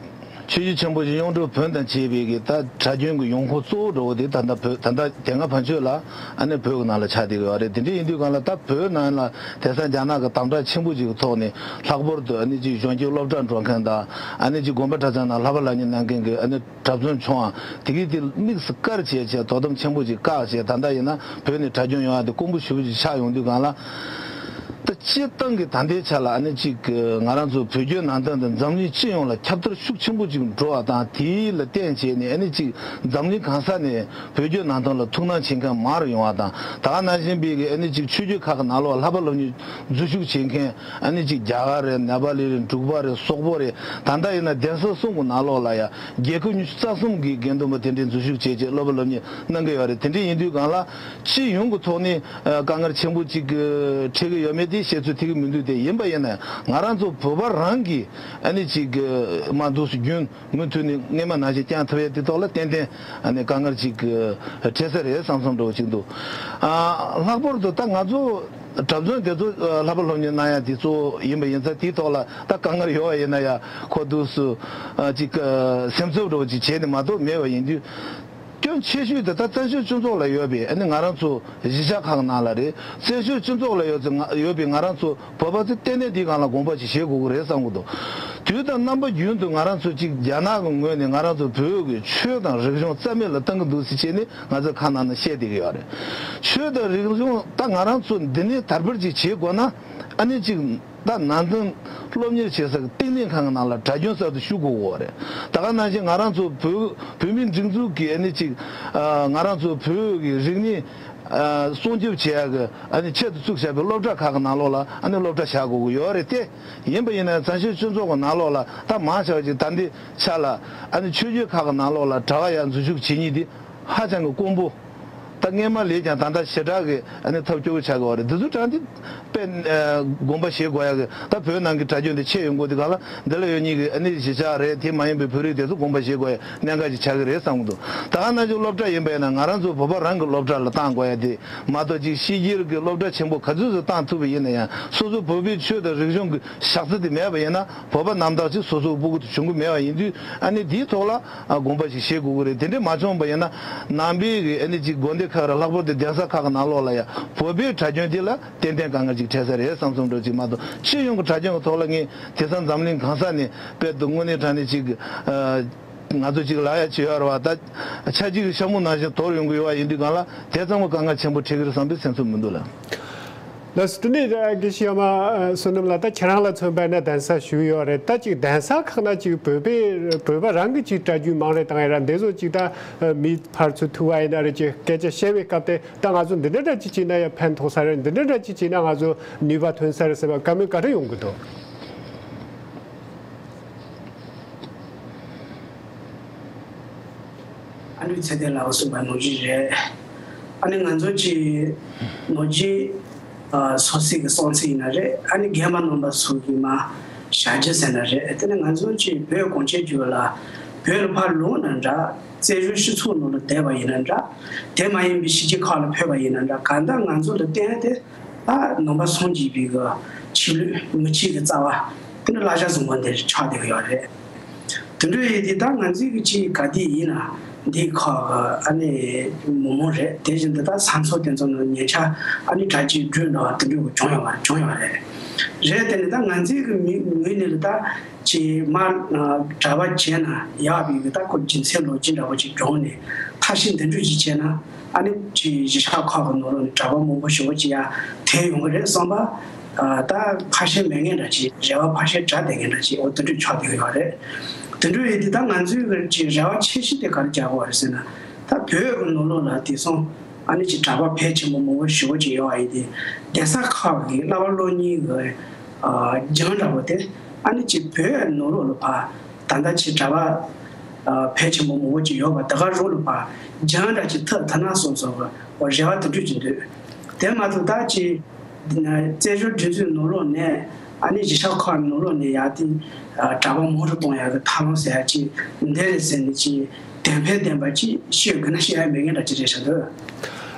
ཆོས་བརྒྱུད་ཆེན་པོ་བཞི་གཡུང་དྲུང་བོན་དང་བཅས་པའི་གི་ད་དྲ་རྒྱུན་གྱི་ཡོང་ཁུངས་གཙོ་བོ་འདྲ་བོ་དེ་ད་ལྟ་བོད་ད་ལྟ་དེ་སྔ་ཕན་ཆད་ལ་ཨ་ནི་བོད་ཀྱི་ནང་ལ་ཆགས་བསྡད་ཀྱི་ཡོད་རེད། དེ་འདྲ་ཡིན་དུས་གང་ལ་ད་བོད་ནང་ལ་དེང་སང་རྒྱ་ནག་གི་དམ་དྲག་ཆེན་པོ་ཅིག་གི་ཐོག་ནས་ལྷག་པར་དུ་ཨ་ནི་ཅིག་གཞོན་སྐྱེས་སློབ་གྲྭ་འགྲོ་མཁན་དང་ཨ་ནི་ཅིག་དགོན་པ་གྲྭ་ཚང་ནང་བསླབ་པ་སློབ་གཉེར་གནང་མཁན་གྱི་ཨ་ནི་གྲྭ་བཙུན་ཆུང་བ་དེ་གི་དེ་དམིགས་སུ་བཀར་བྱས་བྱས་དོ་དམ་ཆེན་པོ་ཅིག་བཀག་བྱས་ད་ལྟ་ཡིན་ན་བོད་ནས་དྲ་རྒྱུན་ཡོང་ཡ་དེ་དཀོན་པོ་ཞེ་པོ་ཅིག་ཆགས་ཡོང་དུས་གང་ལ། ད་སྤྱིར་བཏང་གི་ད་ལྟའི་ཆ་ལ་ཨ་ནི་ཅིག་ང་རང་ཚོ་བོད་བརྒྱུད་ནང་བསྟན་དང་འཛམ་གླིང་སྤྱི་ཡོངས་ལ་ཁྱབ་གདལ་ཤུགས་ཆེན་པོ་ཅིག་འགྲོ་བ་དང་དེ་ལ་བརྟེན་བྱས་ནས་ཨ་ནི་ཅིག་འཛམ་གླིང་གང་ས་ནས་བོད་བརྒྱུད་ནང་བསྟན་ལ་ཐུགས་སྣང་བྱེད་མཁན་མང་རུ་ཡོང་བ་དང་། ད་ག་ནང་བཞིན་པའི་གི་ཨ་ནི་ཅིག་ཆོས་བརྒྱུད་ཁག་གི་ནང་ལོགས་བསླབ་པ་སློབ་གཉེར་འཛུལ་ཞུགས་བྱེད་མཁན་ཨ་ནི་ཅིག་རྒྱ་གར་རེད། ནེ་པ་ལི་རེད། འབྲུག་པ་རེད། སོག་པོ་རེད། ད་ལྟ་ཡིན་ན་གདན་ས་གསུམ་གྱི་ནང་ལོགས་ལ་ཡ་རྒྱལ་ཁབ་ཉི་ཤུ་རྩ་གསུམ་གྱི་དགེ་འདུན་པ་དེ་འདྲའི་འཛུལ་ཞུགས་བྱས་རྗེས་སློབ་པ་སློབ་གཉེར་གནང་གི་ཡོད་རེད། དེ་འདྲ་ཡིན་དུས་གང་ལ་སྤྱི་ཡོངས་ཀྱི་ཐོག་ནས་དཀའ་ངལ་ཆེན་པོ་གཅིག་འཕྲད་ཀྱི་ཡོད་མེད་དེ་བཤད་ཚུལ་ཐད་ཀར་མི་འདུག་དེ་ཡིན་པ་ཡིན་ན་ང་རང་ཚོ་བོད་པ་རང་གིས་ཨ་ནི་གཅིག་མ་འདུག་སེ་རྒྱུན་མུ་མཐུད་ནས་སྔོན་མ་ནང་བཞིན་བསྐྱངས་ཐུབ་ཡ་དེ་ཐོག་ལ་ཏན་ཏན་ཨ་ནི་དཀའ་ངལ་གཅིག་འཕྲད་ས་རེད་བསམ་བསམ་འདྲ་བོ་གཅིག་འདུག་ལྷག་པར་དུ་ད་ང་ཚོ་གྲྭ་བཙུན་དེ་ཚོ་བསླབ་པ་སློབ་གཉེར་གནང་ཡ་དེ་གཙོ་བོ་ཡིན་པ་ཡིན་ཙང་དེའི་ཐོག་ལ་ད་དཀའ་ངལ་ཡོད་པ་ཡིན་ན་ཡ་ཁོ་འདུག་སེ་གཅིག་སེམས་འཚབ་འདྲ་བོ་གཅིག་བྱས་ནས་མ་གཏོགས་མེད་པ་ཡིན་དུས། སྐྱོན་ཆེ་ཤོས་དེ་ད་བཙན་བྱོལ་སྤྱི་ཚོགས་ལ་ཡོད་པའི་ཨ་ནི་ང་རང་ཚོ་གཞིས་ཆགས་ཁག་ནང་ལ་རེད། བཙན་བྱོལ་སྤྱི་ཚོགས་ལ་ཡོད་ཚེ་ང་ཡོད་པའི་ང་རང་ཚོ་བོད་པ་ཚོ་ཏན་ཏན་དེའི་སྒང་ལ་དགོངས་པ་ཞིག་བཞེས་དགོས་ཀྱི་རེད་བསམ་གྱི་འདུག་དུས་དང་རྣམ་པ་རྒྱུན་དུ་ང་རང་ཚོ་གཅིག་རྒྱ་ནག་གི་ངོས་ནས་ང་རང་ཚོ་བོད་ཀྱི་ཆོས་དང་རིག་གཞུང་རྩ་མེད་ལ་བཏང་གི་འདུག་ཟེར་བྱས་ནས་ང་ཚོ་ཁ་ནང་ན་བཤད་བསྡད་ཀྱི་ཡོད་རེད། ཆོས་དང་རིག་གཞུང་ད་ང་རང་ཚོ་འདི་ནས་དར་སྤེལ་ཅིག་བྱེད་དགོས་ན་ཨ་ནི་གཅིག་ད་ནང་བསྟན་སློབ་གཉེར་བྱེད་ས་གི་བསྟི་གནས་ཁང་གི་ནང་ལ་གྲྭ་རྒྱུན་གསར་དུ་ཞུགས་དགོས་ཀྱི་ཡོད་རེད། ད་ག་ནང་བཞིན་ང་རང་ཚོ་བོད་བོད་མིའི་སྒྲིག་འཛུགས་ཀྱི་ཨ་ནི་གཅིག་ཨ་ང་རང་ཚོ་བོད་ཀྱི་རིག་གནས་ཨ་སྲུང་སྐྱོབ་བྱེད་ཡ་གི་ཨ་ནི་ཆེད་དུ་བཙུགས་བཞག་པའི་སློབ་གྲྭ་ཁག་གི་ནང་ལོགས་ལ་ཨ་ནི་སློབ་གྲྭ་བཞག་དགོས་ཀྱི་ཡོད་རེད་དེ། ཡིན་པ་ཡིན་ན་བཙན་བྱོལ་སྤྱི་ཚོགས་ཀྱི་ནང་ལོགས་ལ་ད་མང་ཆེ་བ་ཅིག་ད་ལྟའི་ཆ་ལ་ཨ་ནི་ཆོས་བརྒྱུད་ཁག་གི་ནང་ལོགས་ལ་གྲྭ་པ་ཡར་འཛུལ་ཞུགས་བྱེད་མཁན་དེ། ཧ་ཅང་གི་དཀོན་པོ། ད་སྔས་མ་ལས་ཀྱང་ད་ལྟ་ཞེ་དྲག་གི་ཨ་ནི་ཐབས་སྐྱོ་བོ་ཆགས་ཀྱི་ཡོད་རེད། འདི་ཚོ་དྲང་འདི་དཔེ་ཨ་དགོངས་པ་བཞེས་དགོས་ཡ་གི་ད་བོད་ནང་གི་གྲྭ་རྒྱུན་དེ་ཆད་ཡོང་གི་འདུག་ག་ལ་འདི་ལ་ཡོད་མཁན་གྱི་ཨ་ནི་གཞིས་ཆགས་རེད། དེ་མ་ཡིན་པའི་བོད་རིགས་དེ་ཚོ་དགོངས་པ་བཞེས་དགོས་ཡ་གནད་འགག་ཅིག་ཆགས་ཀྱི་རེད་བསམ་གྱི་འདུག་ད་ག་ནང་བཞིན་སློབ་གྲྭ་ཡིན་པ་ཡིན་ན་ང་རང་ཚོ་བོད་པ་རང་གི་སློབ་གྲྭ་ལ་བཏང་དགོས་ཡ་དེ་མ་གཏོགས་ཅིག་ཕྱི་རྒྱལ་གྱི་སློབ་གྲྭ་ཆེན་པོ་ག་ཚོད་ཚོད་བཏང་ཐུབ་པ་ཡིན་ན་ཡང་སོ་སོ་བོད་པའི་ཆོས་དང་རིག་གཞུང་གི་ཞག་རྩི་དེ་མེད་པ་ཡིན་ན་བོད་པ་རྣམ་དག་ཅིག་སོ་སོའི་སྤུ་གུ་དེ་བྱུང་གི་མེད་པ་ཡིན་དུས་ཨ་ནི་དེའི་ཐོག་ལ། ཨ་དགོངས་པ་ཞིག་བཞེས་དགོས་ཀྱི་རེད། དེ་འདྲས་མ་བྱུང་བ་ཡིན་ན་ནང་པའི་གི་ཨ་ནི་ཅིག་དགོན་སྡེ་ཁག་རེད། ལྷག་པར་དུ་གདན་ས་ཁག་གི་ནང་ལོགས་ལ་ཡང་བོད་པའི་གྲྭ་རྒྱུན་འདི་ལ་ཏན་ཏན་དཀའ་ངལ་ཅིག་འཕྲད་ས་རེད་བསམ་བསམ་འདྲ་ཅིག་མ་གཏོགས་སྤྱི་ཡོངས་ཀྱི་གྲྭ་རྒྱུན་གྱི་ཐོག་ལ་ངས་དེང་སང་འཛམ་གླིང་གང་ས་ནས་དཔེ་དུ་དངོས་གནས་དྲང་གནས་ཅིག་ཨ་ང་ཚོ་ཅིག་ལབ་ཡ་ཅིག་ཡོད་རེད་བ། ད་ཆ་གཅིག་གི་ཤ་མུ་ནང་བཞིན་དོར་ཡོང་གི་ཡོད་བ་ཡིན་དུས་སྒང་ལ་དེ་ཚང་མ་དཀའ་ངལ་ཆེན་པོ་འཕྲད་ཀྱི་རེད་བསམ་པའི་སེམས་ཚོར་མི་འདུག་ལ། ལགས་སོ། དེ་ནས་དགེ་བཤེས་ཡ་མ་བསོད་ནམས་ལགས། ད་ཁྱེད་རང་ལ་མཚོན་པ་ན་གདན་ས་ཞུས་ཡོད་རེད། ད་ཅིག་གདན་ས་ཁག་ན་ཅིག་བོད་པའི་བོད་པ་རང་གི་ཅིག་གྲྭ་རྒྱུན་མང་རེད་དང་ཡ་ར་འདི་ཚོ་ཅིག་ད་མི་ཕར་ཚུར་ཐུག་པ་ཡིན་ན་རེད། ཅིག་སྐད་ཆ་བཤད་པའི་སྐབས་དེ་ད་ང་ཚོ་འདི་འདྲ་འདྲ་ཅིག་བྱས་ན་ཡ་ཕན་ཐོགས་ས་རེད། འདི་འདྲ་འདྲ་ཅིག་བྱས་ན་ང་ཚོ་ནུས་པ་ཐོན་ས་རེད་ཟེར་བ་བཀའ་མོལ་ག་འདྲ་ཡོང་གི་འདུག་ཨ་ནི་ཚེ་བརྟན་ལགས་གསུངས་པ་ནང་བཞིན་རེད། ཨ་ནི་ང་ཚོ་གི་ནང་བཞིན་ཨ་སོ་སོའི་གི་གསུང་ཚིག་ཡིན་ན་རེད། ཨ་ནི་རྒན་པ་རྣམ་པ་ཚོ་གི་མ་བྱ་རྒྱུ་ཟེར་ན་རེད། དེ་ནི་ང་ཚོ་གི་བོད་གངས་ཅན་ལྗོངས་ལ་བོད་ལ་ཕར་ལོག་ན་འདྲ། བཙན་བྱོལ་སྤྱི་ཚོགས་ནང་ལ་བསྡད་པ་ཡིན་ན་འདྲ། དེ་མ་ཡིན་པའི་ཕྱི་རྒྱལ་ཁག་ལ་ཕེབས་པ་ཡིན་ན་འདྲ། གང་ལྟར་ང་ཚོ་ལ་བརྟེན་ཏེ། ད་ནང་པ་སངས་རྒྱས་པའི་གི་ཆོས་ལུགས་མི་ཆོས་ཀྱི་རྩ་བ་དེ་ནི་བླ་བྱ་བཟང་པོ་འདིར་ཆགས་བསྡད་ཀྱི་ཡོད་རེད། དེ་འདྲ་ཡིན་དུས་ད་ང་ཚོའི་གི་ཅིག་ག་དུས་ཡིན་ན་འདི་ཁག་གི་ཨ་ནི་མི་མང་རེད། དེ་བཞིན་དུ་ད་ས་མཚམས་དེ་ཚོ་ནང་ཉེ་ཆར་ཨ་ནི་དྲ་རྒྱའི་སྒྲོན་འདྲ་བ་དེ་འདྲ་བྱུང་ཡོད་པ་བྱུང་ཡོད་རེད། རེད། དེ་ནི་ད་ང་ཚོའི་གི་མི་ངོས་ནས་ད་ཅིག་མ་གྲྭ་པ་བྱས་ན་ཡག་པའི་གི་ད་ཁོ་རྒྱུ་མཚན་ལོ་རྒྱུས་འདྲ་བོ་ཅིག་བྱུང་ནས་ཐབས་ཤེས་འདི་འདྲ་ཅིག་བྱས་ན། ཨ་ནི་ཅིག་གཞིས་ཆགས་ཁག་གི་ནང་ལོགས་ནས་གྲྭ་པ་མང་པོ་ཞེ་པོ་ཅིག་ཡར་ཐོན་ཡོང་གི་རེད་བསམ་པ། ཨ་ད་ཁ་ཞེ་མེད་མཁན་འདྲ་ཅིག་རེ་བ་ཕར་ཞེ་དྲག་བསྡད་མཁན་འདྲ་ཅིག་འོ་དེ་འདྲ་ཆགས་བསྡད་ཀྱི་ཡོད་རེད། དེ་འདྲ་ཡིན་དུས་ད་ང་ཚོའི་གི་ཅིག་རེ་བ་ཆེ་ཤོས་དེ་ག་རེ་རྒྱག་དགོས་རེད་ཟེར་ན། ད་བོད་ཀྱི་ནང་ལོགས་ལ་དེང་སང་ཨ་ནི་ཅིག་གྲྭ་པ་ཕལ་ཆེན་པོ་མང་པོ་ཞེ་པོ་ཅིག་ཡོད་པ་ཡིན་དུས། གདན་ས་ཁག་གི་བསླབ་པ་སློབ་གཉེར་གྱི་ཨ་སྦྱང་འདྲ་པོ་དེ་ཨ་ནི་ཅིག་བོད་ནང་ལོགས་ལ་ཕར་ད་ལྟ་ཅིག་གྲྭ་པ་ཨ་ཕལ་ཆེན་པོ་མང་པོ་ཅིག་ཡོད་པ་དེ་ག་རུ་ལ་ཕར་སྦྱང་འདྲ་ཅིག་ཐུབ་ཐུབ་ན་བསམ་བསམ་གི་རེ་བ་དེ་འདྲ་ཅིག་འདུག་དེ་མ་གཏོགས་ད་ཅིག་འདི་ན་བཙན་བྱོལ་སྒྲིག་འཛུགས་ནང་ལོགས་ནས་ཨ་ནི་གཞིས་ཆགས་ཁག་ནང་ལོགས་ནས་ཡར་དེ་གྲྭ་པ་མང་རུ་གཏོང་ཡག་གི་ཐབས་ལམ་ཟེར་ཡག་ཅིག་འདི་རེད་ཟེར་ནས་ཅིག་གཏན་འཁེལ་བསྟན་པ་ཅིག་ཤེས་དགོས་ན་ཤེས་ཡག་མེད་མཁན་འདྲ་ཅིག་རེད་ཤག་འདུག་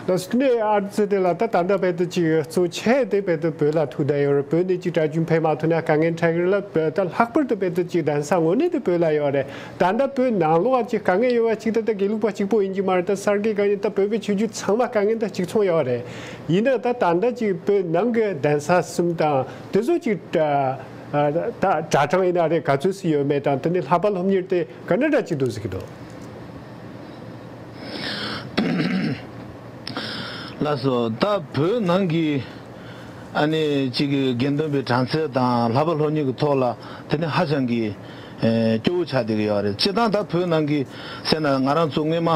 ལགས་སོ། དེ་ནས་ཨ་ཙི་དེ་ལ་ད་ད་ལྟ་བོད་དུ་ཅིག་གཙོ་ཆེ་དེ་བོད་དུ་བོད་ལ་ཐུག་བསྡད་ཡོད་རེད། བོད་ནས་ཅིག་གྲྭ་རྒྱུན་ཕེབས་མ་ཐུབ་ན་དཀའ་ངལ་འཕྲད་ཀྱི་རེད་ལ། ད་ལྷག་པར་དུ་བོད་དུ་ཅིག་གདན་ས་དངོས་གནས་དེ་བོད་ལ་ཡོད་རེད། ད་ལྟ་བོད་ནང་ལོགས་ཅིག་དཀའ་ངལ་ཡོད་པ་ཅིག་ད་ལྟ་དགེ་ལུགས་པ་གཅིག་པོ་ཡིན་གྱི་མ་རེད། ད་གསར་བསྐོས་གང་ཡིན་ད་བོད་པའི་ཆོས་བརྒྱུད་ཚང་མ་དཀའ་ངལ་ད་གཅིག་མཚུངས་ཡོད་རེད། ཡིན་ན་ད་ད་ལྟ་ཅིག་བོད་ནང་གི་གདན་ས་གསུམ་དང་དེ་ཚོ་ཅིག་ད་གྲྭ་ཚང་ཡིན་ན་རེད་ག་ཚོད་སུ་ཡོད་མེད་དང་དེ་ནས་བསླབ་པ་སློབ་གཉེར་དེ་ག་འདྲ་འདྲ་ཅིག་འདུག་ཟེར་གྱི་འདུག་ལགས་སོ། ད་བོད་ནང་གི་ཨ་ནི་གཅིག་གི་དགེ་འདུན་པའི་གྲངས་ཚད་དང་བསླབ་པ་སློབ་གཉེར་གྱི་ཐོག་ལ་དེ་ནི་ཧ་ཅང་གི་ཨེ་སྐྱོ་བོ་ཆགས་བསྡད་ཀྱི་ཡོད་རེད། སྤྱིར་བཏང་ད་བོད་ནང་གི་ཟེར་ན་ང་རང་ཚོ་སྔོན་མ་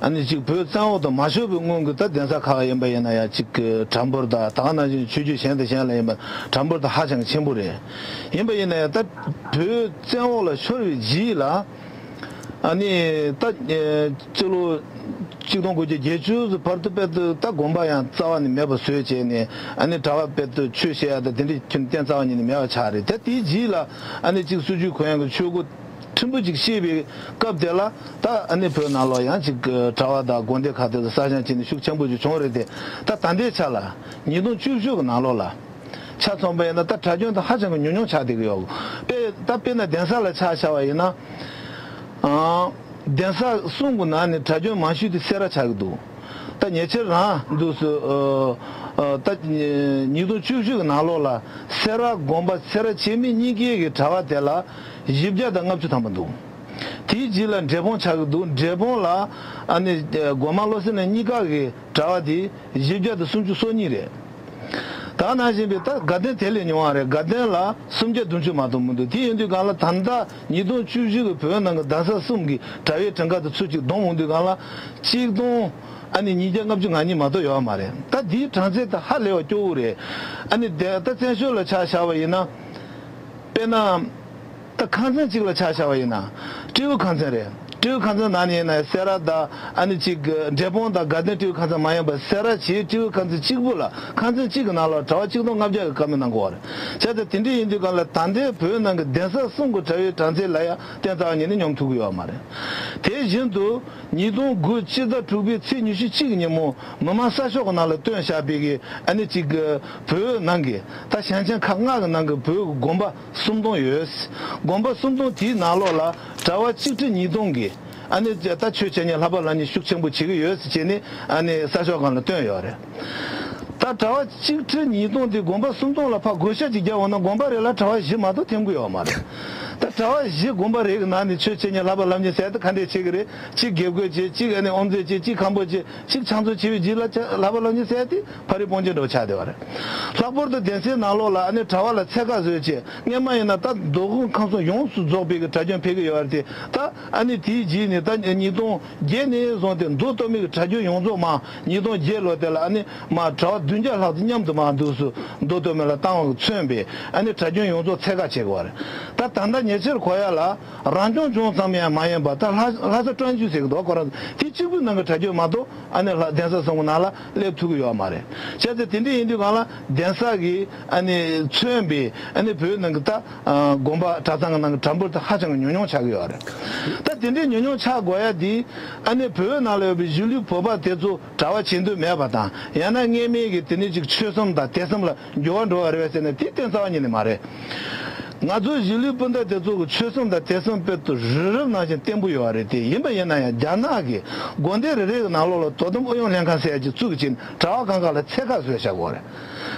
ཨ་ནི་གཅིག་བོད་བཙན་འོག་ཏུ་མ་ཤོར་བའི་སྔོན་གྱི་ད་གདན་ས་ཁག་ཡིན་པ་ཡིན་ན་ཡང་གཅིག་གི་གྲྭ་འབོར་དང་ད་ག་ནང་བཞིན་ཆོས་བརྒྱུད་གཞན་དང་གཞན་ལ་ཡིན་པ་གྲྭ་འབོར་དང་ཧ་ཅང་ཆེན་པོ་རེད། ཡིན་པ་ཡིན་ན་ཡང་ད་བོད་བཙན་འོག་ལ་ཤོར་བའི་རྗེས་ལ། ཨ་ནི་ད་ཨེ་སྤྱི་ལོ་ཆིག་སྟོང་དགུ་བརྒྱ་བརྒྱད་ཅུ་བར་དུ་དཔེ་དེ་ད་དགོན་པ་ཡང་རྩ་བ་ནས་མེད་པ་བཟོས་བྱས་ནས་ཨ་ནི་གྲྭ་པ་དཔེ་དེ་ཆོས་བཤད་ཡ་ད་དེ་འདྲའི་ཁྱོན་གཏན་རྩ་བ་ཉིད་ནས་མེད་པ་ཆགས་རེད། ད་དེའི་རྗེས་ལ་ཨ་ནི་གཅིག་སྲིད་བྱུས་གུ་ཡངས་ཀྱི་ཆོས་སྒོ་ཕྲན་བུ་ཅིག་ཕྱེས་པའི་སྐབས་དེ་ལ་ད་ཨ་ནི་བོད་ནང་ལོགས་ཡང་ཅིག་གྲྭ་པ་དང་དགོན་སྡེ་ཁག་དེ་ཚོ་གསར་བཞེངས་བྱས་ནས་ཤུགས་ཆེན་པོ་ཅིག་བྱུང་རེད་དེ། ད་ད་ལྟའི་ཆ་ལ་ཉིས་སྟོང་བཅུ་བཞི་གི་ནང་ལོགས་ལ། ཆ་མཚོན་པ་ཡིན་ན་ད་གྲྭ་རྒྱུན་དེ་ཧ་ཅང་གི་ཉུང་ཉུང་ཆགས་བསྡད་ཀྱི་ཡོད། དཔེ་ད་དཔེར་ན་གདན་ས་ལ་ཆ་བཞག་པ་ཡིན་ན། ཨང་། གདན་ས་གསུམ་གྱི་ནང་ནས་གྲྭ་རྒྱུན་མང་ཤོས་དེ་སེ་ར་ཆགས་ཀྱི་འདུག་ད་ཉེ་ཆར་རང་འདུག་སུ་ཨ་ཨ་ད་ཉིས་སྟོང་བཅུ་བཞི་གི་ནང་ལོགས་ལ་སེ་ར་དགོན་པ་སེ་ར་བྱེས་སྨད་གཉིས་ཀའི་གི་གྲྭ་པ་དེ་ལ་བཞི་བརྒྱ་དང་ལྔ་བཅུ་ཐམ་པ་འདུག་དེའི་རྗེས་ལ་འབྲས་སྤུངས་ཆགས་ཀྱི་འདུག་འབྲས་སྤུངས་ལ་ཨ་ནི་སྒོ་མང་བློ་གསལ་གླིང་གཉིས་ཀ་གི་གྲྭ་པ་དེ་བཞི་བརྒྱ་དང་སུམ་ཅུ་སོ་གཉིས་རེད། ད་ནང་བཞིན་པའི་ད་དགའ་ལྡན་དེ་ལས་ཉུང་བ་རེད། དགའ་ལྡན་ལ་སུམ་བརྒྱ་བདུན་ཅུ་མ་གཏོགས་མི་འདུག་དེ་ཡིན་དུས་གང་ལ་ད་ལྟ་ཉིས་སྟོང་བཅུ་བཞི་གི་བོད་ནང་གི་གདན་ས་གསུམ་གྱི་གྲྭ་པའི་གྲངས་ཀ་དེ་ཚུར་གཅིག་བསྡོམས་འོང་དུས་གང་ལ་གཅིག་སྟོང་ཨ་ནི་ཉིས་བརྒྱ་ལྔ་བཅུ་ང་གཉིས་མ་གཏོགས་ཡོད་མ་རེད། ད་དེའི་གྲངས་ཚད་ད་ཧ་ལས་པ་སྐྱོ་བོ་རེད། ཨ་ནི་དེ་ད་བཙན་བྱོལ་ལ་ཆ་བཞག་པ་ཡིན་ན། དཔེར་ན། ད་ཁང་ཚན་གཅིག་ལ་ཆ་བཞག་པ་ཡིན་ན། སྤྲེའུ་ཁང་ཚན་རེད། སྤྲེའུ་ཁང་ཚན་ནང་ནས་ཡིན་ན་སེ་ར་དང་ཨ་ནི་གཅིག་འབྲས་སྤུངས་དང་དགའ་ལྡན་སྤྲེའུ་ཁང་ཚན་མ་ཡིན་པར་སེ་ར་བྱེས་སྤྲེའུ་ཁང་ཚན་གཅིག་པུ་ལ་ཁང་ཚན་གཅིག་གི་ནང་ལ་གྲྭ་པ་གཅིག་སྟོང་ལྔ་བརྒྱ་གི་བཀའ་མོལ་གནང་གི་ཡོད་རེད། བྱས་ཙང་དེ་འདྲ་ཡིན་དུས་གང་ལ་ད་ལྟའི་བོད་ནང་གི་གདན་ས་གསུམ་གྱི་གྲྭ་པའི་གྲངས་ཚད་ལ་ཡང་གཏན་རྩ་བ་ཉིད་ནས་སྙོམས་ཐུབ་ཀྱི་ཡོད་མ་རེད། དེ་བཞིན་དུ། ཉིས་སྟོང་དགུ་སྤྱི་ཟླ་དྲུག་པའི་ཚེས་ཉི་ཤུ་གཅིག་གི་ཉིན་མོ་མི་མང་གསར་ཤོག་གི་ནང་ལ་བཏོན་བཞག་པའི་གི་ཨ་ནི་གཅིག་གི་བོད་ནང་གི་ད་ཞིང་ཆེན་ཁག་ལྔ་གི་ནང་གི་བོད་ཀྱི་དགོན་པ་སུམ་སྟོང་ཡོད། དགོན་པ་སུམ་སྟོང་དེའི་ནང་ལོགས་ལ་གྲྭ་པ་གཅིག་ཁྲི་ཉིས་སྟོང་གིས་ཨ་ནི་ད་ཆོས་འཆད་ཉན་བསླབ་པ་སློབ་གཉེར་ཤུགས་ཆེན་པོ་བྱེད་ཀྱི་ཡོད་ཟེར་བྱས་ནས་ཨ་ནི་གསར་ཤོག་སྒང་ལ་བཏོན་ཡོད་རེད། ད་གྲྭ་པ་གཅིག་ཁྲི་ཉིས་སྟོང་དེ་དགོན་པ་སུམ་སྟོང་ལ་ཕར་བགོ་བཤའ་ཅིག་བརྒྱབ་འོང་ན་དགོན་པ་རེ་ལ་གྲྭ་པ་བཞི་མ་གཏོགས་ཐེམ་གྱི་ཡོད་མ་རེད། ད་གྲྭ་པ་བཞི་དགོན་པ་རེ་གི་ནང་ནས་ཆོས་འཆད་ཉན་བསླབ་པ་སློབ་གཉེར་ཟེར་ཡ་དེ་ག་འདྲས་བྱེད་ཀྱི་རེད། གཅིག་དགེ་བསྐོས་བྱེད། གཅིག་ཨ་ནི་དབུ་མཛད་བྱེད། གཅིག་ཁང་པ་བྱེད། གཅིག་ཕྱག་མཛོད་བྱེད་པའི་རྗེས་ལ་ཆ་བསླབ་པ་སློབ་གཉེར་ཟེར་ཡ་དེ་ཕ་རི་སྤུན་མཆེད་འདྲ་བོ་ཆགས་བསྡད་པ་རེད། ལྷག་པར་དུ་གདན་སའི་ནང་ལོགས་ལ་ཨ་ནི་གྲྭ་པ་ལ་ཚད་བཀག་བཟོས་བྱས་སྔོན་མ་ཡིན་ན་ད་མདོ་དབུས་ཁམས་གསུམ་ཡོངས་སུ་རྫོགས་པའི་གི་གྲྭ་རྒྱུན་ཕེབས་ཀྱི་ཡོད་རེད་དེ། ད་ཨ་ནི་དེའི་རྗེས་ནས་ད་ཉིས་སྟོང་བརྒྱད་ནས་བཟུང་སྟེ་མདོ་སྟོད་སྨད་ཀྱི་གྲྭ་རྒྱུན་ཡོངས་རྫོགས་མར་ཉིས་སྟོང་བརྒྱད་ལོ་དེ་ལ་ཨ་ནི་མར་གྲྭ་པ་བདུན་བརྒྱ་ལྷག་ཙམ་མཉམ་དུ་མར་འདུག་སུ་མདོ་སྟོད་སྨད་ལ་བཏང་བ་གིས་མཚོན་པའི་ཨ་ནི་གྲྭ་རྒྱུན་ཡོངས་རྫོགས་ཚད་བཀག་བྱེད་དགོས་པ་རེད། ད་ད་ལྟ་ཉེ་ཆར་གོ་ཡ་ལ་རང་སྐྱོང་ལྗོངས་ཙམ་ཡང་མ་ཡིན་པ་ད་ལྷ་ལྷ་ས་ཀྲོན་ཆུས་ཟེར་གི་འདུག་ཁོ་རང་དེ་གཅིག་པུའི་ནང་གི་གྲྭ་རྒྱུན་མ་གཏོགས་ཨ་ནི་ལྷ་གདན་ས་གསུམ་གྱི་ནང་ལ་སླེབས་ཐུབ་ཀྱི་ཡོད་མ་རེད། བྱས་ཙང་དེ་འདྲ་ཡིན་དུས་གང་ལ་གདན་ས་གིས་ཨ་ནི་མཚོན་པའི་ཨ་ནི་བོད་ནང་གི་ད་དགོན་པ་གྲྭ་ཚང་གི་ནང་གི་གྲྭ་འབོར་དེ་ཧ་ཅང་གི་ཉུང་ཉུང་ཆགས་ཀྱི་ཡོད་རེད། ད་དེ་འདྲའི་ཉུང་ཉུང་ཆགས་དགོས་ཡ་དེ་ཨ་ནི་བོད་ནང་ལ་ཡོད་པའི་གཞིས་ལུས་བོད་པ་དེ་ཚོ་གྲྭ་པ་བྱེད་འདོད་མེད་པ་དང་ཡང་ན་སྔོན་མའི་གི་དེ་ནས་ཅིག་ཆོས་སེམས་དང་དད་སེམས་ལ་འགྱུར་བ་འགྲོ་བ་རེད་པས་ཟེར་ན་དེ་གཏན་རྩ་བ་ཉིད་ནས་མ་རེད། ང་ཚོ་གཞིས་ལུས་སྤུན་ཟླ་དེ་ཚོ་གི་ཆོས་སེམས་དང་དད་སེམས་དཔེ་དེ་རི་རབ་ནང་བཞིན་བརྟན་པོ་ཡོད་པ་རེད་དེ། ཡིན་པ་ཡིན་ན་ཡང་རྒྱ་ནག་གི་དགོན་སྡེ་རེ་རེ་གི་ནང་ལོགས་ལ་དོ་དམ་ཨུ་ཡོན་ལྷན་ཁང་ཟེར་ཡ་ཅིག་བཙུགས་ཀྱིན་གྲྭ་པ་གང་ག་ལ་ཚད་བཀག་བཟོས་བཞག་གི་ཡོད་རེད།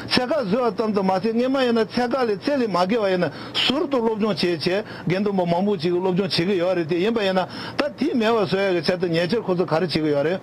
ཚད་བཀག་བཟོས་པ་ཙམ་དུ་མ་ཟད་སྔོན་མ་ཡིན་ན་ཚད་བཀག་ལས་ཚད་ལས་མ་བརྒལ་བ་ཡིན་ན་ཟུར་དུ་སློབ་སྦྱོང་བྱེད་བྱས་དགེ་འདུན་པ་མང་པོ་ཅིག་གིས་སློབ་སྦྱོང་བྱེད་ཀྱི་ཡོད་རེད་དེ། ཡིན་པ་ཡིན་ན་ད་དེ་མེད་པ་བཟོ་ཡ་གི་ཆེད་དུ་ཉེ་ཆར་ཁོ་ཚོ་ག་རེ་བྱེད་ཀྱི་ཡོད་རེད།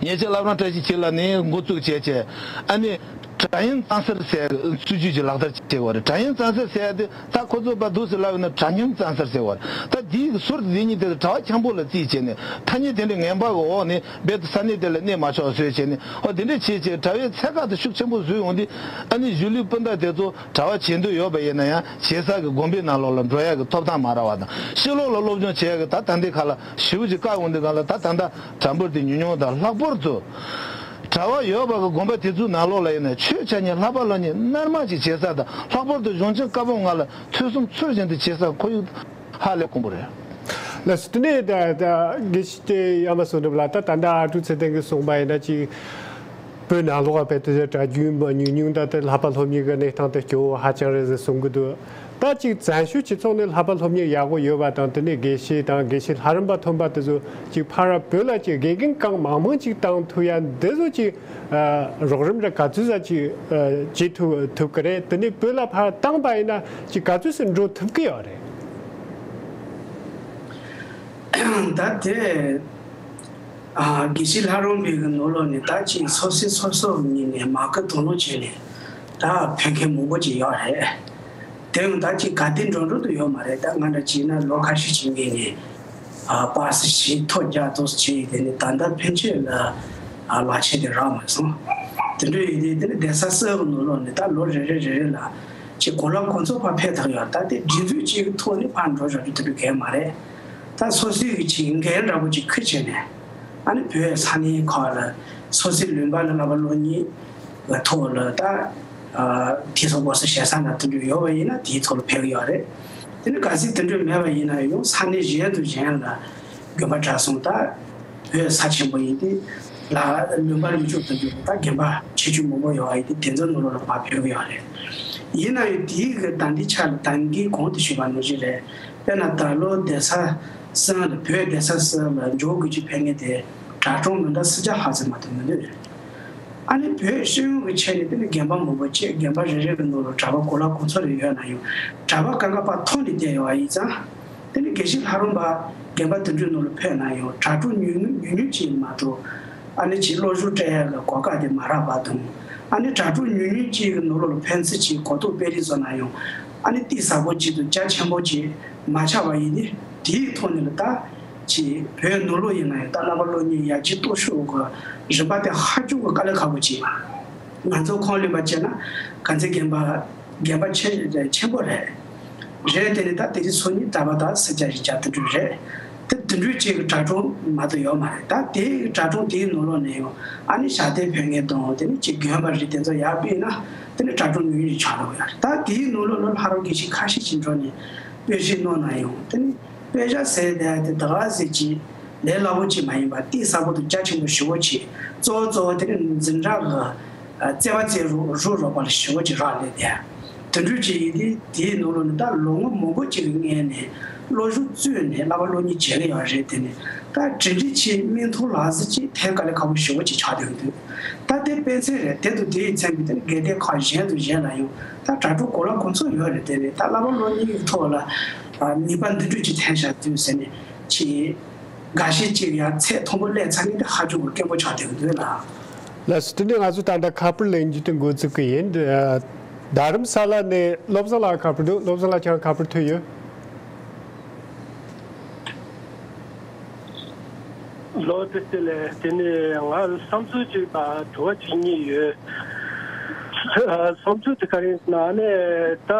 ཉེ་ཆར་བླ་བྲང་བཀྲ་ཤིས་འཁྱིལ་ལ་ནི་འགོ་བཙུགས་བྱས་བྱས་ཨ་ནི་གྲྭ་ དྲ་དབྱངས་གཙང་སེལ་ཟེར་ཡག་གི་སྲིད་ཇུས་ཅིག་ལག་བསྟར་བྱས་པ་རེད། དྲ་དབྱངས་གཙང་སེལ་ཟེར་ཡག་དེ་ད་ཁོ་ཚོ་པ་འདུག་སེ་ལབ་ཡོད་ན་དྲ་སྙོམས་གཙང་སེལ་ཟེར་བ་རེད། ད་དེའི་ཟུར་དེ་གཉིས་དེ་དྲ་བ་འཁྱམ་པོ་ལ་རྩིས་བྱས་ནས་ཐ་སྙད་དེ་འདྲའི་ངན་པ་གི་འོག་ནས་རྦད་དེ་ས་གནས་དེ་ལ་གནས་མ་ཆོག་བཟོས་བྱས་ནས། ཨོ་དེ་འདྲ་བྱས་བྱས་དྲ་བའི་ཚད་བཀག་དེ་ཤུགས་ཆེན་པོ་བཟོས་ཡོང་དུས། ཨ་ནི་གཞིས་ལུས་སྤུན་ཟླ་དེ་ཚོ་དྲ་བ་བྱེད་འདོད་ཡོད་པ་ཡིན་ན་ཡང་བྱེད་ས་གི་དགོན་པའི་ནང་ལོགས་ལ་འགྲོ་ཡག་གི་ཐོབ་ཐང་མ་རག་པ་དང་། ཕྱི་ལོགས་ལ་སློབ་སྦྱོང་བྱེད་ཡག་གི་ད་ད་ལྟའི་ཁ་ལ་ཞེ་པོ་ཅིག་བཀག་ཡོང་དུས་སྒང་ལ། ད་ད་ལྟ་གྲངས་འབོར་དེ་ཉུང་ཉུང་དང་། ལྷག་པར་དུ་དྲ་བ་ཡོད་པ་གི་དགོན་པ་དེ་ཚོའི་ནང་ལོགས་ལ་ཡིན་ན་ཆོས་འཆད་ཉན་ལྷག་པ་སློབ་གཉེར་རྣལ་མ་ཅིག་བྱེད་ས་དང་། ལྷག་པར་དུ་གཞུང་ཆེན་བཀའ་འབུམ་ལྔ་ལ་ཐོས་བསམ་ཚུལ་བཞིན་དུ་བྱེད་ས་ཁོར་ཡུག་ཧ་ལས་དཀོན་པོ་རེད། ལགས་སོ། དེ་ནས་ད་ད་དགེ་བཤེས་དེ་ཡ་མ་བསོད་ནམས་ལགས། ད་ད་ལྟ་ཨ་ཀྲུག་ཚེ་བརྟན་གྱིས་གསུངས་པ་ཡིན་ན་ཅིག་བོད་ནང་ལོགས་ཨ་བལ་དུ་དྲ་རྒྱུན་མ་ཉུང་ཉུང་ད་ལྟ་ལྷག་པ་སློབ་གཉེར་གྱི་གནས་སྟངས་དེ་སྐྱོ་བོ་ཧ་ཅང་རེད་ཟེར་གསུང་གི་འདུག་ད་ཅིག་བཙན་བྱོལ་སྤྱི་ཚོགས་ནས་ལྷག་པ་སློབ་གཉེར་ཡག་པོ་ཡོད་པ་དང་། དེ་ནས་དགེ་བཤེས་དང་དགེ་བཤེས་ལྷ་རམས་པ་ཐོན་པ་དེ་ཚོ་ཅིག་ཕར་བོད་ལ་ཅིག་དགེ་རྒན་གང་མང་མང་ཅིག་བཏང་ཐུབ་ཡ་འདི་ཚོ་ཅིག་ཨ་རོགས་རམ་ར་ག་ཚོད་ཙམ་ཅིག་ཨ་བྱེད་ཐུབ་ཐུབ་ཀྱི་རེད། དེ་ནས་བོད་ལ་ཕར་བཏང་པ་ཡིན་ན་ཅིག་ག་ཚོད་ཙམ་འགྲོ་ཐུབ་ཀྱི་ཡོད་རེད། ད་དེ། ཨ་དགེ་བཤེས་ལྷ་རམས་པའི་གི་ནང་ལོགས་ནས་ད་ཅིག་སོ་སོས་སོ་སོ་ངོས་ནས་མ་སྐུལ་དོ་སྣང་བྱས་ནས་ད་ཕན་མཁན་མང་པོ་ཅིག་ཡོད་རེད། དེ་ཡང་ད་ཅིག་ག་དེ་འགྲོ་འགྲོ་དུ་ཡོད་མ་རེད། ད་ང་འདྲ་བྱས་ན་ལོ་ཁ་ཤས་ཅིག་སྔོན་ནས་ཨ་པ་སི་བཞི་ཐོ་བརྒྱ་ཙམ་བྱས། དེ་ནས་ད་ལྟ་ཕན་ཆད་ལ་ཨ་ལག་ཁྱེར་དེ་རག་མ་སོང་། དེ་འདྲ་ཡིན་དུས་དེ་ནས་གདན་ས་གསར་པའི་ནང་ལོགས་ནས་ད་ལོ་རེ་རེ་རེ་རེ་ལ་ཅིག་གང་ལ་གང་འཚམ་ཕར་ཕེབས་ཐུབ་ཡོད། ད་དེ་སྒྲིག་འཛུགས་ཅིག་གི་ཐོག་ནས་ཕར་འགྲོ་བཞག་རྒྱུ་དེ་འདྲ་གང་ཡང་མ་རེད། ད་སོ་སོའི་གི་ཅིག་འགན་འདྲ་པོ་ཅིག་ཁུར་བྱས་ནས། ཨ་ནི་བོད་ས་གནས་ཁག་ལ་སོ་སོའི་ལུང་པ་ལ་བསླབ་པ་སློབ་གཉེར་གི་ཐོག་ལ་ད་ཨ་དེ་ཚོ་སྐོར་སུ་བྱེད་ས་ན་དེ་འདྲ་ཡོད་པ་ཡིན་ན་དེའི་ཐོག་ལ་ཕེབས་ཀྱི་ཡོད་རེད། དེ་ནི་གལ་སྲིད་དེ་འདྲ་མེད་པ་ཡིན་ན་ཡང་ས་གནས་གཞན་དང་གཞན་ལ་དགོན་པ་གྲྭ་ཚང་ད་བོད་ས་ཆེན་པོ་ཡིན་དུས་ལ་ལུང་པ་ལུང་ཕྱོགས་དེ་འདྲ་ད་དགོན་པ་ཆེ་ཆུང་མང་པོ་ཡོད་པ་ཡིན་དུས་དེ་ཚོའི་ནང་ལོགས་ལ་ཕར་ཕེབས་ཀྱི་ཡོད་རེད། ཡིན་ན་ཡང་དེའི་གི་ད་ལྟའི་ཆ་ལ་ད་གིན་གོང་དུ་ཞུས་པ་ནང་བཞིན་རེད། དཔེར་ན་ད་ལོ་གདན་ས་གསུམ་ལ་བོད་གདན་ས་གསུམ་ལ་འགྲོ་དགོས་ཀྱི་ཕན་ངེས་དེ་གྲྭ་གྲོང་མི་འདྲ་སུམ་བརྒྱ་ལྷག་ཙམ་མ་གཏོགས་མི་འདུག་ཨ་ནི་བོད་སྤྱི་ཡོངས་ཀྱི་ཆ་ནས་དེ་ནི་དགོན་པ་མང་པོ་བྱས། དགོན་པ་རེ་རེ་གི་ནང་ལ་གྲྭ་པ་གང་ལ་གང་འཚམ་རེ་ཡོད་ན་ཡང་། གྲྭ་པ་གང་ག་པ་ཐོག་ནས་བསྡད་ཡོད་པ་ཡིན་ཙང་། དེ་ནི་དགེ་བཤེས་ལྷ་རམས་པ་དགོན་པ་དེ་འདྲའི་ནང་ལ་ཕེབས་ན་ཡང་གྲྭ་གྲོང་ཉུང་ཉུང་ཉུང་ཉུང་ཅིག་མ་གཏོགས། ཨ་ནི་ཅིག་སློབ་སྦྱོང་སྤྲད་ཡག་གི་གོ་སྐབས་དེ་མ་རག་པ་དང་། ཨ་ནི་གྲྭ་གྲོང་ཉུང་ཉུང་ཅིག་གི་ནང་ལོགས་ལ་ཕན་ཚུན་ཅིག་གོ་རྟོགས་སྤེལ་རེས་བཟོ་ན་ཡང་། ཨ་ནི་གཏིང་ཟབ་པོ་ཅིག་དང་རྒྱ་ཆེན་པོ་ཅིག་མ་ཆགས་པ་ཡིན་ཏེ། དེའི་ཐོག་ནས་ལ་ད་ཅིག་བོད་ནང་ལོགས་ཡིན་ན་ཡང་ད་བསླབ་པ་སློབ་གཉེར་ཡར་རྒྱས་གཏོང་ཕྱོགས་ཀྱི་རིམ་པ་དེ་ཧ་ཅང་གི་དཀའ་ལས་ཁག་པོ་ཅིག་ང་ཚོ་ཁོང་ལུང་པ་བྱས་ན་དཀར་མཛེས་དགོན་པ་དགོན་པ་ཆེ་ཆེན་པོ་རེད། རེད། དེ་ནི་ད་དེ་རིང་སང་ཉིན་གྲྭ་པ་ད་སུམ་བརྒྱ་བཞི་བརྒྱ་དེ་འདྲ་རེད། དེ་དེ་འདྲའི་ཅིག་གི་གྲྭ་གྲོང་མ་གཏོགས་ཡོད་མ་རེད། ད་དེའི་གྲྭ་གྲོང་དེའི་ནང་ལོགས་ནས་ཡང་ཨ་ནི་ཞབས་བརྟན་ཕེབས་མཁན་དང་། དེ་ནི་ཅིག་དགོན་པ་རིགས་དེ་ཚོ་ཡར་ཕེབས་ན་དེ་ནི་གྲྭ་གྲོང་ཉུང་ཉུང་ཆགས་འགྲོ་གི་ཡོད་རེད། ད་དེའི་ནང་ལོགས་ལ་ལྷ་རམས་དགེ་བཤེས་ཁ་ཤས་ཅིག་འགྲོ་ནས་དཔེ་ཆ་གནང་ན་ཡང་། དེ་ནི་དཔེ་ཆ་ཟེར་བསྡད་དེ་ད་ག་ཟེ་ཅིག་ལས་སླ་པོ་ཅིག་མ་ཡིན་པ། གཏིང་ཟབ་པོ་དང་རྒྱ་ཆེན་པོ་ཞེ་པོ་ཅིག་གཙོ་བོ་གཙོ་བོ་དེ་ནི་འཛིན་གྲྭ་གི་བརྩེ་བ་བརྩེ་རུ་རུ་རོགས་པ་ལ་ཞེ་པོ་ཅིག་རག་ལས་ཏེ། དེ་འདྲ་ཅིག་ཡིན་དུས་དེའི་ནང་ལོགས་ནས་ད་ལོ་ངོ་མང་པོ་ཅིག་གི་སྔོན་ནས་བློ་གཟུ་བཙུགས་ནས་བསླབ་པ་སློབ་གཉེར་བྱེད་ཀྱི་ཡོད་རེད། དེ་ནི་ད་གྲ་སྒྲིག་ཆེད་མིག་མཐོང་ལག་ཟིན་ཅིག་ཐེབས་དཀའ་ལས་ཁག་པོ་ཞེ་པོ་ཅིག་ཆགས་བསྡད་ཀྱི་འདུག་ད་དེ་དཔེ་མཚོན་རེད། དེ་དང་དེའི་མཚན་གྱི་དེ་ནི་དགོན་སྡེ་ཁག་གཞན་དང་གཞན་ལ་ཡང་ད་གྲྭ་གྲོང་གང་ལ་གང་འཚམ་ཡོད་རེད། དེ་ནི་ད་བསླབ་པ་སློབ་གཉེར་གྱི་ཐོག་ལ་ནུས་པ་འདི་འདྲ་ཅིག་ཐོན་བཞག་དུས་ཟེར་ནས་ཅིག་འགའ་ཤས་ཅིག་ཡང་ཚད་མཐོན་པོ་སླེབས་ཚར་ནས་དེ་ཧ་ཅང་གི་སྐྱོ་པོ་ཆགས་བསྡད་ཀྱི་འདུག་ལགས། ལགས་སོ། དེ་ནས་ང་ཚོ་ད་ལྟ་ཁ་པར་ལེན་རྒྱུ་དེ་འགོ་འཛུགས་ཀྱི་ཡིན། ཨ་རྡ་རམ་ས་ལ་ནས་བློ་བཟང་ལགས་ཁ་པར་འདུག་བློ་བཟང་ལགས་ཁྱེད་རང་ཁ་པར་ཐོན་ཡོད། ལོ་དེ་དེ་ལས་དེ་ནས་ང་བསམ་ཚུལ་གཅིག་དང་དྲི་བ་གཅིག་གཉིས་ཡོད། བསམ་ཚུལ་དེ་ག་རེ་ཡིན་ན་ནས་ད།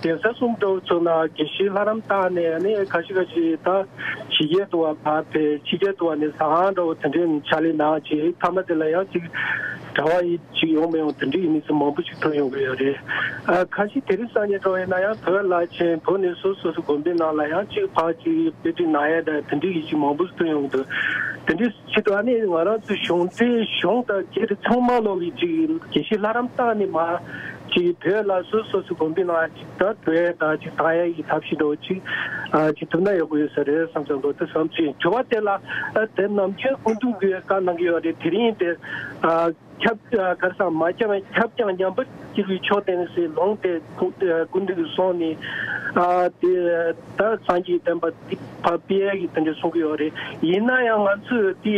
གདན་ས་གསུམ་འདྲ་བོ་ཚོ་ན་དགེ་བཤེས་ལྷ་རམས་བཏང་ནས་ནི་ཁ་ཤས་ཁ་ཤས་ད་ཕྱི་རྒྱལ་དུ་བ་ཕར་ཕེབས། ཕྱི་རྒྱལ་དུ་བ་ནས་ཟ་ཁང་འདྲ་བོ་དེ་འདྲའི་ཕྱག་ལས་གནང་བྱས། མཐའ་མ་དེ་ལ་ཡང་ཅིག་གྲྭ་པ་ཡིན་ཅིག་ཡོང་མི་ཡོང་དེ་འདྲའི་ཡིན་མིན་ཚོ་མང་པོ་ཞིག་ཐོན་ཡོང་གི་ཡོད་རེད། ཨ་ཁ་ཤས་དེ་རིང་སང་ཉིན་འདྲ་བོ་ཡིན་ན་ཡང་བོད་ལ་ཕྱིན། བོད་ནས་སོ་སོ་སོ་དགོན་པའི་ནང་ལ་ཡང་ཅིག་ཕར་ཅིག་དཔེ་ཁྲིད་གནང་ཡ་འདྲ་དེ་འདྲའི་ཡིན་ཅིག་མང་པོ་ཞིག་ཐོན་ཡོང་གི་འདུག་དེ་འདྲའི་ཆེད་དུ་ཨ་ནི་ང་རང་ཚོའི་གཞུང་འབྲེལ་གཞུང་དང་སྒེར་ཚང་མ་ལོག་གིས་ཅིག་དགེ་བཤེས་ལྷ་རམས་བཏང་ནས་མར་ཅིག་བོད་ལ་སོ་སོ་སོ་དགོན་པའི་ནང་ཅིག་ད་འགྲོ་ཡས་དང་ཅིག་བཏང་ཡས་ཀྱི་ཐབས་ཤེས་འདྲ་བོ་ཅིག་ཨ་ཅིག་ཐུབ་ན་ཡག་པོ་ཡོད་ས་རེད་བསམ་བསམ་འདུག་དེ་བསམ་ཚུལ་ཡིན། དྲི་བ་དེ་ལ་ཨ་དེ་ནམ་རྒྱུན་སྐུ་མདུན་གྱིས་བཀའ་གནང་གི་ཡོད་རེད། དེ་རིང་དེ་ཨ་ཁྱབ་ཨ་ག་རེ་ཟེར་མ་ཁྱབ་ཁྱབ་ཀྱང་མཉམ་པར་སྐྱེ་བོའི་མཆོག་ལྡན་ཟེར་ལུང་དེ་སྐུ་ཨ་སྐུ་མདུན་གྱིས་གསུངས་ནས་ཨ་དེ་ད་སངས་རྒྱས་བསྟན་པ་འདི་ཕར་སྤེལ་ཡས་ཀྱི་དེ་འདྲ་གསུང་གི་ཡོད་རེད། ཡིན་ན་ཡང་ང་ཚོས་དེ།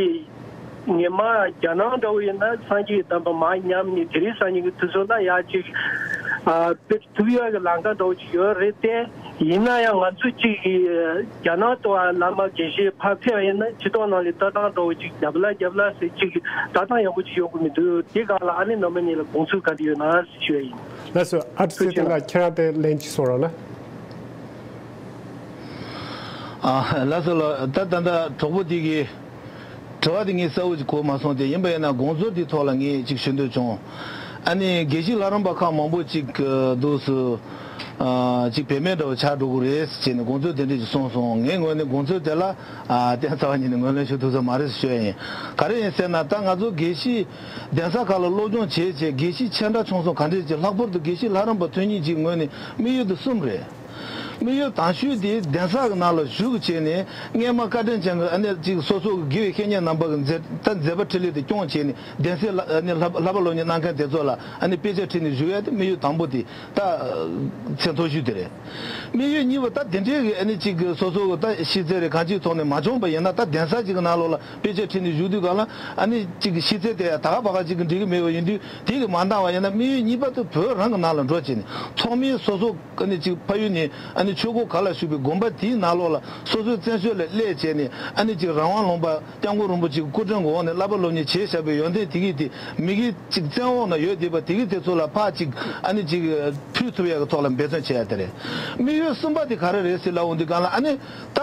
ཉི་མ་རྒྱ་ནག་འདྲ་བོ་ཡིན་ན་སངས་རྒྱས་ཀྱི་བསྟན་པ་མར་ཉམས་ནས་དེ་རིང་སང་ཉིན་གྱི་དུས་ཚོད་ལ་ཡ་གཅིག་ཨ་སྤེལ་ཐུབ་ཡག་གི་ལམ་ཁ་འདྲ་བོ་ཅིག་ཡོད་རེད་དེ། ཡིན་ན་ཡང་ང་ཚོས་གཅིག་རྒྱ་ནག་ཏུ་བླ་མ་དགེ་བཤེས་ཕར་ཕེབས་པ་ཡིན་ན་སྤྱི་ཚོགས་ནང་ལ་ལྟ་སྟངས་འདྲ་བོ་ཅིག་རྒྱབ་ལ་རྒྱབ་ལ་ཟེར་གཅིག་ལྟ་སྟངས་ཡག་པོ་ཅིག་ཡོང་གི་མི་འདུག་དེ་སྒང་ལ་ཨ་ནེ་རྣམ་པ་གཉིས་ལ་དགོངས་ཚུལ་ག་འདྲ་ཡོད་ན་ཞུ་ཡ་ཡིན། ལགས་སོ། ཨ་ཀྲུག་ཚེ་བརྟན་ལགས། ཁྱེད་རང་དེ་ལན་གཅིག་གསུང་རོགས་གནང་། ཨ་ལགས་སོ་ལགས། ད་ད་ལྟ་གྲོགས་པོ་དེ་གིས་དྲི་བ་དེ་ངས་གསལ་བོ་ཅིག་གོ་མ་སོང་སྟེ། ཡིན་པ་ཡིན་ན་དགོངས་ཚུལ་དེའི་ཐོག་ལ་ངས་ཅིག་ཞུ་འདོད་བྱུང་། ཨ་ནི་དགེ་བཤེས་ལྷ་རམས་པ་ཁག་མང་པོ་ཅིག་འདུག་སེ་ཨ་ཅིག་བེད་མེད་འདྲ་བོ་ཆགས་འགྲོ་གི་རེད་ཟེར་བྱས་ནས་དགོངས་ཚུལ་དེ་འདྲས་ཅིག་གསུངས་སོང་། ངའི་ངོས་ནས་དགོངས་ཚུལ་དེ་ལ་ཨ་གཏན་ཚ་བ་ཉིད་ནས་ངོས་ལེན་ཞུ་ཐུབ་ས་མ་རེད་ཟེར་ཞུ་ཡ་ཡིན། ག་རེ་ཡིན་ཟེར་ན། ད་ང་ཚོ་དགེ་བཤེས་གདན་ས་ཁག་ལ་སློབ་སྦྱོང་བྱས་བྱས་དགེ་བཤེས་ཆེ་འདྲ་ཆུང་གསུམ་ག་འདྲས་ཅིག། ལྷག་པར་དུ་དགེ་བཤེས་ལྷ་རམས་པ་དོན་གཉེར་གྱི་ངོས་ནས་དམིགས་ཡུལ་དེ་གསུམ་རེད། དམིགས་ཡུལ་དང་ཤོས་དེ་གདན་ས་གི་ནང་ལ་བཞུགས་བྱས་ནས་སྔས་མ་བཀའ་དྲིན་ཅན་གྱི་ཨ་ནེ་ཅིག་སོ་སོ་གི་དགེ་བའི་བཤེས་གཉེན་རྣམ་པ་གི་མཛད་ད་མཛད་པ་འཕྲིན་ལས་དེ་སྐྱོང་བྱས་ནས་གདན་སའི་ལ་ཨ་ནེ་བསླབ་བསླབ་པ་སློབ་གཉེར་གནང་མཁན་དེ་ཚོ་ལ་ཨ་ནེ་དཔེ་ཆ་ཁྲིད་ནས་བཞུགས་ཡ་དེ་དམིགས་ཡུལ་དང་པོ་དེ་ད་མཚན་ཐོ་བཞུགས་དེ་རེད། དམིགས་ཡུལ་གཉིས་པ་ད་དེ་འདྲའི་གི་ཨ་ནེ་ཅིག་གི་སོ་སོ་གི་ད་ཤེས་ཚད་རེ་གང་ཅིའི་ཐོག་ནས་མ་བྱུང་བ་ཡིན་ན། ད་གདན་ས་ཅིག་གི་ནང་ལོགས་ལ་དཔེ་ཆ་ཁྲིད་ནས་བཞུགས་དུས་སྒང་ལ་ཨ་ནེ་ཅིག་གི་ཤེས་ཚད་དེ་ད་ག་བ་ག་ཅིག་གི་འགྲིག་གི་མེད་པ་ཡིན་དུས། དེ་གི་མ་འདང་བ་ཡིན་ན་དམིགས་ཡུལ་གཉིས་པ་དེ་བོད་རང་གི་ནང་ལ་འགྲོ་བྱས་ནས་ཐོག་མའི་སོ་སོ་ཨ་ནི་ཅིག་ཕ་ཡུལ་ནས་ཨ་ནི་ཆོས་འཁོར་ག་ལ་བཞུགས་པའི་དགོན་པ་དེའི་ནང་ལོགས་ལ་སོ་སོའི་བཙན་བྱོལ་ལ་སླེབས་བྱས་ནས་ཨ་ནི་ཅིག་རང་དབང་ལུང་པ་སྐྱབས་མགོན་རིན་པོ་ཆེའི་སྐུ་དྲིན་གྱི་འོག་ནས་བསླབ་པ་སློབ་གཉེར་བྱས་བཞག་པའི་ཡོན་ཏན་དེ་གིས་དེ་མི་གི་ཅིག་བཙན་འོག་ན་ཡོད་བསྡད་པ་དེ་གིས་དེ་ཚོ་ལ་ཕར་ཅིག་ཨ་ནི་ཅིག་ཕུལ་ཐུབ་ཡག་གི་ཐོག་ལ་འབད་བརྩོན་བྱེད་ཡ་དེ་རེད། དམིགས་ཡུལ་གསུམ་པ་དེ་ག་རེ་རེད་ཟེར་ལབ་འོང་དུས་སྒང་ལ་ཨ་ནི་ད།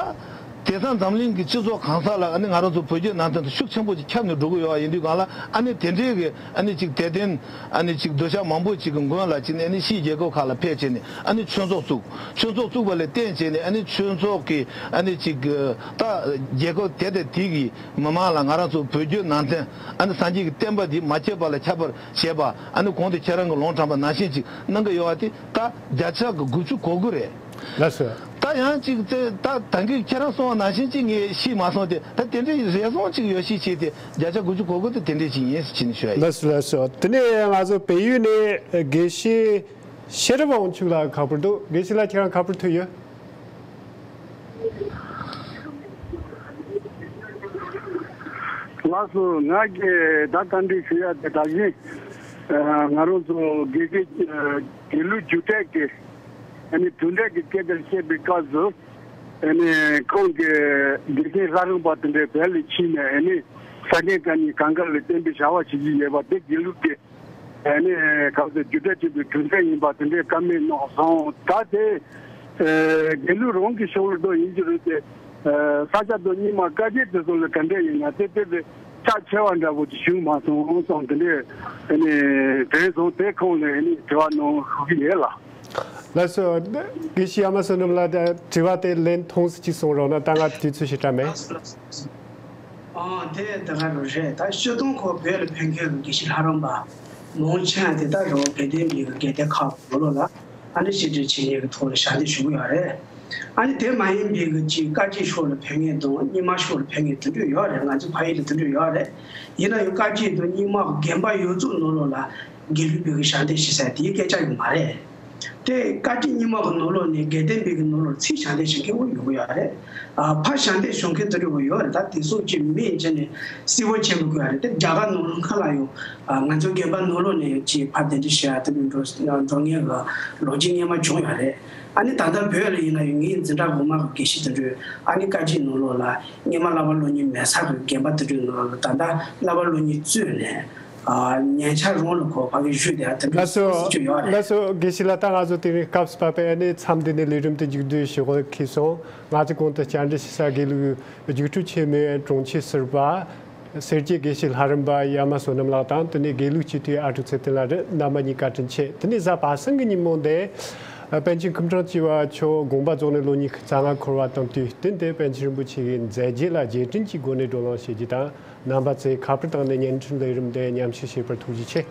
དེང་སང་འཛམ་གླིང་གི་སྤྱི་ཚོགས་གང་ས་ལ་ཨ་ནི་ང་རང་ཚོ་བོད་བརྒྱུད་ནང་བསྟན་དེ་ཤུགས་ཆེན་པོ་ཅིག་ཁྱབ་ནས་འགྲོ་གི་ཡོད་པ་ཡིན་དུས་སྒང་ལ། ཨ་ནི་དེ་འདྲའི་གི་ཨ་ནི་ཅིག་དད་ལྡན་ཨ་ནི་ཅིག་འདོད་ཆགས་མང་པོ་ཅིག་གི་མགོན་ལ་ཅིག་ནས་ཨ་ནི་ཕྱིའི་རྒྱལ་ཁབ་ཁག་ལ་ཕེབས་བྱས་ནས་ཨ་ནི་ཆོས་ཚོགས་བཙུགས། ཆོས་ཚོགས་བཙུགས་པ་ལ་བརྟེན་བྱས་ནས་ཨ་ནི་ཆོས་ཚོགས་ཀྱི་ཨ་ནི་ཅིག་གི་ད་རྒྱལ་ཁབ་དེ་དང་དེ་གི་མི་མང་ལ་ང་རང་ཚོ་བོད་བརྒྱུད་ནང་བསྟན་ཨ་ནི་སངས་རྒྱས་ཀྱི་བསྟན་པ་འདི་མ་བཅད་པ་ལ་ཁྱབ་པར་བྱེད་པ། ཨ་ནི་གོང་དུ་ཁྱེད་རང་གིས་ལུང་དྲངས་པ་ནང་བཞིན་ཅིག་གནང་གི་ཡོད་པ་དེ་ད་བརྒྱ་ཆ་གི་དགུ་བཅུ་གོ་དགུ་རེད། ལགས་སོ། ད་ཡང་ཅིག་དེ་ད་ད་གིན་ཁྱེད་རང་གསུངས་པ་ནང་བཞིན་ཅིག་ངས་ཤེས་མ་སོང་སྟེ། ད་དེ་འདྲའི་རེ་ཟུང་ཅིག་ཡོད་ཤས་ཆེ་སྟེ་བརྒྱ་ཆ་དགུ་བཅུ་གོ་དགུ་དེ་དེ་འདྲའི་ཅིག་ཡིན་ཟེར་ཅིག་ནས་ཞུ་ཡ་ཡིན། ལགས་སོ། ལགས་སོ། དེ་ནས་ང་ཚོ་བལ་ཡུལ་ནས་དགེ་བཤེས་ཤེས་རབ་དབང་ཕྱུག་ལགས་ཁ་པར་འདུག་དགེ་བཤེས་ལགས་ཁྱེད་རང་ཁ་པར་ཐོན་ཡོད། ལགས་སོ། ང་གིས་ད་བཀའ་འདྲི་ཞུ་ཡ་དེ་ད་གིན་ང་རང་ཚོ་དགེ་རྒན་དགེ་ལུགས་རྒྱུགས་སྤྲོད་ཀྱི་ཨ་ནི་གྲུབ་འབྲས་ཀྱི་སྐད་ཆ་བཤད་པའི་སྐབས་སུ། ཨ་ནི་ཁོང་གིས་དགེ་རྒན་ལྷ་རམས་པ་དེ་འདྲའི་བོད་ལ་ཕྱིན་ནས་ཨ་ནི་ས་ཆེན་བཀའ་རྙིང་གངས་དཀར་ལ་བསྟན་པའི་བྱ་བ་བྱེད་ཀྱི་ཡོད་པ་དེ་དགེ་ལུགས་ཀྱི་ཨ་ནི་ག་ཚོད་རྒྱུད་སྤྲོད་བྱེད་པའི་གྲུབ་འབྲས་ཡིན་པ་དེ་འདྲའི་བཀའ་མོལ་གནང་སོང་། ད་དེ་དགེ་ལུགས་རང་གི་ཤོག་ལ་ཡིན་གྱི་རེད་དེ། ས་སྐྱ་དང་རྙིང་མ་བཀའ་བརྒྱུད་དེ་ཚོ་ལ་ག་འདྲས་ཡིན་ན་དེ་དེ་དེ་ཆ་ཆེ་བ་འདྲ་པོ་ཅིག་བྱུང་མ་སོང་སོང་དེ་འདྲས་ཨ་ནི་དྲན་སོང་། དེ་ཁོང་ལ་ཨ་ནི་དྲི་བ་གནང་ཞུ་གི་ཡོད་ལགས། ལགས་སོ། དགེ་བཤེས་ཡ་མ་བསོད་ནམས་ལགས། དྲི་བ་དེ་ལན་ཐུང་ཙམ་ཅིག་གསུང་རོགས་གནང་། ད་ང་དུས་ཚོད་ཞེ་དྲག་མེད། ཨ་དེ་ད་ག་རུ་རེད། ད་སྤྱིར་བཏང་ཁོ་བོད་ལ་ཕེབས་མཁན་གྱི་དགེ་བཤེས་ལྷ་རམས་པ་མང་ཆེ་བ་དེ་ད་རུ་དགེ་ལྡན་པའི་གི་དགེ་སྡེ་ཁག་གི་ནང་ལོགས་ལ་ཨ་ནི་ཞིབ་འཇུག་བྱེད་མཁན་གྱི་ཐོག་ལ་ཞབས་འདེགས་ཞུ་གི་ཡོད་རེད། ཨ་ནི་དེ་མ་ཡིན་པའི་གི་ཅིག་བཀའ་བརྒྱུད་ཕྱོགས་ལ་ཕེབས་མཁན་དང་རྙིང་མ་ཕྱོགས་ལ་ཕེབས་མཁན་དེ་འདྲ་ཡོད་རེད། ང་ཚོ་ཕ་ཡུལ་ལ་དེ་འདྲ་ཡོད་རེད། ཡིན་ན་ཡང་བཀའ་བརྒྱུད་དང་རྙིང་མ་དགོན་པ་ཡོངས་རྫོགས་ནང་ལོགས་ལ་དགེ་ལུགས་པའི་གི་ཞབས་འདེགས་ཞུ་ས་དེའི་སྐད་ཆ་ཡང་མ་རེད། དེ་བཀའ་བརྒྱུད་རྙིང་མ་གི་ནང་ལོགས་ནས་དགེ་ལྡན་པའི་གི་ནང་ལོགས་ཚིག་ཞབས་འདེགས་ཞུ་མཁན་པོ་ཡོང་གི་ཡོད་རེད། ཨ་ཕར་ཞབས་འདེགས་ཞུ་མཁན་དེ་འདྲ་པོ་ཡོད་རེད། ད་དེ་སོགས་ཀྱི་མིང་བྱས་ནས་གསལ་པོ་བྱེད་དགོས་ཀྱི་ཡོད་རེད། དེ་རྒྱ་གར་ནང་ལོགས་ཁག་ལ་ཡང་ཨ་ང་ཚོ་དགོན་པ་ནང་ལོགས་ནས་ཅིག་ཕར་དེ་འདྲ་ཞུ་ཡ་དེ་འདྲ་འགྲོ་འགྲོ་མཁན་གི་ལོ་རྒྱུས་སྔོན་མ་བྱུང་ཡོད་རེད། ཨ་ནི་ད་ལྟ་བོད་ལ་ཡིན་ན་ཡང་ངའི་འཛིན་གྲྭ་འགོ་མ་གི་དགེ་བཤེས་དེ་འདྲ་ཨ་ནི་བཀའ་བརྒྱུད་ནང་ལོགས་ལ་སྔོན་མ་བསླབ་པ་སློབ་གཉེར་མེད་ས་གི་དགོན་པ་དེ་འདྲའི་ནང་ལ་ད་ལྟ་བསླབ་པ་སློབ་གཉེར་བཙུགས་ནས། ཉན་ཆ་རང་ལ་གོ་བ་གི་ཞུ་དེ་ཨ་ཐུབ་ལགས་སོ། སྲིད་ཇུས་ཡོད་རེད། ལགས་སོ། དགེ་བཤེས་ལགས། ད་ང་ཚོ་དེ་རིང་སྐབས་སུ་བབས་པའི་ཨ་ནི་མཚམས་འདི་ནས་ལས་རིམ་དེ་མཇུག་བསྡུ་ཞུ་དགོས་ཁེལ་སོང་། ང་ཚོ་གོང་དུ་བཅར་འདྲི་ཞུ་ས་དགེ་ལུགས་རྒྱུགས་སྤྲོད་ཆེན་མོའི་དྲུང་ཆེ་ཟུར་པ་སེར་སྐྱའི་དགེ་བཤེས་ལྷ་རམས་པ་ཡ་མ་བསོད་ནམས་ལགས་དང་དེ་ནས་དགེ་ལུགས་སྤྱི་འཐུས་ཨ་ཀྲུག་ཚེ་བརྟན་ལགས་རེད། རྣམ་པ་གཉིས་ཀ་བཀའ་དྲིན་ཆེ། དེ་ནས་གཟའ་པ་སངས་ཀྱི་ཉིན་མོ་འདི་པཎ་ཆེན་སྐུ་ཕྲེང་བཅུ་པ་མཆོག་དགོངས་པ་རྫོགས་ནས་ལོ་ཉི་ཤུ་རྩ་ལྔ་འཁོར་བ་དང་དུས་སྟོན་དེ་པཎ་ཆེན་རིན་པོ་ཆེ་གི་མཛད་རྗེས་ལ་རྗེས་དྲན་གྱི་སྒོ་ནས་བགྲོ་གླེང་བྱེད་རྒྱུ་དང་། རྣམ་པ་ཚོས་ཁ་པར་བཏང་ནས་བརྙན་འཕྲིན་ལས་རིམ་དེ་མཉམ་ཞུགས་བྱས་པར་ཐུགས་རྗེ་ཆེ།